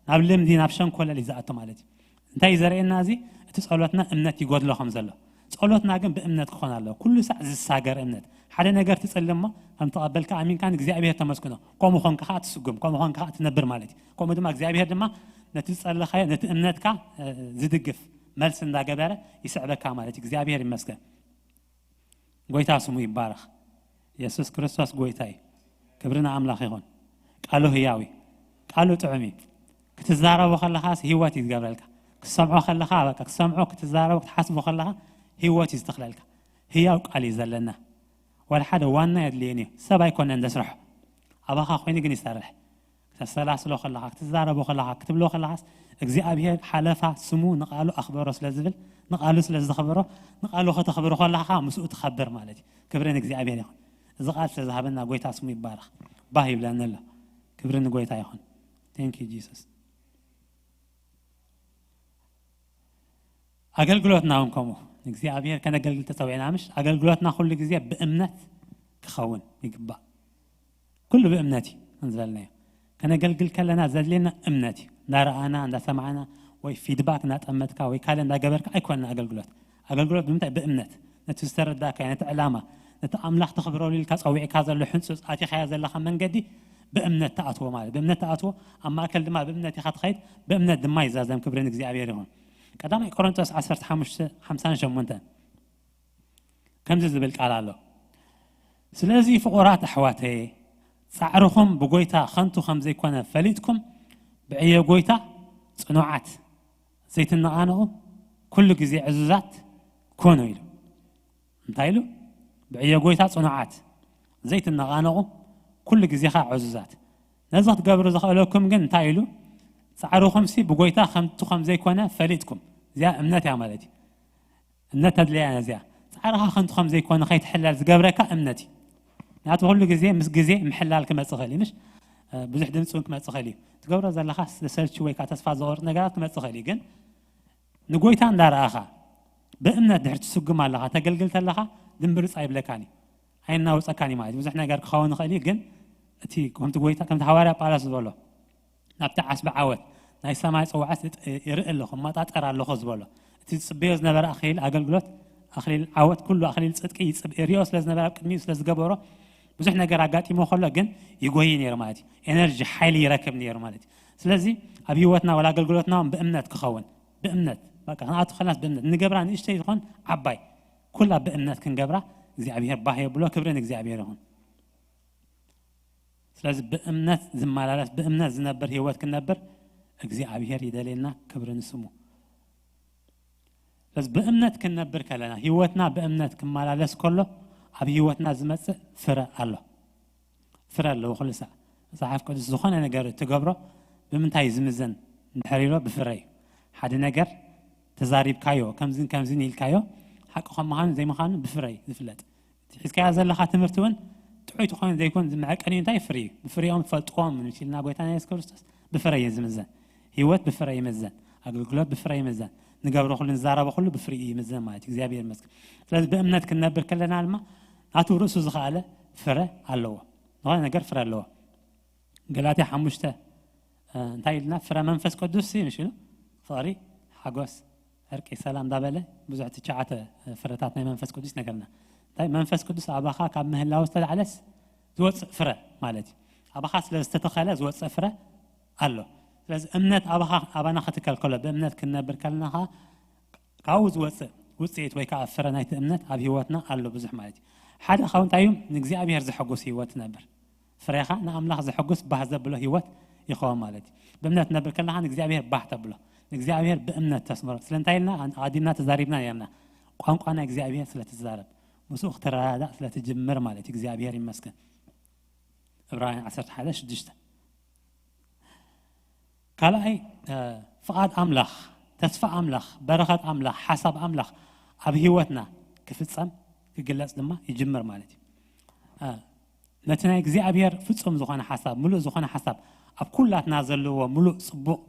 ናብ ልምዲ፣ ናብ ሸንኮለል እዩ ዝኣቱ ማለት እዩ። እንታይ እዩ ዘርእየና እዚ? እቲ ጸሎትና እምነት ይጎድሎ ከም ዘሎ። ጸሎትና ግን ብእምነት ክኾን ኣለዎ። ኩሉ ሳዕ ዝሳገር እምነት። ሓደ ነገር ትጽሊ እሞ፣ ከም ተቐበልካ ኣሚንካ ንእግዚኣብሔር ተመስግኖ። ከምኡ ኾንካ ኸኣ ትስጉም፣ ከምኡ ኾንካ ኸኣ ትነብር ማለት እዩ። ከምኡ ድማ እግዚኣብሔር ድማ ነቲ ዝጸለኻዮ፣ ነቲ እምነትካ፣ እ፣ ዝድግፍ መልሲ እንዳገበረ ይስዕበካ ማለት እዩ። እግዚኣብሔር ይመስገን። ጎይታ ስሙ ይባረኽ። የሱስ ክርስቶስ ጎይታ እዩ። ክብሪ ንኣምላኽ ይኹን። ቃሉ ህያው እዩ። ቃሉ ጥዑም እዩ። ክትዛረቦ ከለኻስ ህይወት እዩ ዝገብረልካ። ክትሰምዖ ከለኻ፣ በቃ ክትሰምዖ፣ ክትዛረቦ፣ ክትሓስቦ ከለኻ ህይወት እዩ ዝተኽለልካ። ህያው ቃል እዩ ዘለና። ዋላ ሓደ ዋና የድልየን እዩ። ሰብ ኣይኮነን ዘስርሖ። ኣባኻ ኮይኑ ግን ይሰርሕ። ከተሰላስሎ ከለኻ፣ ክትዛረቦ ከለኻ፣ ክትብሎ ከለኻስ እግዚኣብሔር ሓለፋ ስሙ ንቃሉ ኣኽበሮ ስለ ዝብል፣ ንቃሉ ስለ ዘኽብሮ፣ ንቃሉ ከተኽብሮ ከለኻ ምስኡ ትኸብር ማለት እዩ። ክብሪ ንእግዚኣብሔር ይኹን። እዚ ቃል ስለ ዝሃበና ጎይታ ስሙ ይባረኽ። ባህ ይብለኒ ኣሎ። ክብሪ ንጎይታ ይኹን። Thank you Jesus። ኣገልግሎትና እውን ከምኡ ንእግዚኣብሔር ከነገልግል ተጸዊዕና ምሽ ኣገልግሎትና ኩሉ ግዜ ብእምነት ክኸውን ይግባእ። ኩሉ ብእምነት እዩ ከም ዝበልናዮ። ከነገልግል ከለና ዘድልየና እምነት እዩ። እንዳረኣና እንዳሰማዕና ወይ ፊድባክ እንዳጠመትካ ወይ ካልእ እንዳገበርካ ኣይኮነን ኣገልግሎት። ኣገልግሎት ብምንታይ? ብእምነት። ነቲ ዝተረዳእካዮ፣ ነቲ ዕላማ፣ ነቲ ኣምላኽ ተኽብረሉ ኢልካ ጸዊዕካ ዘሎ ሕንጹጽ ኣቲኻዮ ዘለኻ መንገዲ ብእምነት ትኣትዎ ማለት። ብእምነት ትኣትዎ፣ ኣብ ማእከል ድማ ብእምነት ኢኻ ትኸይድ፣ ብእምነት ድማ ይዛዘም። ክብሪ ንእግዚኣብሔር ይኹን። ቀዳማይ ቆሮንቶስ ዓሰርተ ሓሙሽተ ሓምሳን ሸሞንተን ከምዚ ዝብል ቃል ኣሎ። ስለዚ ፍቑራት ኣሕዋተየ፣ ጻዕርኹም ብጎይታ ኸንቱ ከም ዘይኮነ ፈሊጥኩም፣ ብዕዮ ጎይታ ጽኑዓት፣ ዘይትነቓነቑ፣ ኩሉ ግዜ ዕዙዛት ኩኑ ኢሉ። እንታይ ኢሉ? ብዕዮ ጎይታ ጽኑዓት፣ ዘይትነቓነቑ፣ ኩሉ ግዜ ኸኣ ዕዙዛት። ነዚ ክትገብሩ ዘኽእለኩም ግን እንታይ ኢሉ? ጻዕርኹምሲ ብጎይታ ኸንቱ ከም ዘይኮነ ፈሊጥኩም። እዚኣ እምነት እያ ማለት እዩ። እምነት ተድልያ እያ እዚኣ። ጻዕርኻ ኸንቱ ከም ዘይኮነ ኸይትሕለል ዝገብረካ እምነት እዩ። ምኽንያቱ ኩሉ ግዜ ምስ ግዜ ምሕላል ክመጽእ ይኽእል እዩ፣ ምሽ? እ፣ ብዙሕ ድምጺ እውን ክመጽእ ይኽእል እዩ። ትገብሮ ዘለኻ ዘሰልቹ ወይ ከዓ ተስፋ ዘቑርጥ ነገራት ክመጽእ ይኽእል እዩ፣ ግን ንጎይታ እንዳረኣኻ ብእምነት ድሕሪ ትስጉም ኣለኻ፣ ተገልግል ተለኻ ድምብርጽ ኣይብለካን እዩ። ኣየናውጸካን እዩ ማለት እዩ። ብዙሕ ነገር ክኸውን ይኽእል እዩ፣ ግን እቲ ከምቲ ጎይታ፣ ከምቲ ሃዋርያ ጳውሎስ ዝበሎ፣ ናብቲ ዓስቢ ዓወት ናይ ሰማይ ጽዋዓት እጥ-፣ ይርኢ ኣለኹ፣ እመጣጠር ኣለኹ ዝበሎ። እቲ ዝጽበዮ ዝነበረ ኣኽሊል ኣገልግሎት፣ ኣኽሊል ዓወት፣ ኩሉ ኣኽሊል ጽድቂ ይጽብ-፣ ይሪኦ ስለ ዝነበረ፣ ኣብ ቅድሚኡ ስለ ዝገበሮ፣ ብዙሕ ነገር ኣጋጢሞ ከሎ ግን ይጎይ ነይሩ ማለት እዩ። ኤነርጂ፣ ሓይሊ ይረክብ ነይሩ ማለት እዩ። ስለዚ ኣብ ህይወትና ወላ ኣገልግሎትና እውን ብእምነት ክኸውን፣ ብእምነት፣ በቃ ክንኣቱ ከለናስ ብእምነት፣ ንገብራ ንእሽተይ ዝኾን ዓባይ፣ ኩላ ብእምነት ክንገብራ እግዚኣብሔር ባህ የብሎ። ክብሪ ንእግዚኣብሔር ይኹን። ስለዚ ብእምነት ዝመላለስ፣ ብእምነት ዝነብር ህይወት ክንነብር እግዚኣብሔር ይደልየና። ክብሪ ንስሙ። ስለዚ ብእምነት ክንነብር ከለና፣ ህይወትና ብእምነት ክመላለስ ከሎ፣ ኣብ ህይወትና ዝመጽእ ፍረ ኣሎ። ፍረ ኣለዎ ኩሉ ሳዕ። መጽሓፍ ቅዱስ ዝኾነ ነገር እትገብሮ ብምንታይ እዩ ዝምዘን እንድሕር ኢሎ፣ ብፍረ እዩ። ሓደ ነገር ተዛሪብካዮ፣ ከምዝን ከምዝን ኢልካዮ፣ ሓቂ ከም ምዃኑ ዘይምዃኑ ብፍረ እዩ ዝፍለጥ። እቲ ሒዝካዮ ዘለኻ ትምህርቲ እውን ጥዑይ ተኾይኑ ዘይኮን ዝመዐቀኒ እንታይ ፍሪ እዩ። ብፍሪኦም ትፈልጥዎም ምስ ኢልና ጎይታና የሱስ ክርስቶስ ብፍረ እዩ ዝምዘን። ህይወት ብፍረ ይምዘን። ኣገልግሎት ብፍረ ይምዘን። ንገብሮ ኩሉ ንዛረቦ ኩሉ ብፍሪ እዩ ይምዘን ማለት እዩ። እግዚኣብሔር ይመስገን። ስለዚ ብእምነት ክንነብር ከለና ድማ ናቱ ርእሱ ዝኸኣለ ፍረ ኣለዎ። ዝኾነ ነገር ፍረ ኣለዎ። ገላትያ ሓሙሽተ፣ እ፣ እንታይ ኢልና? ፍረ መንፈስ ቅዱስ እዩ፣ ምሽ ኢሉ? ፍቕሪ፣ ሓጎስ፣ ዕርቂ፣ ሰላም እንዳበለ ብዙሕ ትሽዓተ ፍረታት ናይ መንፈስ ቅዱስ ነገርና። እንታይ መንፈስ ቅዱስ ኣባኻ ካብ ምህላው ዝተላዕለስ ዝወፅእ ፍረ ማለት እዩ። ኣባኻ ስለ ዝተተኸለ ዝወፅእ ፍረ ኣሎ። ስለዚ እምነት ኣባኻ፣ ኣባና ክትከል ከሎ፣ ብእምነት ክንነብር ከለና ኸዓ ካብኡ ዝወፅእ ውፅኢት ወይ ከዓ ፍረ ናይቲ እምነት ኣብ ህይወትና ኣሎ ብዙሕ ማለት እዩ። ሓደ ካብ እንታይ እዩ? ንእግዚኣብሔር ዘሐጉስ ህይወት ትነብር። ፍሬኻ ንኣምላኽ ዘሐጉስ ባህ ዘብሎ ህይወት ይኸውን ማለት እዩ። ብእምነት ትነብር ከለኻ ንእግዚኣብሔር ባህ ተብሎ፣ ንእግዚኣብሔር ብእምነት ተስምሮ። ስለምንታይ ኢልና ኣቐዲምና ተዛሪብና ነርና፣ ቋንቋ ናይ እግዚኣብሔር ስለትዛረብ፣ ምስኡ ክትረዳዳእ ስለትጅምር ማለት እዩ። እግዚኣብሔር ይመስገን። ዕብራውያን ዓሰርተ ሓደ ሽዱሽተ። ካልኣይ፣ ፍቓድ ኣምላኽ፣ ተስፋ ኣምላኽ፣ በረኸት ኣምላኽ፣ ሓሳብ ኣምላኽ ኣብ ህይወትና ክፍጸም ክግለጽ ድማ ይጅምር ማለት እዩ። ነቲ ናይ እግዚኣብሔር ፍጹም ዝኾነ ሓሳብ፣ ምሉእ ዝኾነ ሓሳብ፣ ኣብ ኩላትና ዘለዎ ምሉእ ጽቡቕ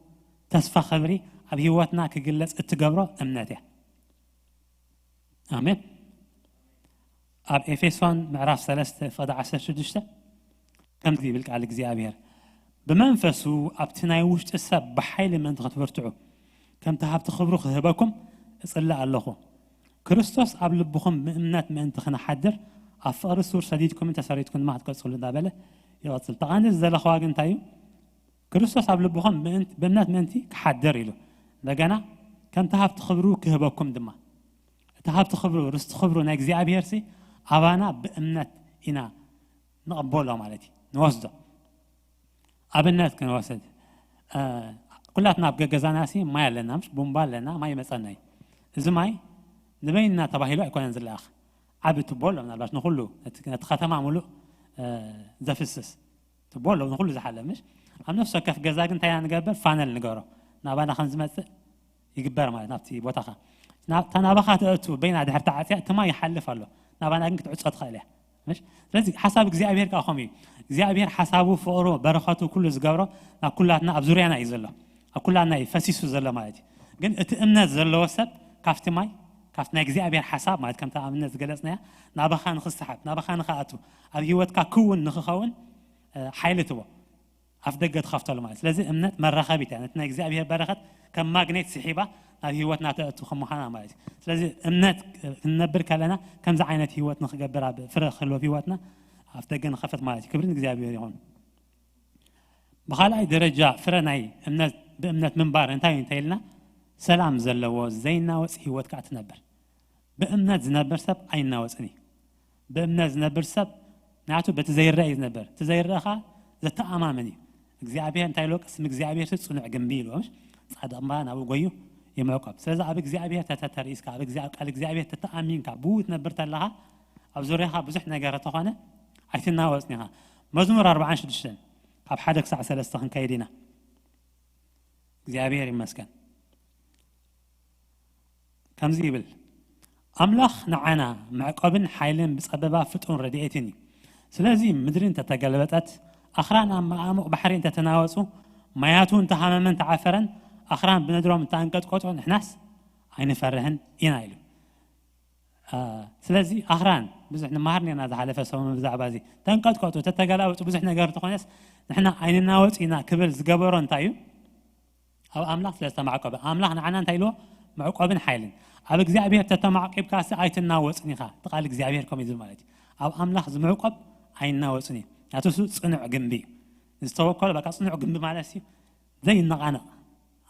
ተስፋ ክብሪ ኣብ ህይወትና ክግለጽ እትገብሮ እምነት እያ። ኣሜን። ኣብ ኤፌሶን ምዕራፍ ሰለስተ ፍቕዲ ዓሰርተ ሽዱሽተ ከምዚ ይብል ቃል እግዚኣብሔር፣ ብመንፈሱ ኣብቲ ናይ ውሽጢ ሰብ ብሓይሊ ምእንቲ ክትብርትዑ፣ ከምቲ ሃብቲ ክብሩ ክህበኩም እጽሊ ኣለኹ። ክርስቶስ ኣብ ልብኹም ብእምነት ምእንቲ ክነሓድር፣ ኣብ ፍቕሪ ሱር ሰዲድኩምን ተሰሪትኩም ድማ ክትቀጽሉ እንዳበለ ይቐጽል። ተቓንዲ ዝዘለኽዋ ግን እንታይ እዩ? ክርስቶስ ኣብ ልብኹም ብእምነት ምእንቲ ክሓድር ኢሉ፣ እንደገና ከምቲ ሃብቲ ክብሩ ክህበኩም ድማ። እቲ ሃብቲ ክብሩ፣ ርስቲ ክብሩ ናይ እግዚኣብሔር ሲ ኣባና ብእምነት ኢና ንቕበሎ ማለት እዩ፣ ንወስዶ። ኣብነት ክንወስድ፣ ኩላትና ኣብ ገገዛና ሲ ማይ ኣለና፣ ምሽ ቡምባ ኣለና፣ ማይ ይመጸና እዩ። እዚ ማይ ንበይንና ተባሂሉ ኣይኮነን ዝለኣኽ። ዓቢ ቱቦ ኣሎ፣ ምናልባት ንኹሉ፣ ነቲ ከተማ ሙሉእ ዘፍስስ ቱቦ ኣሎ፣ ንኹሉ ዝሓለ። ምሽ ኣብ ነፍሲ ወከፍ ገዛ ግን እንታይ ንገብር? ፋነል ንገሮ፣ ናባና ከም ዝመጽእ ይግበር ማለት ናብቲ ቦታኻ። እታ ናባኻ ትእቱ በይና ድሕር ተዓጽያ፣ እቲ ማይ ይሓልፍ ኣሎ፣ ናባና ግን ክትዕጾ ትኽእል እያ። ምሽ ስለዚ ሓሳብ እግዚኣብሔር ከዓ ከምኡ እዩ። እግዚኣብሔር ሓሳቡ፣ ፍቕሩ፣ በረኸቱ ኩሉ ዝገብሮ ናብ ኩላትና፣ ኣብ ዙርያና እዩ ዘሎ፣ ኣብ ኩላትና እዩ ፈሲሱ ዘሎ ማለት እዩ። ግን እቲ እምነት ዘለዎ ሰብ ካብቲ ማይ፣ ካብቲ ናይ እግዚኣብሔር ሓሳብ ማለት ከምቲ ኣብነት ዝገለጽናያ ናባኻ ንኽስሓብ፣ ናባኻ ንኽኣቱ፣ ኣብ ህይወትካ ክውን ንኽኸውን ሓይሊ ትቦ ኣፍ ደገ ትኸፍተሉ ማለት። ስለዚ እምነት መራኸቢት እያ፣ ነቲ ናይ እግዚኣብሔር በረኸት ከም ማግኔት ስሒባ ናብ ህይወትና ተእቱ ከም ምዃና ማለት እዩ። ስለዚ እምነት ክንነብር ከለና ከምዚ ዓይነት ህይወት ንክገብር፣ ኣብ ፍረ ክህልዎ ህይወትና ኣፍ ደገ ንኸፍት ማለት እዩ። ክብሪ ንእግዚኣብሔር ይኹን። ብኻልኣይ ደረጃ ፍረ ናይ እምነት፣ ብእምነት ምንባር እንታይ እዩ እንተኢልና፣ ሰላም ዘለዎ ዘይናወፅ ህይወት ከዓ ትነብር። ብእምነት ዝነብር ሰብ ኣይናወፅን እዩ። ብእምነት ዝነብር ሰብ ናቱ በቲ ዘይረአ እዩ ዝነብር። እቲ ዘይረአ ከዓ ዘተኣማምን እዩ። እግዚኣብሔር እንታይ ኢልዎ? ቅስሚ እግዚኣብሔር ጽኑዕ ግንቢ ኢልዎ። ምሽ ጻድቕ እምባ ናብኡ ጎዩ ይምዕቆብ። ስለዚ ኣብ እግዚኣብሔር ተተተርኢስካ፣ ኣብ እግዚኣብሔር፣ ቃል እግዚኣብሔር ተተኣሚንካ፣ ብኡ ትነብር ተለኻ፣ ኣብ ዙርያኻ ብዙሕ ነገር ተኾነ ኣይትናወጽን ኢኻ። መዝሙር ኣርባዓን ሽዱሽተን ካብ ሓደ ክሳዕ ሰለስተ ክንከይድ ኢና። እግዚኣብሔር ይመስገን። ከምዚ ይብል፣ ኣምላኽ ንዓና መዕቆብን ሓይልን ብጸበባ ፍጡን ረድኤትን እዩ። ስለዚ ምድሪ እንተተገልበጠት፣ ኣኽራን ኣብ መዓሙቕ ባሕሪ እንተተናወጹ፣ ማያቱ እንተሃመመን ተዓፈረን፣ ኣኽራን ብነድሮም እንተኣንቀጥቀጡ፣ ንሕናስ ኣይንፈርህን ኢና ኢሉ። ስለዚ ኣኽራን ብዙሕ ንመሃር ኔርና ዝሓለፈ ሰሙን ብዛዕባ እዚ። ተንቀጥቀጡ፣ ተተገላበጡ፣ ብዙሕ ነገር ተኾነስ ንሕና ኣይንናወጽ ኢና ክብል ዝገበሮ እንታይ እዩ? ኣብ ኣምላኽ ስለ ዝተማዕቆበ። ኣምላኽ ንዓና እንታይ ኢልዎ? መዕቆብን ሓይልን። ኣብ እግዚኣብሔር ተተማዕቂብካ ሲ ኣይትናወጽን ኢኻ። እቲ ቃል እግዚኣብሔር ከምኡ እዩ ዝብል ማለት እዩ። ኣብ ኣምላኽ ዝምዕቆብ ኣይናወጽን እዩ። ናቱ እሱ ጽኑዕ ግንቢ እዩ። ዝተወከሎ በቃ ጽኑዕ ግንቢ ማለት እዩ። ዘይነቓነቕ።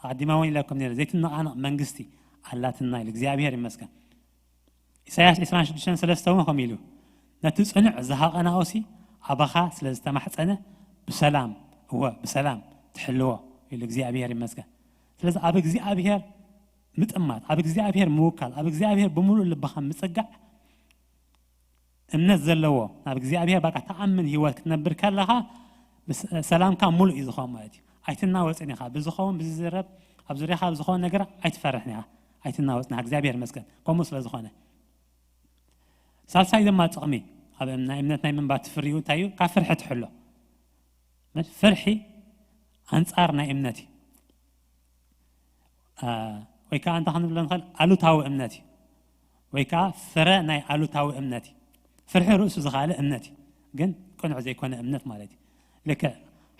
ኣዲማ እውን ኢለኩም ነይረ። ዘይትነቓነቕ መንግስቲ ኣላትና ኢሉ። እግዚኣብሔር ይመስገን። ኢሳያስ ዕስራን ሽዱሽተን ሰለስተ እውን ከምኡ ኢሉ፣ ነቲ ጽኑዕ ዝሃቐናኦሲ ኣባኻ ስለ ዝተማሕጸነ ብሰላም፣ እወ ብሰላም ትሕልዎ ኢሉ። እግዚኣብሔር ይመስገን። ስለዚ ኣብ እግዚኣብሔር ምጥማት፣ ኣብ እግዚኣብሔር ምውካል፣ ኣብ እግዚኣብሔር ብምሉእ ልብኻ ምጽጋዕ፣ እምነት ዘለዎ፣ ናብ እግዚኣብሔር በቃ ተኣምን ህይወት ክትነብር ከለኻ፣ ምስ-፣ ሰላምካ ሙሉእ እዩ ዝኸውን ማለት እዩ። ኣይትናወጽን ኢኻ። ብዝኸውን፣ ብዝዝረብ፣ ኣብ ዙርያኻ ብዝኸውን ነገር ኣይትፈርሕን ኢኻ። ኣይትናወጽን ኢኻ። እግዚኣብሔር ይመስገን። ከምኡ ስለ ዝኾነ። ሳልሳይ ድማ ጥቕሚ፣ ኣብ እም-፣ ናይ እምነት ናይ ምንባር ትፍርዩ እንታይ እዩ? ካብ ፍርሒ ትሕሎ። ፍርሒ ኣንጻር ናይ እምነት እዩ። አ፣ ወይ ከዓ እንታይ ክንብሎ ንኽእል? ኣሉታዊ እምነት እዩ። ወይ ከዓ ፍረ ናይ ኣሉታዊ እምነት እዩ። ፍርሒ ርእሱ ዝኸኣለ እምነት እዩ። ግን ቅኑዕ ዘይኮነ እምነት ማለት እዩ። ልክዕ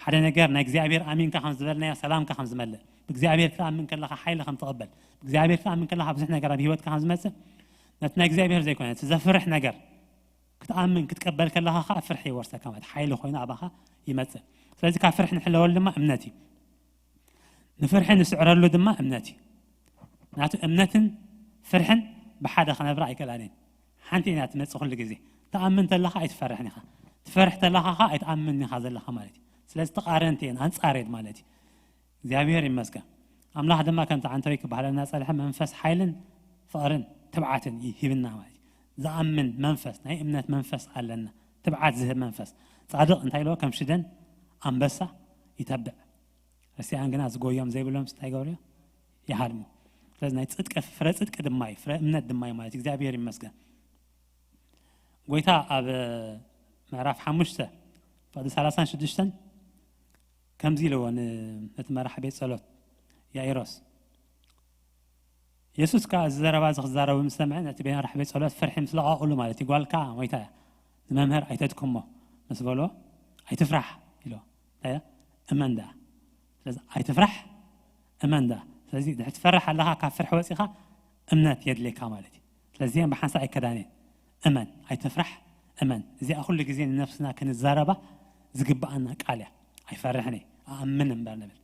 ሓደ ነገር ናይ እግዚኣብሔር ኣሚንካ ከም ዝበልናዮ ሰላምካ ከም ዝመልእ፣ ብእግዚኣብሔር ክትኣምን ከለኻ ሓይሊ ከም ትቕበል፣ ብእግዚኣብሔር ክትኣምን ከለኻ ብዙሕ ነገር ኣብ ህይወትካ ከም ዝመጽእ፣ ነቲ ናይ እግዚኣብሔር ዘይኮነ፣ እቲ ዘፍርሕ ነገር ክትኣምን ክትቀበል ከለኻ ከዓ ፍርሒ ይወርሰካ ማለት ሓይሊ ኮይኑ ኣባኻ ይመጽእ። ስለዚ ካብ ፍርሒ ንሕለወሉ ድማ እምነት እዩ። ንፍርሒ ንስዕረሉ ድማ እምነት እዩ። ምክንያቱ እምነትን ፍርሕን ብሓደ ክነብራ ኣይክእላን እየን። ሓንቲ ኢና ትመጽእ ኩሉ ግዜ። ትኣምን ተለኻ ኣይትፈርሕን ኢኻ። ትፈርሕ ተለኻ ኸኣ ኣይትኣምን ኢኻ ዘለኻ ማለት እዩ። ስለዚ ተቓረንቲ እየን፣ ኣንጻር እየን ማለት እዩ። እግዚኣብሔር ይመስገን። ኣምላኽ ድማ ከምቲ ዓንተወይ ክበሃለና ጸንሐ መንፈስ ሓይልን ፍቕርን ትብዓትን እዩ ሂብና ማለት እዩ። ዝኣምን መንፈስ፣ ናይ እምነት መንፈስ ኣለና። ትብዓት ዝህብ መንፈስ። ጻድቕ እንታይ ኢልዎ? ከም ሽደን ኣንበሳ ይተብዕ። ረሲኣን ግና ዝጎዮም ዘይብሎም እንታይ ይገብሩ? ይሃድሙ። ስለዚ ናይ ጽድቂ ፍረ ጽድቂ ድማ እዩ፣ ፍረ እምነት ድማ እዩ ማለት እዩ። እግዚኣብሔር ይመስገን። ጎይታ ኣብ ምዕራፍ ሓሙሽተ ፍቕዲ ሰላሳን ሽዱሽተን ከምዚ ኢልዎ ን-፣ ነቲ መራሕ ቤት ጸሎት ያኢሮስ። የሱስ ከኣ እዚ ዘረባ እዚ ክዛረቡ ምስ ሰምዐ፣ ነቲ መራሕ ቤት ጸሎት ፍርሒ ምስ ለቐቑሉ ማለት እዩ፣ ጓልካ ሞይታ እያ፣ ንመምህር ኣይተድክሞ ምስ በልዎ፣ ኣይትፍራሕ ኢልዎ። እንታይ ኢላ? እመን ደኣ። ስለዚ ኣይትፍራሕ፣ እመን ደኣ። ስለዚ ድሕሪ ትፈርሕ ኣለኻ፣ ካብ ፍርሒ ወጺኻ እምነት የድልየካ ማለት እዩ። ስለዚ እዚአን ብሓንሳእ ኣይከዳን እየን። እመን፣ ኣይትፍራሕ፣ እመን። እዚኣ ኩሉ ግዜ ንነፍስና ክንዛረባ ዝግብኣና ቃል እያ። ኣይፈርሕን እየ፣ ኣኣምን እምበር ንብል።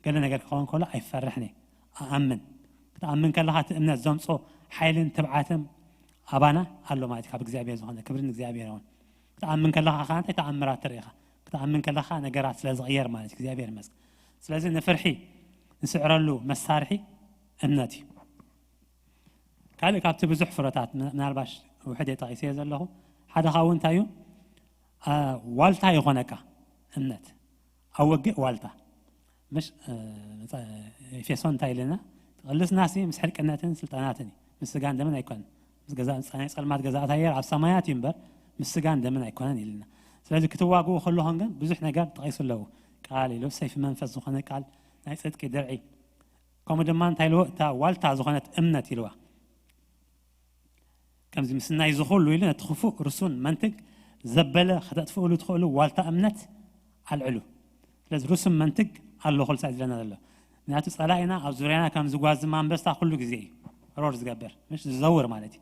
ገለ ነገር ክኸውን ከሎ ኣይፈርሕን እየ፣ ኣኣምን። ክትኣምን ከለኻ እቲ እምነት ዘምጾ ሓይልን ትብዓትን ኣባና ኣሎ ማለት እዩ። ካብ እግዚኣብሔር ዝኾነ ክብሪ ንእግዚኣብሔር ይኹን። ክትኣምን ከለኻ ከኣ እንታይ ተኣምራት ትርኢ ኢኻ? ክትኣምን ከለኻ ነገራት ስለ ዝቕየር ማለት እዩ። እግዚኣብሔር ይመስገን። ስለዚ ንፍርሒ ንስዕረሉ መሳርሒ እምነት እዩ። ካልእ ካብቲ ብዙሕ ፍረታት፣ ም-፣ ምናልባሽ ውሕድ እየ ጠቒሰዮ ዘለኹ፣ ሓደ ካብኡ እንታይ እዩ? አ፣ ዋልታ ይኾነካ እምነት። ኣብ ወግእ ዋልታ። ምሽ፣ እ፣ መጻ-፣ ኤፌሶን እንታይ ኢልና? ትቕልስናሲ ምስ ሕልቅነትን ስልጣናትን እዩ። ምስ ስጋን ደምን ኣይኮነን። ምስ ገዛ-፣ ናይ ጸልማት ገዛእት ኣየር ኣብ ሰማያት እዩ እምበር፣ ምስ ስጋን ደምን ኣይኮነን ኢልና። ስለዚ ክትዋግኡ ከለኹም ግን ብዙሕ ነገር ተጠቒሱ ኣለዉ። ቃል ኢሉ፣ ሰይፊ መንፈስ ዝኾነ ቃል፣ ናይ ጽድቂ ድርዒ። ከምኡ ድማ እንታይ ኢልዎ? እታ ዋልታ ዝኾነት እምነት ኢልዋ። ከምዚ ምስናይ ዝኹሉ ኢሉ ነቲ ክፉእ ርሱን መንትግ ዘበለ ከተጥፍእሉ ትኽእሉ ዋልታ እምነት ኣልዕሉ። ስለዚ ርሱን መንትግ ኣሎ ኩሉ ሳዕ ዝብለና ዘሎ። ምክንያቱ ጸላኢና ኣብ ዙርያና ከም ዝጓዝም ኣንበሳ ኩሉ ግዜ እዩ ሮር ዝገብር፣ ምሽ ዝዘውር ማለት እዩ።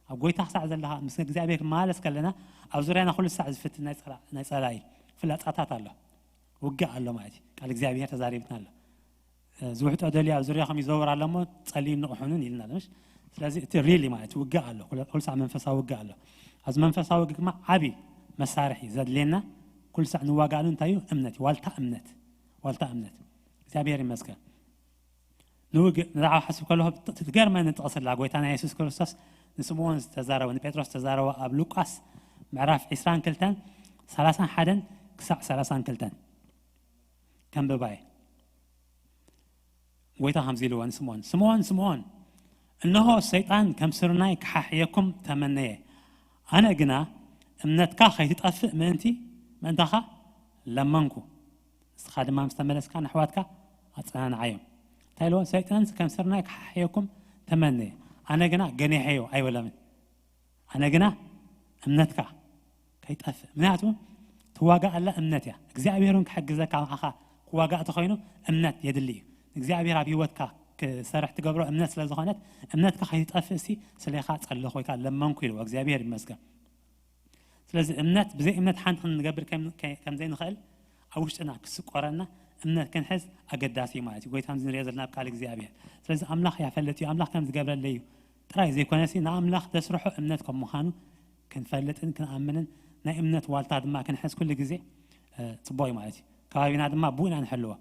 ኣብ ጎይታ ክሳዕ ዘለኻ ምስ እግዚኣብሔር ክመላለስ ከለና ኣብ ዙርያና ኩሉ ሳዕ ዝፍትን ናይ ጸላ-፣ ናይ ጸላኢ ፍላጻታት ኣሎ፣ ውግእ ኣሎ ማለት እዩ። ቃል እግዚኣብሔር ተዛሪብና ኣሎ። እ፣ ዝውሕጦ ደልዩ ኣብ ዙርያኹም ይዘውር ኣሎ እሞ ጸልዩን ንቕሑንን ኢልና ኣሎ፣ ምሽ? ስለዚ እቲ ሪሊ ማለት ውግእ ኣሎ፣ ኩሉ፣ ኩሉ ሳዕ መንፈሳዊ ውግእ ኣሎ። ኣብዚ መንፈሳዊ ውግእ ድማ ዓቢ መሳርሒ ዘድልየና ኩሉ ሳዕ ንዋጋኣሉ እንታይ እዩ? እምነት፣ ዋልታ እምነት፣ ዋልታ እምነት። እግዚኣብሔር ይመስገን። ንውግእ፣ ንዛዕባ ሓስብ ከለኹ ትገርመኒ ጥቕሲ ኣላ። ጎይታና የሱስ ክርስቶስ ንስምዖን ዝተዛረቦ፣ ንጴጥሮስ ዝተዛረቦ ኣብ ሉቃስ ምዕራፍ ዕስራን ክልተን፣ ሰላሳን ሓደን ክሳዕ ሰላሳን ክልተን። ከንብባ እየ። ጎይታ ከምዚ ኢልዎ ንስምዖን፣ "ስምዖን፣ ስምዖን፣ እንሆ ሰይጣን ከም ስርናይ ክሓሕየኩም ተመነየ። ኣነ ግና እምነትካ ከይትጠፍእ ምእንቲ፣ ምእንታኻ ለመንኩ። ንስኻ ድማ ምስ ተመለስካ ንኣሕዋትካ ኣጸናንዓዮም።" እንታይ ኢልዎ? "ሰይጣን ከም ስርናይ ክሓሕየኩም ተመነየ። ኣነ ግና ገኒሐዮ ኣይበሎምን። ኣነ ግና እምነትካ ከይጠፍእ።" ምክንያቱ ትዋጋእ ኣላ እምነት እያ። እግዚኣብሔር እውን ክሕግዘካ ንዓኻ ክዋጋእ ተኾይኑ እምነት የድሊ እዩ። እግዚኣብሔር ኣብ ህይወትካ ክሰርሕ ትገብሮ እምነት ስለ ዝኾነት፣ እምነትካ ከይትጠፍእ ሲ ስሌኻ ጸለኹ ወይ ከዓ ለመንኩ ኢልዎ። እግዚኣብሔር ይመስገን። ስለዚ እምነት፣ ብዘይ እምነት ሓንቲ ክንገብር ከም-፣ ከ-፣ ከም ዘይንኽእል ኣብ ውሽጥና ክስቆረና እምነት ክንሕዝ ኣገዳሲ እዩ ማለት እዩ። ጎይታ ከምዚ ንሪኦ ዘለና ኣብ ቃል እግዚኣብሔር። ስለዚ ኣምላኽ ያፈልጥ እዩ፣ ኣምላኽ ከም ዝገብረለይ እዩ ጥራይ ዘይኮነሲ ንኣምላኽ ዘስርሖ እምነት ከም ምዃኑ ክንፈልጥን ክንኣምንን ናይ እምነት ዋልታ ድማ ክንሕዝ ኩሉ ግዜ፣ እ፣ ጽቡቕ እዩ ማለት እዩ። ከባቢና ድማ ብኡ ኢና ንሕልዎ።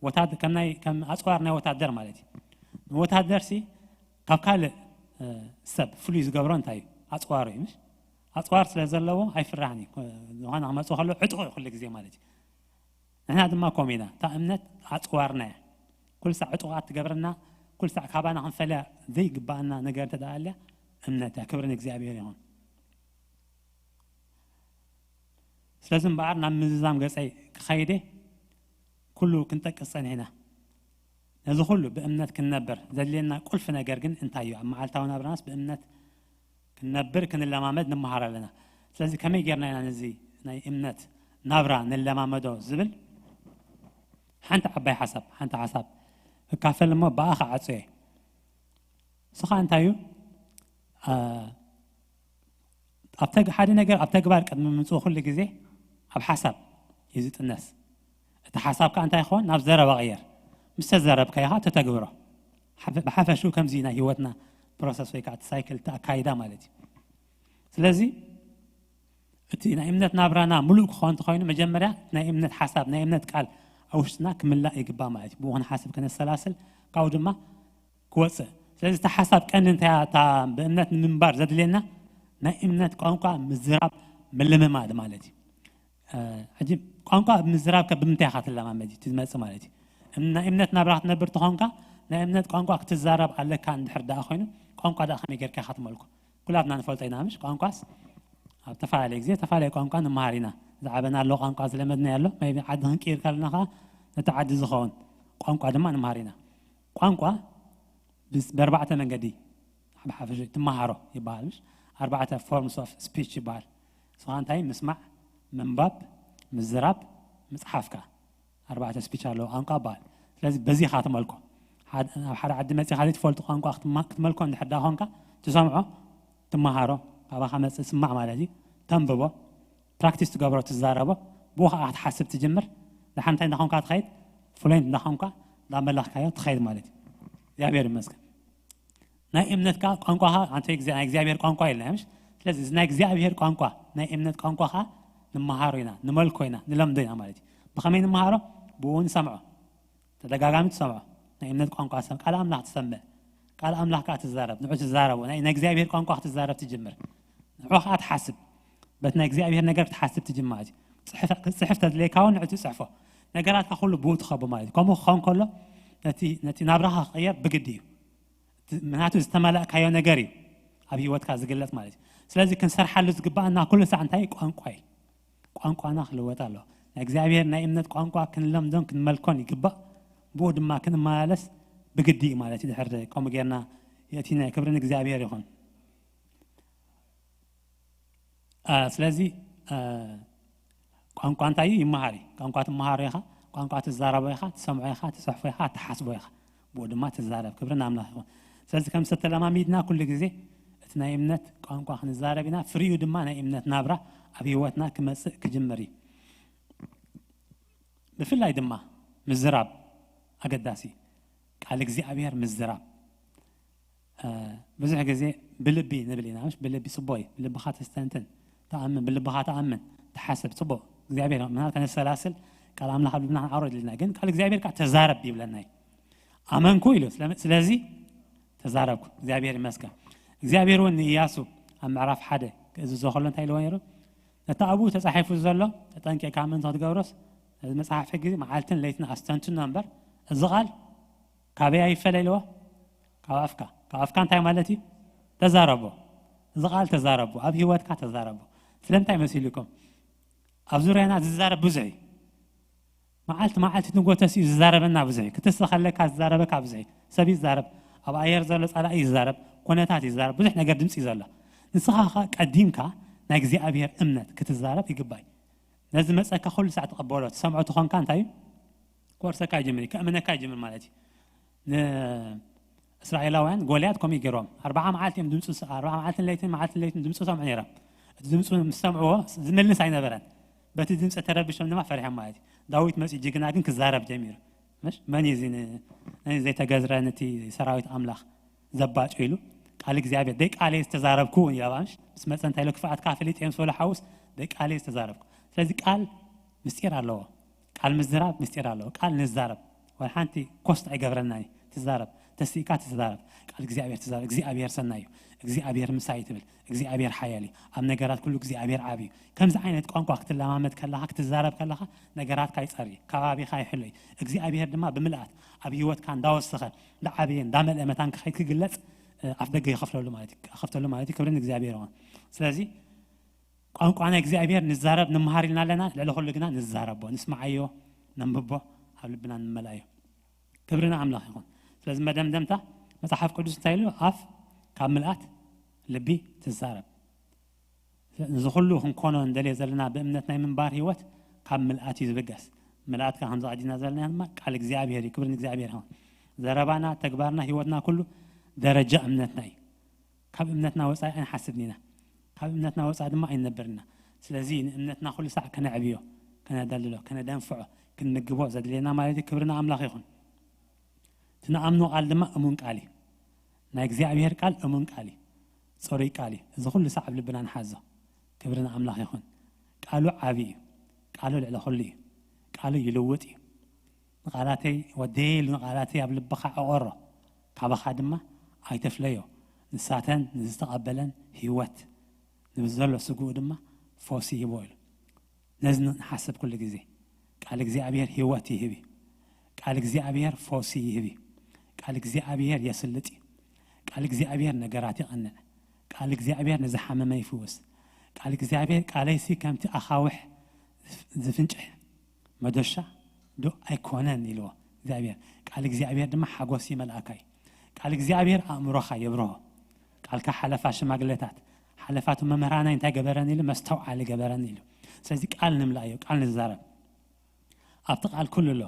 ወታደ-፣ ከም ናይ፣ ከም ኣጽዋር ናይ ወታደር ማለት እዩ። ንወታደርሲ ካብ ካልእ፣ እ፣ ሰብ ፍሉይ ዝገብሮ እንታይ እዩ? ኣጽዋሩ እዩ፣ ምሽ? ኣጽዋር ስለ ዘለዎ ኣይፍራህን እዩ። ዝኾነ ክመጽእ ከሎ ዕጡቕ እዩ ኩሉ ግዜ ማለት እዩ። ንሕና ድማ ከምኡ ኢና። እታ እምነት ኣጽዋርና እያ። ኩሉ ሳዕ ዕጡቓት ትገብረና፣ ኩሉ ሳዕ ካባና ክንፈልያ ዘይግባኣና ነገር እንተ ደኣ ኣልያ እምነት እያ። ክብሪ ንእግዚኣብሔር ይኹን። ስለዚ እምበኣር ናብ ምዝዛም ገጸይ ክኸይደ ኩሉ ክንጠቅስ ጸኒሕና። ነዚ ኩሉ ብእምነት ክንነብር ዘድልየና ቁልፊ ነገር ግን እንታይ እዩ? ኣብ መዓልታዊ ናብራናስ ብእምነት ክንነብር ክንለማመድ ንመሃር ኣለና። ስለዚ ከመይ ጌርና ኢና ነዚ ናይ እምነት ናብራ ንለማመዶ ዝብል ሓንቲ ዓባይ ሓሳብ፣ ሓንቲ ሓሳብ ክካፈል እሞ ብኣ ክዓጹ እየ። ንሱ ኸኣ እንታይ እዩ? ኣ፣ ኣብ ተግ-፣ ሓደ ነገር ኣብ ተግባር ቅድሚ ምምጽኡ ኩሉ ግዜ ኣብ ሓሳብ እዩ ዝጥነስ። እቲ ሓሳብ ከኣ እንታይ ይኸውን? ናብ ዘረባ ቅየር። ምስ ተዘረብካዮ ኸኣ ተተግብሮ። ሓፈ-፣ ብሓፈሽኡ ከምዚ እዩ ናይ ህይወትና ፕሮሰስ ወይ ከዓ እቲ ሳይክል፣ እቲ ኣካይዳ ማለት እዩ። ስለዚ እቲ ናይ እምነት ናብራና ምሉእ ክኸውን እንተኾይኑ፣ መጀመርያ ናይ እምነት ሓሳብ፣ ናይ እምነት ቃል ኣብ ውሽጥና ክምላእ ይግባእ ማለት እዩ። ብኡ ክንሓስብ፣ ከነሰላስል፣ ካብኡ ድማ ክወፅእ። ስለዚ እቲ ሓሳብ ቀንዲ እንታይ እያ? እታ ብእምነት ንምንባር ዘድልየና ናይ እምነት ቋንቋ ምዝራብ፣ ምልምማድ ማለት እዩ። ሕጂ ቋንቋ ምዝራብ ከ ብምንታይ ኢኻ ትለማመድ እዩ ትመጽእ ማለት እዩ። ናይ እምነት ናብራ ክትነብር ተኾንካ፣ ናይ እምነት ቋንቋ ክትዛረብ ኣለካ እንድሕር ደኣ ኮይኑ፣ ቋንቋ ደኣ ከመይ ጌርካ ኢኻ ትመልኮ? ኩላትና ንፈልጦ ኢና ምሽ? ቋንቋስ ኣብ ተፈላለየ ግዜ ተፈላለየ ቋንቋ ንመሃር ኢና። ዝዓበና ኣሎ ቋንቋ ዝለመድና ኣሎ፣ ቢ ዓዲ ክንቅይር ከለና ከዓ ነቲ ዓዲ ዝኸውን ቋንቋ ድማ ንመሃር ኢና። ቋንቋ ብስ- ብኣርባዕተ መንገዲ ብሓፈሽ ትመሃሮ ይበሃል። ምሽ ኣርባዕተ forms of speech ይበሃል። ንስኻ እንታይ? ምስማዕ፣ ምንባብ፣ ምዝራብ፣ ምፅሓፍካ ኣርባዕተ ስፒች ኣለዎ ቋንቋ ይበሃል። ስለዚ በዚ ኢኻ ትመልኮ። ኣብ ሓደ ዓዲ መፂኻ ዘይትፈልጡ ቋንቋ ክትመልኮ እንድሕር ዳ ኾንካ፣ ትሰምዖ፣ ትመሃሮ፣ ካባኻ መፅእ ስማዕ ማለት እዩ። ተንብቦ፣ ፕራክቲስ ትገብሮ፣ ትዛረቦ፣ ብኡ ከዓ ክትሓስብ ትጅምር። ደሓን እንታይ እንዳኾንካ ትኸይድ፣ ፍሉንት እንዳኾንካ እንዳመለኽካዮ ትኸይድ ማለት እዩ። እግዚኣብሔር ይመስገን። ናይ እምነትካ ቋንቋኻ ኣንተ ናይ እግዚኣብሔር ቋንቋ የለን ምሽ? ስለዚ እዚ ናይ እግዚኣብሔር ቋንቋ፣ ናይ እምነት ቋንቋኻ ንመሃሮ ኢና፣ ንመልኮ ኢና፣ ንለምዶ ኢና ማለት እዩ። ብኸመይ ንመሃሮ? ብኡ ንሰምዖ፣ ተደጋጋሚ ትሰምዖ። ናይ እምነት ቋንቋ ሰም ቃል ኣምላኽ ትሰምዕ፣ ቃል ኣምላኽ ከዓ ትዛረብ፣ ንዑ ትዛረቡ፣ ናይ እግዚኣብሔር ቋንቋ ክትዛረብ ትጅምር። ንዑ ከዓ ትሓስብ፣ በቲ ናይ እግዚኣብሔር ነገር ክትሓስብ ትጅምር ማለት እዩ። ክትፅሕፍ ተድልየካ እውን ንዑ ትፅሕፎ። ነገራትካ ኩሉ ብኡ ትኸቡ ማለት እዩ። ከምኡ ክኸውን ከሎ ነቲ ናብራኻ ክቕየር ብግዲ እዩ። ምክንያቱ ዝተመላእካዮ ነገር እዩ ኣብ ህይወትካ ዝግለፅ ማለት እዩ። ስለዚ ክንሰርሓሉ ዝግባኣና ኩሉ ሳዕ እንታይ? ቋንቋ እዩ። ቋንቋና ክልወጥ ኣለዎ። ናይ እግዚኣብሔር ናይ እምነት ቋንቋ ክንለምዶን ክንመልኮን ይግባእ። ብኡ ድማ ክንመላለስ ብግዲ እዩ ማለት እዩ። ድሕር ከምኡ ጌርና የእቲና ክብሪ ንእግዚኣብሔር ይኹን። ስለዚ ቋንቋ እንታይ እዩ? ይመሃር እዩ። ቋንቋ ትመሃሮ ኢኻ፣ ቋንቋ ትዛረቦ ኢኻ፣ ትሰምዖ ኢኻ፣ ትፅሕፎ ኢኻ፣ ትሓስቦ ኢኻ፣ ብኡ ድማ ትዛረብ። ክብሪ ንኣምላኽ ይኹን። ስለዚ ከም ዝተለማሚድና ኩሉ ግዜ እቲ ናይ እምነት ቋንቋ ክንዛረብ ኢና። ፍሪኡ ድማ ናይ እምነት ናብራ ኣብ ህይወትና ክመፅእ ክጅምር እዩ። ብፍላይ ድማ ምዝራብ ኣገዳሲ፣ ቃል እግዚኣብሔር ምዝራብ። ብዙሕ ግዜ ብልቢ ንብል ኢና፣ ብልቢ ፅቡቅ እዩ። ብልብኻ ተስተንትን፣ ተኣምን፣ ብልብኻ ተኣምን፣ ተሓስብ፣ ፅቡቅ እግዚኣብሔር ምናል ከነሰላስል ቃል ኣምላኽ ኣብ ልብና ክንዓሮ ድልና። ግን ቃል እግዚኣብሔር ከዓ ተዛረብ ይብለና እዩ። ኣመንኩ ኢሉ። ስለዚ ተዛረብኩ። እግዚኣብሔር ይመስገን። እግዚኣብሔር እውን ንእያሱ ኣብ ምዕራፍ ሓደ ክእዝዞ ከሎ እንታይ ኢልዎ ነይሩ? ነቲ ኣብኡ ተፃሒፉ ዘሎ ተጠንቂቕካ ምእንቲ ክትገብሮስ፣ እዚ መፅሓፍ ሕጊ መዓልትን ለይትን ኣስተንትኖ እምበር፣ እዚ ቃል ካበይ ኣይፈለ ኢልዎ? ካብ ኣፍካ። ካብ ኣፍካ እንታይ ማለት እዩ? ተዛረቦ። እዚ ቃል ተዛረቦ፣ ኣብ ህይወትካ ተዛረቦ። ስለምንታይ መሲልኩም? ኣብ ዙርያና ዝዛረብ ብዙሕ እዩ። መዓልቲ መዓልቲ ትንጎተስ እዩ ዝዛረበና ብዙሕ እዩ። ክትስእ ከለካ ዝዛረበካ ብዙሕ እዩ። ሰብ ይዛረብ፣ ኣብ ኣየር ዘሎ ጸላኢ ይዛረብ፣ ኩነታት ይዛረብ፣ ብዙሕ ነገር ድምፂ እዩ ዘሎ። ንስኻ ኸ ቀዲምካ ናይ እግዚኣብሔር እምነት ክትዛረብ ይግባእ እዩ። ነዚ መጸካ ኩሉ ሳዕ ተቐበሎ። ትሰምዖ ተኾንካ እንታይ እዩ? ክወርሰካ ይጅምር እዩ፣ ከእምነካ ይጅምር ማለት እዩ። ንእስራኤላውያን ጎልያድ ከምኡ ገይሮም። ኣርባዓ መዓልቲ እዮም ድምፁ፣ ኣርባዓ መዓልትን ለይትን፣ መዓልትን ለይትን ድምፁ ሰምዑ ነይሮም። እቲ ድምፁ ምስ ሰምዕዎ ዝምልስ ኣይነበረን። በቲ ድምፂ ተረብሾም ድማ ፈሪሖም ማለት እዩ። ዳዊት መፂኡ ጅግና ግን ክዛረብ ጀሚሩ። ምሽ መን እዩ እዚ ን-፣ ነዚ ዘይተገዝረ ነቲ ሰራዊት ኣምላኽ ዘባጭ ኢሉ? ቃል እግዚኣብሔር፣ "ደይ ቃለይ ዝተዛረብኩ" እውን ይላባ። ምሽ ምስ መፀ እንታይ ኢሉ? "ክፍኣትካ ፈሊጠ እዮም" ዝበሎ ሓውስ፣ "ደይ ቃለይ ዝተዛረብኩ።" ስለዚ ቃል ምስጢር ኣለዎ። ቃል ምዝራብ ምስጢር ኣለዎ። ቃል ንዛረብ። ዋላ ሓንቲ ኮስት ኣይገብረናን እዩ። ትዛረብ። ተስኢካ ትዛረብ። ቃል እግዚኣብሔር ትዛረብ። እግዚኣብሔር ሰናይ እዩ። እግዚኣብሔር ምሳይ ትብል። እግዚኣብሔር ሓያል እዩ። ኣብ ነገራት ኩሉ እግዚኣብሔር ዓቢ እዩ። ከምዚ ዓይነት ቋንቋ ክትለማመድ ከለኻ፣ ክትዛረብ ከለኻ፣ ነገራትካ ይጸሪ፣ ከባቢኻ ይሕሎ እዩ። እግዚኣብሔር ድማ ብምልኣት ኣብ ህይወትካ እንዳወሰኸ፣ እንዳዓበየ፣ እንዳመልአ መታን ክኸይድ ክግለጽ፣ እ፣ ኣፍ ደገ ይኸፍለሉ ማለት እዩ። ከፍተሉ ማለት እዩ። ክብሪ ንእግዚኣብሔር ይኹን። ስለዚ ቋንቋ ናይ እግዚኣብሔር ንዛረብ፣ ንመሃር ኢልና ኣለና። ልዕሊ ኩሉ ግና ንዛረቦ፣ ንስምዓዮ፣ ነንብቦ፣ ኣብ ልብና ንመልኣዮ። ክብሪ ንኣምላኽ ይኹን። ስለዚ መደምደምታ መጽሓፍ ቅዱስ እንታይ ኢሉ? "ኣፍ ካብ ምልኣት ልቢ ትዛረብ።" እዚ ኩሉ ክንኮኖ እንደልዮ ዘለና ብእምነት ናይ ምንባር ህይወት ካብ ምልኣት እዩ ዝብገስ። ምልኣት ከ ከምዚ ቀዲና ዘለና ድማ ቃል እግዚኣብሔር እዩ። ክብሪ ንእግዚኣብሔር ይኹን። ዘረባና፣ ተግባርና፣ ህይወትና ኩሉ ደረጃ እምነትና እዩ። ካብ እምነትና ወጻኢ ኣይንሓስብን ኢና። ካብ እምነትና ወጻኢ ድማ ኣይንነብርን ኢና። ስለዚ ንእምነትና ኩሉ ሳዕ ከነዕብዮ፣ ከነደልሎ፣ ከነደንፍዖ፣ ክንምግቦ ዘድልየና ማለት እዩ። ክብሪ ንኣምላኽ ይኹን። እቲ ንኣምኖ ቃል ድማ እሙን ቃል እዩ። ናይ እግዚኣብሔር ቃል እሙን ቃል እዩ። ጽሩይ ቃል እዩ። እዚ ኩሉ ሳዕ ኣብ ልብና ንሓዞ። ክብሪ ንኣምላኽ ይኹን። ቃሉ ዓቢ እዩ። ቃሉ ልዕሊ ኩሉ እዩ። ቃሉ ይልውጥ እዩ። ንቓላተይ ወደየ ኢሉ ንቓላተይ ኣብ ልብኻ ዕቖሮ፣ ካባኻ ድማ ኣይትፍለዮ። ንሳተን ንዝተቐበለን ህይወት፣ ንብዘሎ ስግኡ ድማ ፈውሲ ይህቦ ኢሉ። ነዚ ንሓስብ ኩሉ ግዜ። ቃል እግዚኣብሔር ህይወት ይህብ እዩ። ቃል እግዚኣብሔር ፈውሲ ይህብ እዩ። ቃል እግዚኣብሔር የስልጥ እዩ። ቃል እግዚኣብሔር ነገራት ይቐንዕ። ቃል እግዚኣብሔር ንዝሓመመ ይፍውስ። ቃል እግዚኣብሔር፣ "ቃለይሲ ከምቲ ኣኻውሕ ዝፍንጭሕ መዶሻ ዶ ኣይኮነን?" ኢልዎ እግዚኣብሔር። ቃል እግዚኣብሔር ድማ ሓጎስ ይመልኣካ እዩ። ቃል እግዚኣብሔር ኣእምሮኻ የብርሆ። ቃልካ ሓለፋ ሽማግሌታት፣ ሓለፋቱ መምህራናይ እንታይ ገበረን ኢሉ፣ መስተውዓሊ ገበረን ኢሉ። ስለዚ ቃል ንምልኣዮ፣ ቃል ንዛረብ። ኣብቲ ቃል ኩሉ ኣሎ።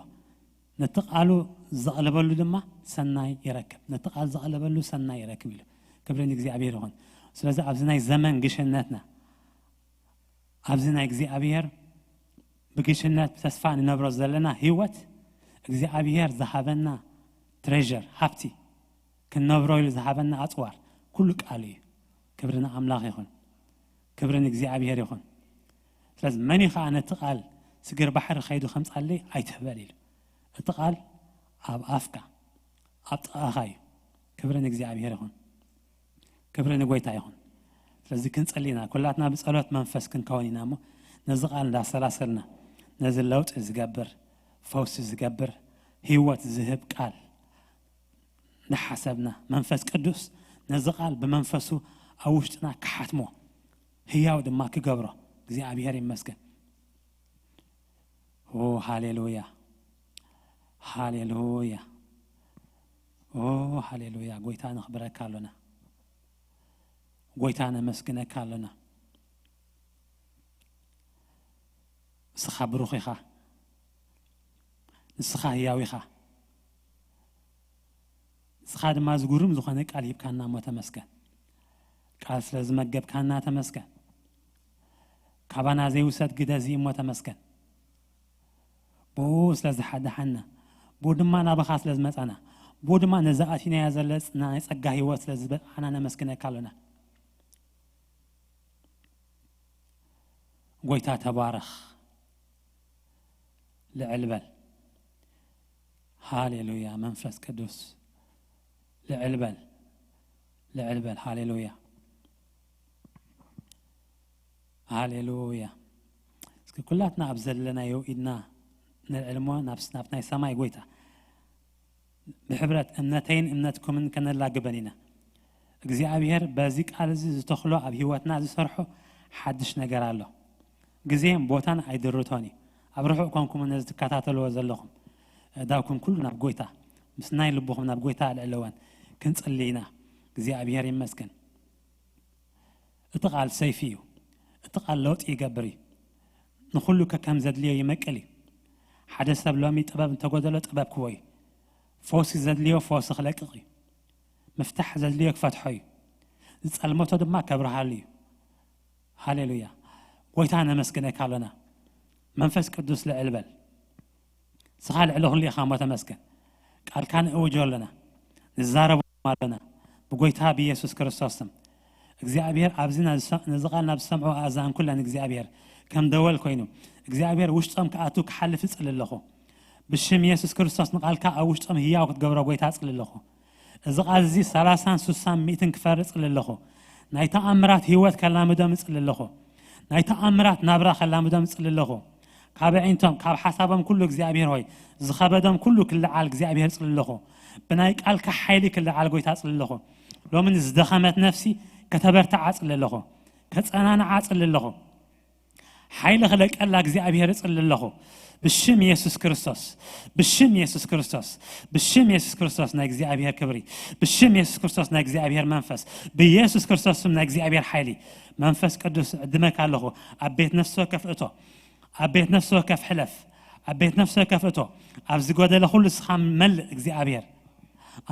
ነቲ ቃሉ ዘቕለበሉ ድማ ሰናይ ይረክብ። ነቲ ቃል ዘቕለበሉ ሰናይ ይረክብ ኢሉ። ክብሪ ንእግዚኣብሔር ይኹን። ስለዚ ኣብዚ ናይ ዘመን ግሽነትና፣ ኣብዚ ናይ እግዚኣብሔር ብግሽነት ብተስፋ ንነብሮ ዘለና ህይወት፣ እግዚኣብሔር ዝሃበና ትሬዠር፣ ሃብቲ፣ ክንነብሮ ኢሉ ዝሃበና ኣጽዋር፣ ኩሉ ቃሉ እዩ። ክብሪ ንኣምላኽ ይኹን። ክብሪ ንእግዚኣብሔር ይኹን። ስለዚ መን እዩ ኸዓ ነቲ ቃል ስግር ባሕሪ ኸይዱ ከምጻለይ ኣይትህበል ኢሉ። እቲ ቃል ኣብ ኣፍካ፣ ኣብ ጥቓኻ እዩ። ክብሪ ንእግዚኣብሔር ይኹን። ክብሪ ንጎይታ ይኹን። ስለዚ ክንጽሊ ኢና። ኩላትና ብጸሎት መንፈስ ክንከውን ኢና እሞ፣ ነዚ ቃል እንዳሰላሰልና፣ ነዚ ለውጢ ዝገብር፣ ፈውሲ ዝገብር፣ ህይወት ዝህብ ቃል እንዳሓሰብና፣ መንፈስ ቅዱስ ነዚ ቃል ብመንፈሱ ኣብ ውሽጥና ክሓትሞ፣ ህያው ድማ ክገብሮ። እግዚኣብሔር ይመስገን። ኦ ሃሌሉያ፣ ሃሌሉያ፣ ኦ ሃሌሉያ። ጎይታ ነኽብረካ ኣሎና፣ ጎይታ ነመስግነካ ኣሎና። ንስኻ ብሩኽ ኢኻ፣ ንስኻ ህያው ኢኻ። ንስኻ ድማ ዝጉርም ዝኾነ ቃል ሂብካና እሞ ተመስገን። ቃል ስለ ዝመገብካና ተመስገን። ካባና ዘይውሰድ ግደ እዚ እሞ ተመስገን። ብኡ ስለ ዝሓድሓና፣ ብኡ ድማ ናባኻ ስለ ዝመጻና፣ ብኡ ድማ ነዛ ኣቲናያ ዘለና ናይ ጸጋ ህይወት ስለ ዝበጽሓና ነመስግነካ ኣሎና። ጎይታ ተባረኽ። ልዕል በል። ሃሌሉያ። መንፈስ ቅዱስ ልዕል በል፣ ልዕል በል። ሃሌሉያ፣ ሃሌሉያ። እስኪ ኩላትና ኣብ ዘለናዮ ኢድና ንልዕል እሞ ናብ፣ ናብ ናይ ሰማይ ጎይታ ብሕብረት እምነተይን እምነትኩምን ከነላግበን ኢና። እግዚኣብሔር በዚ ቃል እዚ ዝተኽሎ ኣብ ህይወትና ዝሰርሖ ሓድሽ ነገር ኣሎ። ግዜን ቦታን ኣይድርቶን እዩ። ኣብ ርሑቕ ኮንኩም ነዚ ትከታተልዎ ዘለኹም፣ ኣእዳውኩም ኩሉ ናብ ጎይታ፣ ምስ ናይ ልብኹም ናብ ጎይታ ኣልዕለወን። ክንጽሊ ኢና። እግዚኣብሔር ይመስገን። እቲ ቃል ሰይፊ እዩ። እቲ ቃል ለውጢ ይገብር እዩ። ንኹሉ ከከም ዘድልዮ ይመቅል እዩ። ሓደ ሰብ ሎሚ ጥበብ እንተጎደሎ ጥበብ ክህቦ እዩ። ፈውሲ ዘድልዮ ፈውሲ ክለቅቕ እዩ። ምፍታሕ ዘድልዮ ክፈትሖ እዩ። ዝጸልመቶ ድማ ከብርሃሉ እዩ። ሃሌሉያ። ጎይታ ነመስግነካ ኣሎና። መንፈስ ቅዱስ ልዕል በል። ንስኻ ልዕሊ ኩሉ ኢኻ እሞ ተመስገን። ቃልካ ንእውጆ ኣሎና፣ ንዛረቦም ኣሎና ብጎይታ ብኢየሱስ ክርስቶስ ስም። እግዚኣብሔር ኣብዚ ነዚ ቃል ናብ ዝሰምዑ ኣእዛን ኩለን እግዚኣብሔር ከም ደወል ኮይኑ እግዚኣብሔር ውሽጦም ክኣቱ ክሓልፍ እጽሊ ኣለኹ። ብሽም ኢየሱስ ክርስቶስ ንቃልካ ኣብ ውሽጦም ህያው ክትገብሮ ጎይታ እጽሊ ኣለኹ። እዚ ቃል እዚ ሰላሳን ስሳን ሚእትን ክፈሪ እጽሊ ኣለኹ። ናይ ተኣምራት ህይወት ከላምዶም እጽሊ ኣለኹ። ናይ ተኣምራት ናብራ ከላምዶም እጽሊ ኣለኹ። ካብ ኣዒንቶም፣ ካብ ሓሳቦም ኩሉ እግዚኣብሔር ሆይ፣ ዝኸበዶም ኩሉ ክልዓል እግዚኣብሔር እጽሊ ኣለኹ። ብናይ ቃልካ ሓይሊ ክልዓል ጎይታ እጽሊ ኣለኹ። ሎሚ ንዝደኸመት ነፍሲ ከተበርትዓ እጽሊ ኣለኹ። ከጸናንዓ እጽሊ ኣለኹ። ሓይሊ ክለቀላ እግዚኣብሔር እጽሊ ኣለኹ። ብሽም ኢየሱስ ክርስቶስ፣ ብሽም ኢየሱስ ክርስቶስ፣ ብሽም ኢየሱስ ክርስቶስ ናይ እግዚኣብሔር ክብሪ፣ ብሽም ኢየሱስ ክርስቶስ ናይ እግዚኣብሔር መንፈስ፣ ብኢየሱስ ክርስቶስ ስም ናይ እግዚኣብሔር ሓይሊ፣ መንፈስ ቅዱስ እዕድመካ ኣለኹ። ኣብ ቤት ነፍሲ ወከፍ እቶ፣ ኣብ ቤት ነፍሲ ወከፍ ሕለፍ፣ ኣብ ቤት ነፍሲ ወከፍ እቶ፣ ኣብ ዝጎደለ ኩሉ ንስኻ መልእ እግዚኣብሔር።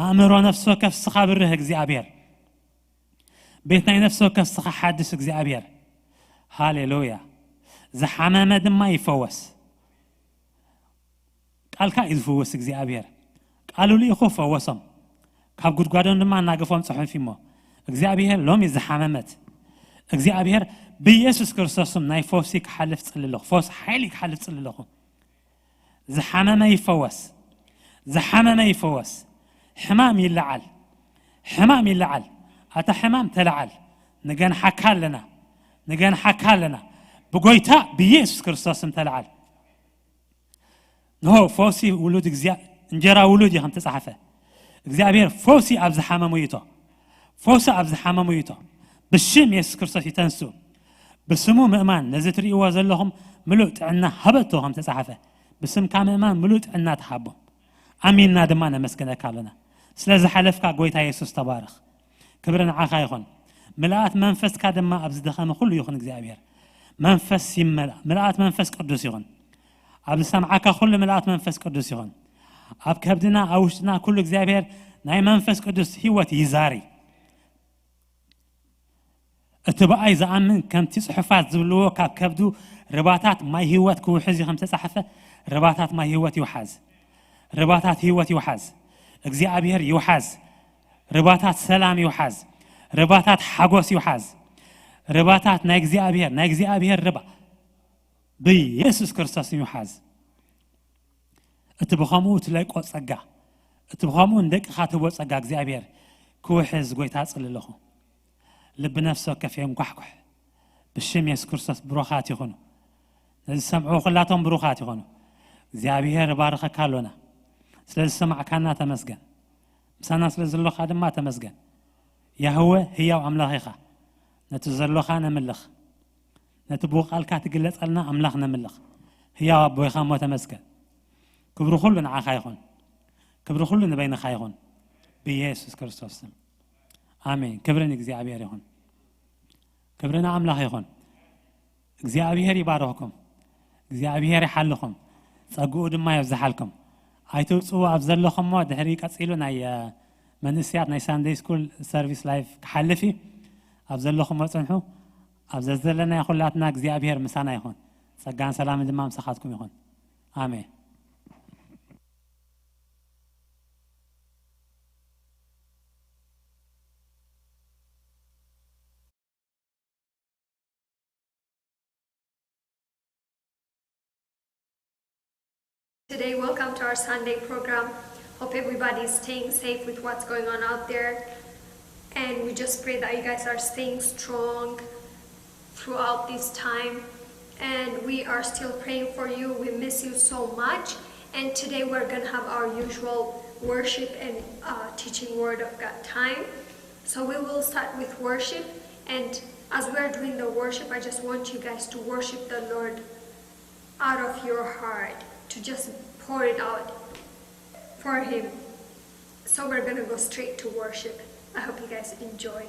ኣእምሮ ነፍሲ ወከፍ ንስኻ ብርህ እግዚኣብሔር። ቤት ናይ ነፍሲ ወከፍ ንስኻ ሓድስ እግዚኣብሔር። ሃሌሉያ። ዝሓመመ ድማ ይፈወስ። ቃልካ እዩ ዝፍውስ እግዚኣብሔር። ቃሉ ልኢኹ ፈወሶም። ካብ ጉድጓዶም ድማ ኣናገፎም ጽሑፍ እሞ እግዚኣብሔር ሎሚ ዝሓመመት እግዚኣብሔር ብኢየሱስ ክርስቶስም ናይ ፈውሲ ክሓልፍ ጽሊ ኣለኹ። ፈውሲ ሓይሊ ክሓልፍ ጽሊ ኣለኹ። ዝሓመመ ይፈወስ። ዝሓመመ ይፈወስ። ሕማም ይለዓል። ሕማም ይለዓል። ኣታ ሕማም ተለዓል። ንገንሓካ ኣለና። ንገንሓካ ኣለና። ብጎይታ ብኢየሱስ ክርስቶስም ተለዓል። ንሆ ፈውሲ ውሉድ እግዚኣብ-፣ እንጀራ ውሉድ እዩ ከም ተጻሕፈ። እግዚኣብሔር ፈውሲ ኣብ ዝሓመሙ ይእቶ። ፈውሲ ኣብ ዝሓመሙ ይእቶ። ብሽም የሱስ ክርስቶስ ይተንሱ። ብስሙ ምእማን ነዚ ትርእይዎ ዘለኹም ምሉእ ጥዕና ሃበቶ ከም ተጻሕፈ። ብስምካ ምእማን ምሉእ ጥዕና ተሃቦም። ኣሚንና ድማ ነመስግነካ ኣለና። ስለ ዝሓለፍካ ጎይታ የሱስ ተባረኽ። ክብሪ ንዓኻ ይኹን። ምልኣት መንፈስካ ድማ ኣብ ዝደኸመ ኩሉ ይኹን እግዚኣብሔር። መንፈስ ይመልኣ። ምልኣት መንፈስ ቅዱስ ይኹን። ኣብ ዝሰምዓካ ኩሉ ምልኣት መንፈስ ቅዱስ ይኹን። ኣብ ከብድና ኣብ ውሽጥና ኩሉ እግዚኣብሔር ናይ መንፈስ ቅዱስ ህይወት ይዛሪ። እቲ ብኣይ ዝኣምን ከምቲ ጽሑፋት ዝብልዎ ካብ ከብዱ ርባታት ማይ ህይወት ክውሕዝ እዩ ከም ተጻሕፈ ርባታት ማይ ህይወት ይውሓዝ። ርባታት ህይወት ይውሓዝ። እግዚኣብሔር ይውሓዝ። ርባታት ሰላም ይውሓዝ። ርባታት ሓጎስ ይውሓዝ። ርባታት ናይ እግዚኣብሔር ናይ እግዚኣብሔር ርባ ብኢየሱስ ክርስቶስ ይውሓዝ። እቲ ብኸምኡ ትለቆ ጸጋ፣ እቲ ብኸምኡ ንደቅኻ ትህቦ ጸጋ እግዚኣብሔር ክውሕዝ ጎይታ ጽሊ ኣለኹ። ልቢ ነፍሲ ወከፍ የንኳሕኩሕ። ብሽም የሱስ ክርስቶስ ብሩኻት ይኹኑ። ነዚ ዝሰምዑ ኩላቶም ብሩኻት ይኹኑ። እግዚኣብሔር ባርኸካ ኣሎና። ስለ ዝሰማዕካና ተመስገን። ምሳና ስለ ዘሎኻ ድማ ተመስገን። ያህወ ህያው ኣምላኽ ኢኻ። ነቲ ዘሎኻ ነምልኽ። ነቲ ብቃልካ ትግለጸልና ኣምላኽ ነምልኽ። ህያው ኣቦይኻ እሞ ተመስገን። ክብሪ ኩሉ ንዓኻ ይኹን። ክብሪ ኩሉ ንበይንኻ ይኹን። ብኢየሱስ ክርስቶስ ስም። ኣሜን። ክብሪ ንእግዚኣብሔር ይኹን። ክብሪ ንኣምላኽ ይኹን። እግዚኣብሔር ይባርኽኩም። እግዚኣብሔር ይሓልኹም። ጸግኡ ድማ የብዝሓልኩም። ኣይትውጽኡ ኣብ ዘለኹሞ ድሕሪ ቀጺሉ ናይ፣ እ፣ መንእስያት ናይ ሳንደይ ስኩል ሰርቪስ ላይፍ ክሓልፍ እዩ። ኣብ ዘለኹሞ ጽንሑ። ኣብ ዘዘለናዮ ኩላትና እግዚኣብሔር ምሳና ይኹን። ጸጋን ሰላምን ድማ ምሳኻትኩም ይኹን። ኣሜን። Today, welcome to our Sunday program. Hope everybody is staying safe with what's going on out there. And we just pray that you guys are staying strong throughout this time. And we are still praying for you. We miss you so much. And today we're going to have our usual worship and, uh, teaching Word of God time. So we will start with worship. And as we're doing the worship, I just want you guys to worship the Lord out of your heart, to just pour it out for Him. So we're gonna go straight to worship. I hope you guys enjoy.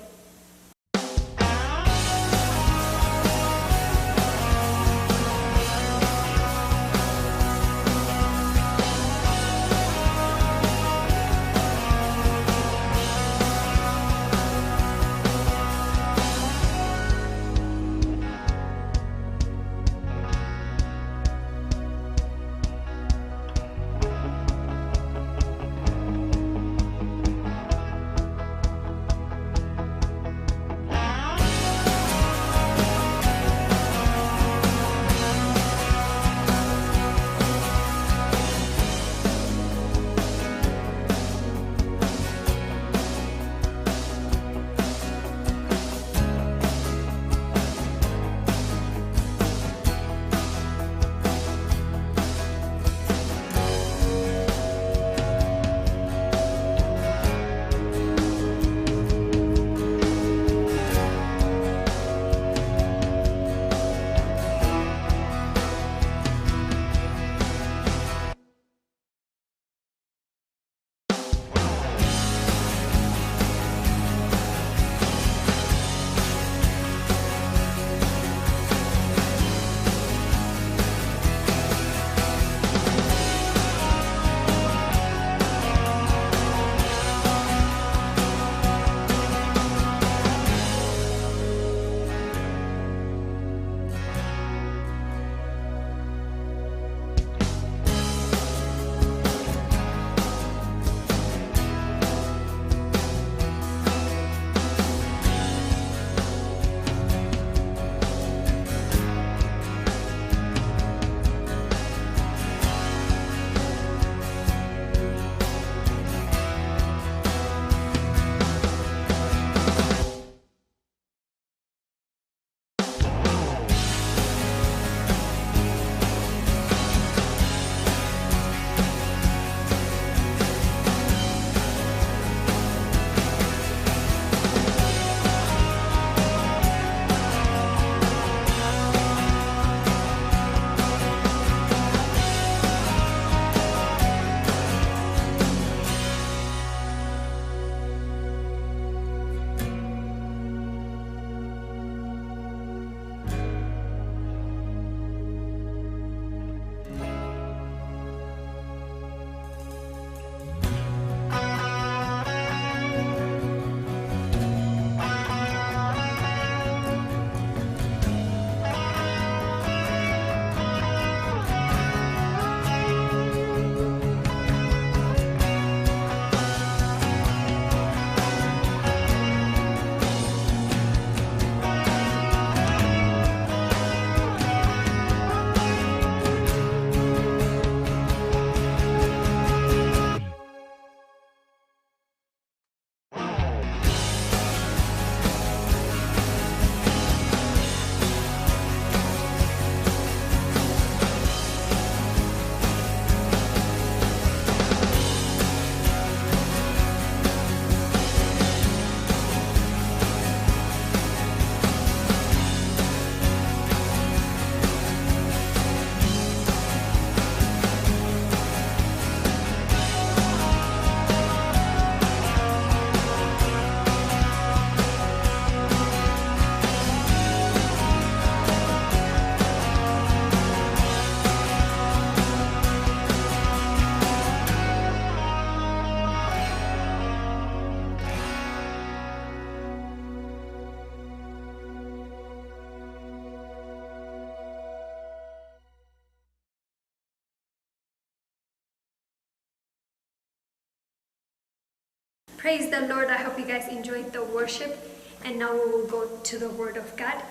Praise the Lord. I hope you guys enjoyed the worship. And now we will go to the Word of God.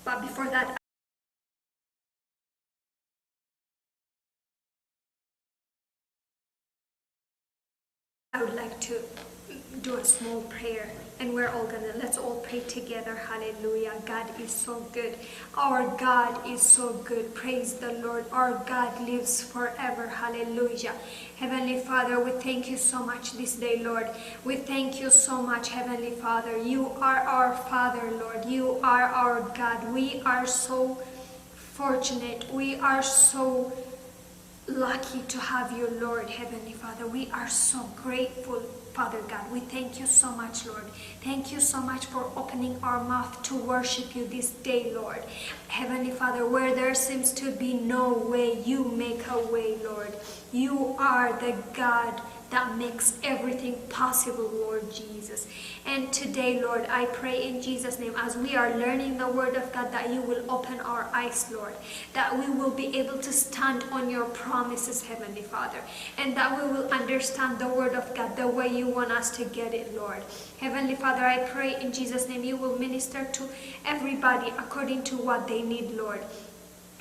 But before that, I would like to do a small prayer. And we're all gonna, let's all pray together. Hallelujah. God is so good. Our God is so good. Praise the Lord. Our God lives forever. Hallelujah. Heavenly Father, we thank you so much this day, Lord. We thank you so much, Heavenly Father. You are our Father, Lord. You are our God. We are so fortunate. We are so lucky to have you, Lord, Heavenly Father. We are so grateful, Father God. We thank you so much, Lord. Thank you so much for opening our mouth to worship you this day, Lord. Heavenly Father, where there seems to be no way, you make a way, Lord. You are the God that makes everything possible, Lord Jesus. And today, Lord, I pray in Jesus' name, as we are learning the Word of God, that you will open our eyes, Lord, that we will be able to stand on your promises, Heavenly Father, and that we will understand the Word of God the way you want us to get it, Lord. Heavenly Father, I pray in Jesus' name you will minister to everybody according to what they need, Lord.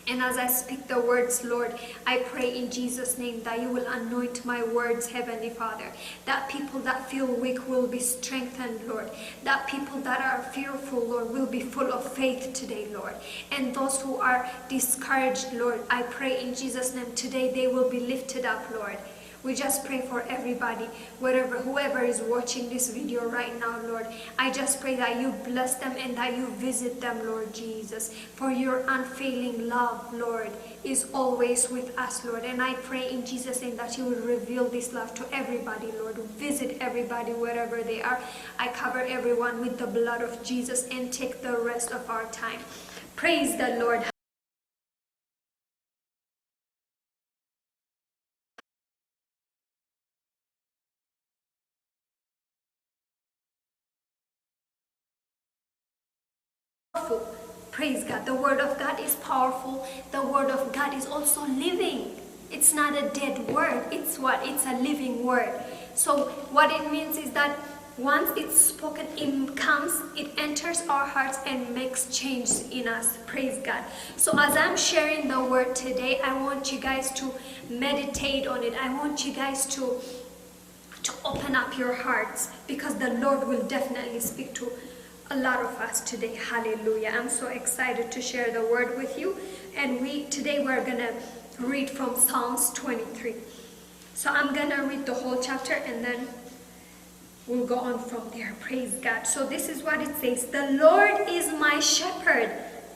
And as I speak the words, Lord, I pray in Jesus' name that you will anoint my words, Heavenly Father, that people that feel weak will be strengthened, Lord, that people that are fearful, Lord, will be full of faith today, Lord. And those who are discouraged, Lord, I pray in Jesus' name today they will be lifted up, Lord. We just pray for everybody, wherever, whoever is watching this video right now, Lord. I just pray that you bless them and that you visit them, Lord Jesus. For your unfailing love, Lord, is always with us, Lord. And I pray in Jesus' name that you will reveal this love to everybody, Lord. Visit everybody wherever they are. I cover everyone with the blood of Jesus and take the rest of our time. Praise the Lord. Powerful. Praise God. The word of God is powerful. The word of God is also living. It's not a dead word. It's what? It's a living word. So what it means is that once it's spoken, it comes, it enters our hearts and makes change in us. Praise God. So as I'm sharing the word today, I want you guys to meditate on it. I want you guys to to open up your hearts, because the Lord will definitely speak to a lot of us today. Hallelujah. I'm so excited to share the word with you. And we today we're going to read from Psalms twenty-three. So I'm going to read the whole chapter and then we'll go on from there. Praise God. So this is what it says. The Lord is my shepherd.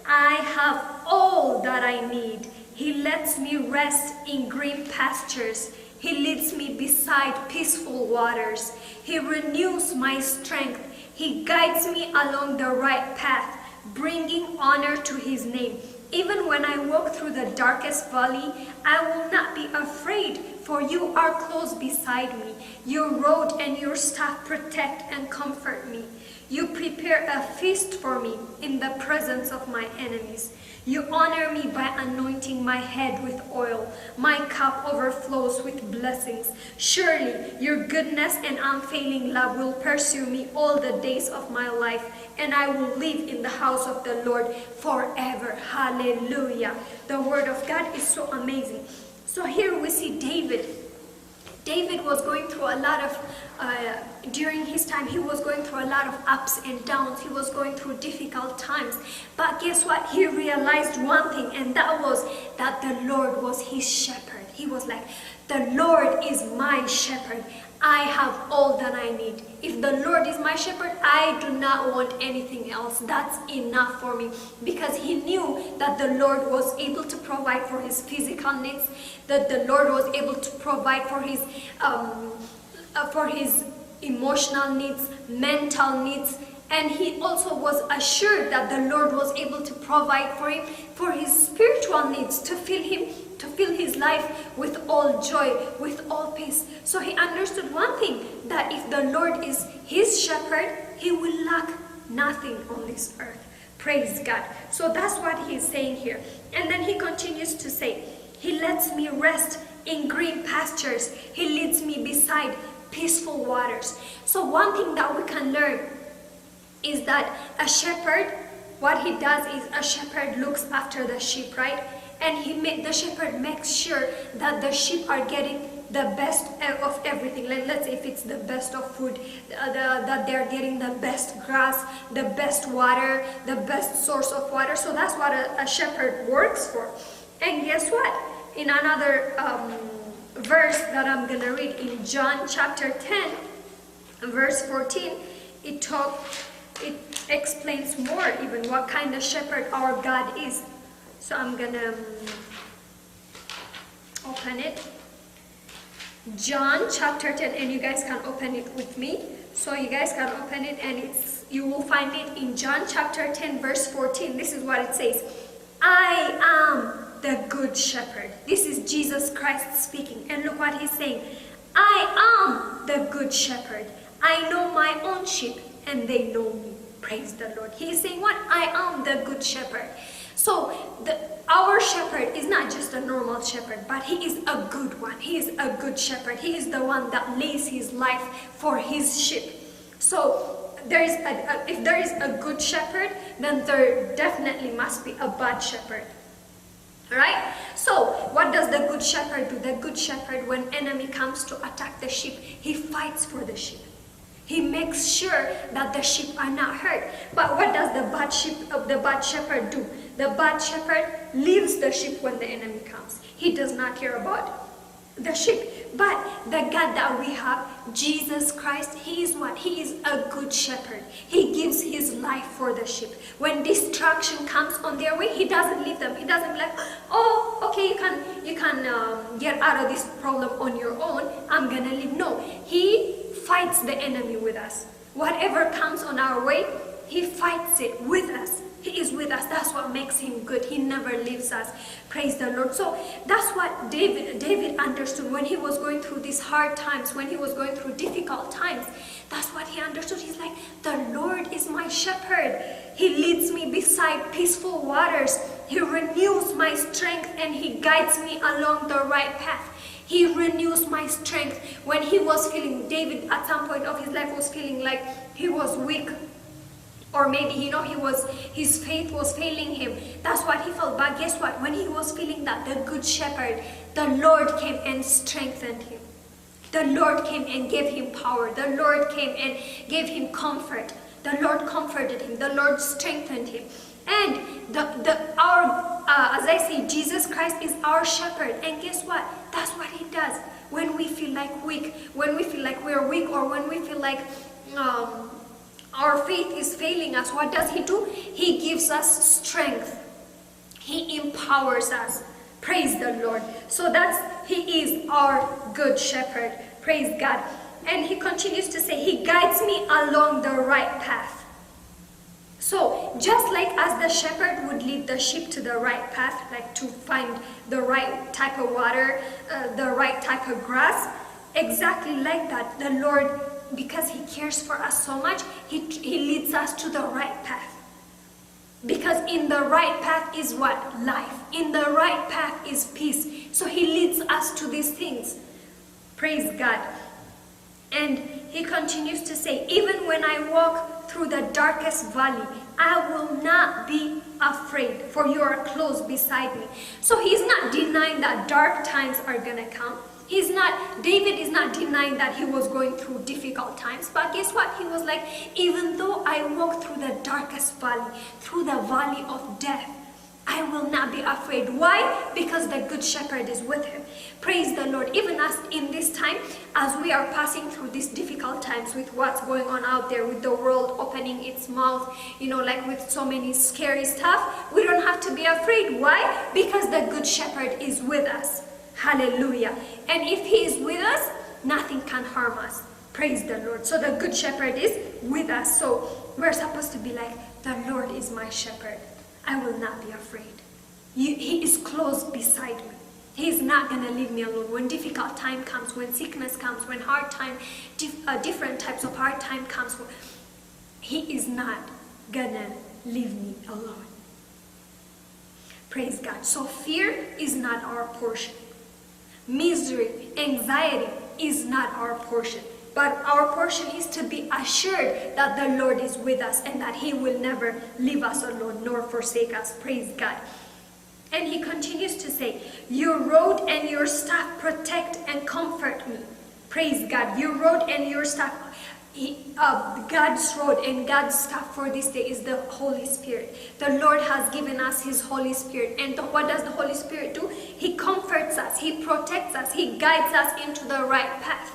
I have all that I need. He lets me rest in green pastures. He leads me beside peaceful waters. He renews my strength. He guides me along the right path, bringing honor to his name. Even when I walk through the darkest valley, I will not be afraid, for you are close beside me. Your rod and your staff protect and comfort me. You prepare a feast for me in the presence of my enemies. You honor me by anointing my head with oil. My cup overflows with blessings. Surely your goodness and unfailing love will pursue me all the days of my life, and I will live in the house of the Lord forever. Hallelujah. The word of God is so amazing. So here we see David. David was going through a lot of, uh, during his time, he was going through a lot of ups and downs. He was going through difficult times. But guess what? He realized one thing, and that was that the Lord was his shepherd. He was like, "The Lord is my shepherd. I have all that I need. If the Lord is my shepherd, I do not want anything else. That's enough for me." Because he knew that the Lord was able to provide for his physical needs, that the Lord was able to provide for his, um, uh, for his emotional needs, mental needs, and he also was assured that the Lord was able to provide for him for his spiritual needs, to fill him, to fill his life with all joy, with all peace. So he understood one thing, that if the Lord is his shepherd, he will lack nothing on this earth. Praise God. So that's what he's saying here. And then he continues to say, "He lets me rest in green pastures. He leads me beside peaceful waters." So So one thing that we can learn is that a shepherd, what he does is a shepherd looks after the sheep, right? And he ma- the shepherd makes sure that the sheep are getting the best of everything. Let, let's say if it's the best of food, uh, the, that they're getting the best grass, the best water, the best source of water. So that's what a, a shepherd works for. And guess what? In another um, verse that I'm gonna read in John chapter ten, verse fourteen, it talk, it explains more even what kind of shepherd our God is. So I'm gonna um, open it. John chapter ten, and you guys can open it with me. So you guys can open it, and it's, you will find it in John chapter ten, verse fourteen. This is what it says. I am the good shepherd. This is Jesus Christ speaking. And look what he's saying. I am the good shepherd. I know my own sheep, and they know me. Praise the Lord. He is saying what? I am the good shepherd. So the, our shepherd is not just a normal shepherd, but he is a good one. He is a good shepherd. He is the one that lays his life for his sheep. So there is a, a, if there is a good shepherd, then there definitely must be a bad shepherd. Right? So what does the good shepherd do? The good shepherd, when enemy comes to attack the sheep, he fights for the sheep. He makes sure that the sheep are not hurt. But what does the bad sheep of the bad shepherd do? The bad shepherd leaves the sheep when the enemy comes. He does not care about the sheep. But the God that we have, Jesus Christ, he is what? He is a good shepherd. He gives his life for the sheep. When destruction comes on their way, he doesn't leave them. He doesn't be like, oh, okay, you can you can um, get out of this problem on your own. I'm gonna leave. No, he fights the enemy with us. Whatever comes on our way, he fights it with us. He is with us. That's what makes him good. He never leaves us. Praise the Lord. So that's what David David understood when he was going through these hard times, when he was going through difficult times. That's what he understood. He's like, the Lord is my shepherd. He leads me beside peaceful waters. He renews my strength and he guides me along the right path. He renews my strength. When he was feeling, David at some point of his life was feeling like he was weak, or maybe, you know, he was, his faith was failing him. That's what he felt. But guess what? When he was feeling that, the good shepherd, the Lord came and strengthened him. The Lord came and gave him power. The Lord came and gave him comfort. The Lord comforted him. The Lord strengthened him. And the, the our uh, as I say, Jesus Christ is our shepherd. And guess what? That's what he does. When we feel like weak, when we feel like we're weak, or when we feel like um, our faith is failing us, what does he do? He gives us strength. He empowers us. Praise the Lord. So that's, he is our good shepherd. Praise God. And he continues to say, he guides me along the right path. So just like as the shepherd would lead the sheep to the right path, like to find the right type of water, uh, the right type of grass, exactly like that, the Lord, because he cares for us so much, he, he leads us to the right path. Because in the right path is what? Life. In the right path is peace. So he leads us to these things. Praise God. And he continues to say, even when I walk through the darkest valley, I will not be afraid, for you are close beside me. So he's not denying that dark times are going to come. He's not, David is not denying that he was going through difficult times. But guess what? He was like, even though I walk through the darkest valley, through the valley of death, I will not be afraid. Why? Because the good shepherd is with him. Praise the Lord. Even us in this time, as we are passing through these difficult times with what's going on out there, with the world opening its mouth, you know, like with so many scary stuff, we don't have to be afraid. Why? Because the good shepherd is with us. Hallelujah. And if he is with us, nothing can harm us. Praise the Lord. So the good shepherd is with us. So we're supposed to be like, the Lord is my shepherd. I will not be afraid. You, he is close beside me. He is not going to leave me alone. When difficult time comes, when sickness comes, when hard time, dif- uh, different types of hard time comes, he is not going to leave me alone. Praise God. So fear is not our portion. Misery, anxiety is not our portion. But our portion is to be assured that the Lord is with us and that He will never leave us alone nor forsake us. Praise God. And He continues to say, "Your rod and your staff protect and comfort me." Praise God. Your rod and your staff. He, uh, God's rod and God's staff for this day is the Holy Spirit. The Lord has given us His Holy Spirit. And the, what does the Holy Spirit do? He comforts us, He protects us, He guides us into the right path.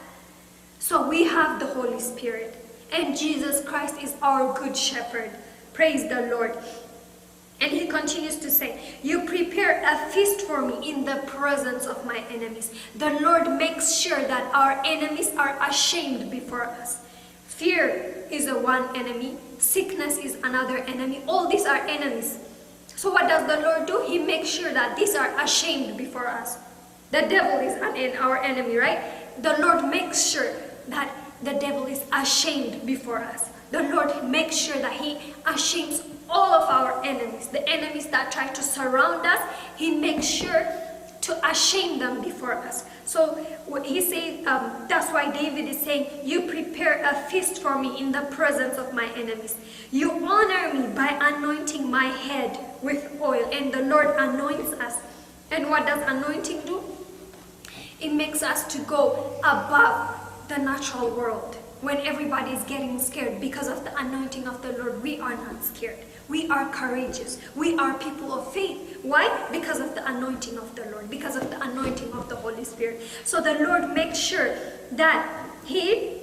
So we have the Holy Spirit, and Jesus Christ is our good shepherd. Praise the Lord. And He continues to say, "You prepare a feast for me in the presence of my enemies." The Lord makes sure that our enemies are ashamed before us. Fear is a one enemy, sickness is another enemy. All these are enemies. So what does the Lord do? He makes sure that these are ashamed before us. The devil is an, en- our enemy, right? The Lord makes sure that the devil is ashamed before us. The Lord makes sure that He ashames all of our enemies, the enemies that try to surround us. He makes sure to ashame them before us. So what He says, um, that's why David is saying, "You prepare a feast for me in the presence of my enemies. You honor me by anointing my head with oil." And the Lord anoints us. And what does anointing do? It makes us to go above the natural world. When everybody is getting scared, because of the anointing of the Lord, we are not scared. We are courageous. We are people of faith. Why? Because of the anointing of the Lord, because of the anointing of the Holy Spirit. So the Lord makes sure that He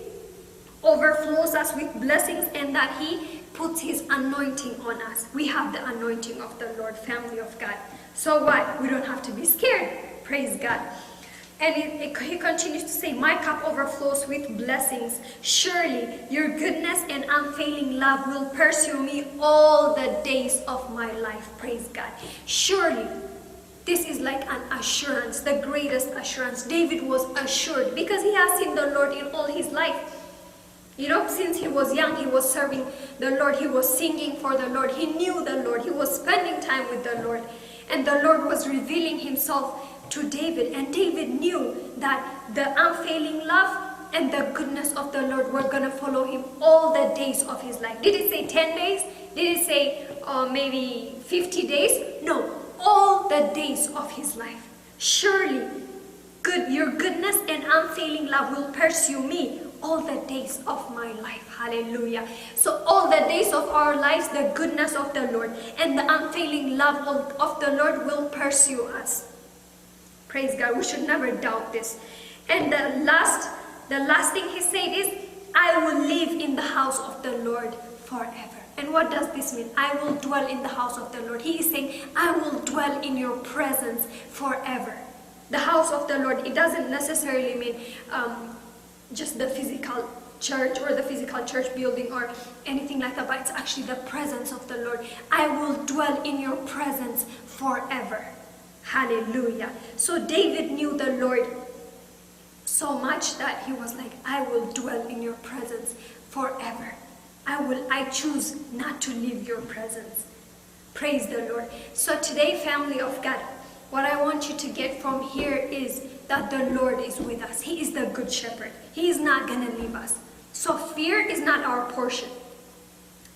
overflows us with blessings and that He puts His anointing on us. We have the anointing of the Lord, family of God. So what? We don't have to be scared. Praise God. And it, it- He continues to say, "My cup overflows with blessings. Surely your goodness and unfailing love will pursue me all the days of my life." Praise God. Surely. This is like an assurance, the greatest assurance. David was assured because he has seen the Lord in all his life. You know, since he was young, he was serving the Lord, he was singing for the Lord, he knew the Lord, he was spending time with the Lord. And the Lord was revealing Himself to David. And David knew that the unfailing love and the goodness of the Lord were going to follow him all the days of his life. Did it say ten days? Did it say uh, maybe fifty days? No, all the days of his life. Surely, good, your goodness and unfailing love will pursue me all the days of my life. Hallelujah. So, all the days of our lives, the goodness of the Lord and the unfailing love of, of the Lord will pursue us. Praise God. We should never doubt this. And the last, the last thing He said is, "I will live in the house of the Lord forever." And what does this mean? "I will dwell in the house of the Lord." He is saying, "I will dwell in your presence forever." The house of the Lord, it doesn't necessarily mean um, just the physical church or the physical church building or anything like that, but it's actually the presence of the Lord. "I will dwell in your presence forever." Hallelujah. So David knew the Lord so much that he was like, "I will dwell in your presence forever. I will, I choose not to leave your presence." Praise the Lord. So today, family of God, what I want you to get from here is that the Lord is with us. He is the good shepherd. He is not going to leave us. So fear is not our portion.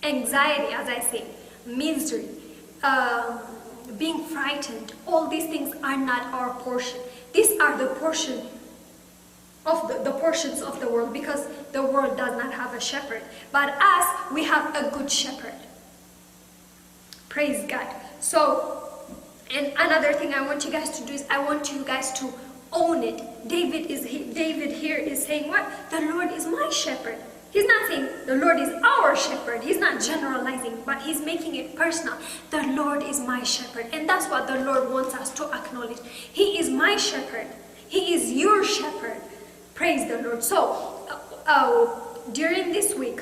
Anxiety, as I say, misery, um, being frightened, all these things are not our portion. These are the portion of the, the portions of the world, because the world does not have a shepherd. But us, we have a good shepherd. Praise God. So, and another thing I want you guys to do is I want you guys to own it. David is he, David here is saying what? "The Lord is my shepherd." He's not saying the Lord is our shepherd. He's not generalizing, but he's making it personal. "The Lord is my shepherd." And that's what the Lord wants us to acknowledge. "He is my shepherd. He is your shepherd." Praise the Lord. So, uh, uh, during this week,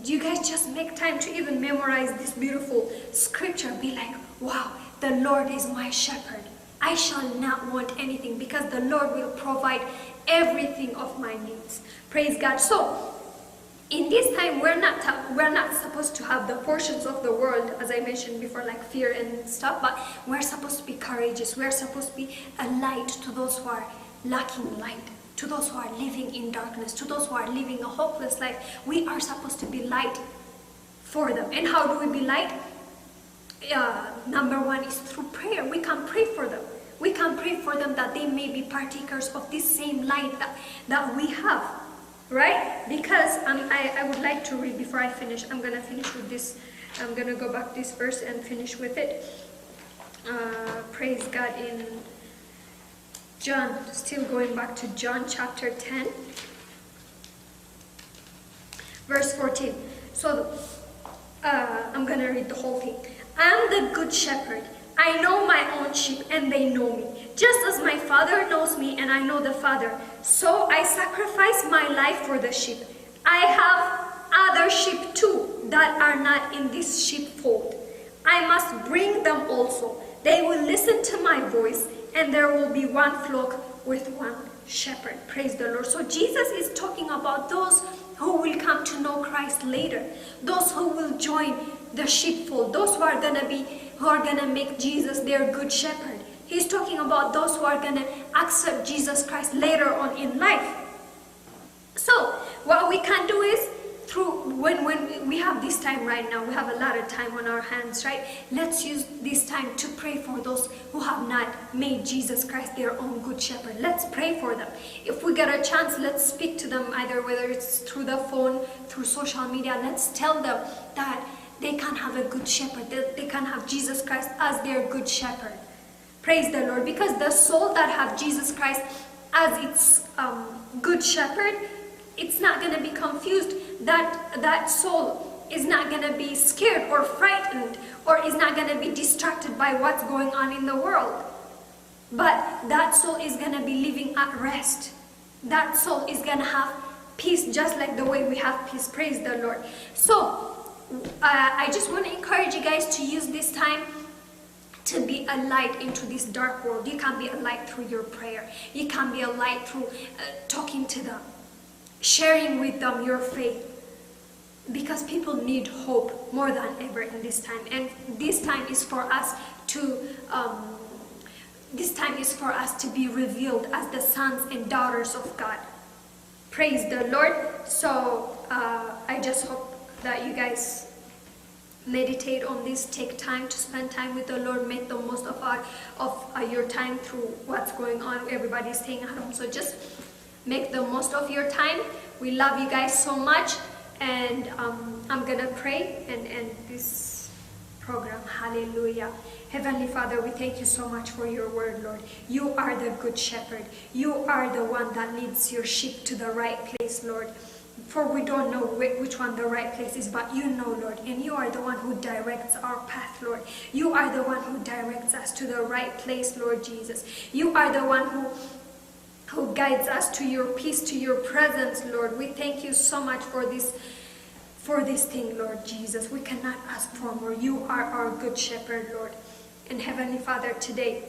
you guys just make time to even memorize this beautiful scripture. Be like, "Wow, the Lord is my shepherd. I shall not want anything, because the Lord will provide everything of my needs." Praise God. So, in this time, we're not ta- we're not supposed to have the portions of the world, as I mentioned before, like fear and stuff. But we're supposed to be courageous. We're supposed to be a light to those who are lacking light. To those who are living in darkness, to those who are living a hopeless life, we are supposed to be light for them. And how do we be light? Uh, number one is through prayer. We can pray for them. We can pray for them that they may be partakers of this same light that, that we have, right? Because um, I, I would like to read before I finish. I'm going to finish with this. I'm going to go back this verse and finish with it. Uh, praise God. In John, still going back to John chapter ten, verse fourteen. So uh, I'm going to read the whole thing. I am the good shepherd. I know my own sheep and they know me. Just as my Father knows me and I know the Father, so I sacrifice my life for the sheep. I have other sheep too that are not in this sheepfold. I must bring them also. They will listen to my voice, and there will be one flock with one shepherd. Praise the Lord. So Jesus is talking about those who will come to know Christ later, those who will join the sheepfold, those who are going to be, who are going to make Jesus their good shepherd. He's talking about those who are going to accept Jesus Christ later on in life. So what we can do is through when when we have this time right now, we have a lot of time on our hands, right? Let's use this time to pray for those who have not made Jesus Christ their own good shepherd. Let's pray for them. If we get a chance, let's speak to them, either whether it's through the phone, through social media. Let's tell them that they can have a good shepherd, that they can have Jesus Christ as their good shepherd. Praise the Lord. Because the soul that have Jesus Christ as its um, good shepherd, it's not going to be confused. That that soul is not going to be scared or frightened or is not going to be distracted by what's going on in the world. But that soul is going to be living at rest. That soul is going to have peace just like the way we have peace. Praise the Lord. So uh, I just want to encourage you guys to use this time to be a light into this dark world. You can be a light through your prayer. You can be a light through uh, talking to them, sharing with them your faith. Because people need hope more than ever in this time. And this time is for us to, um, this time is for us to be revealed as the sons and daughters of God. Praise the Lord. So uh, I just hope that you guys meditate on this, take time to spend time with the Lord, make the most of our of uh, your time through what's going on. Everybody's staying at home, so just make the most of your time. We love you guys so much, and um, I'm gonna pray and end this program. Hallelujah. Heavenly Father, we thank you so much for your word, Lord. You are the good shepherd. You are the one that leads your sheep to the right place, Lord. For we don't know which one the right place is, but you know, Lord, and you are the one who directs our path, Lord. You are the one who directs us to the right place, Lord Jesus. You are the one who who guides us to your peace, to your presence, Lord. We thank you so much for this for this thing, Lord Jesus. We cannot ask for more. You are our good shepherd, Lord. And Heavenly Father, today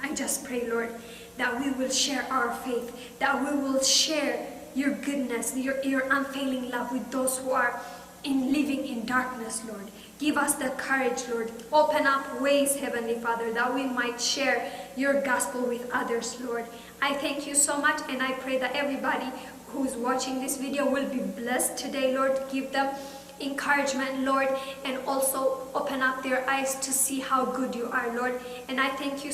I just pray, Lord, that we will share our faith, that we will share your goodness, your, your unfailing love with those who are in living in darkness, Lord. Give us the courage, Lord. Open up ways, Heavenly Father, that we might share your gospel with others, Lord. I thank you so much, and I pray that everybody who's watching this video will be blessed today, Lord. Give them encouragement, Lord, and also open up their eyes to see how good you are, Lord. And I thank you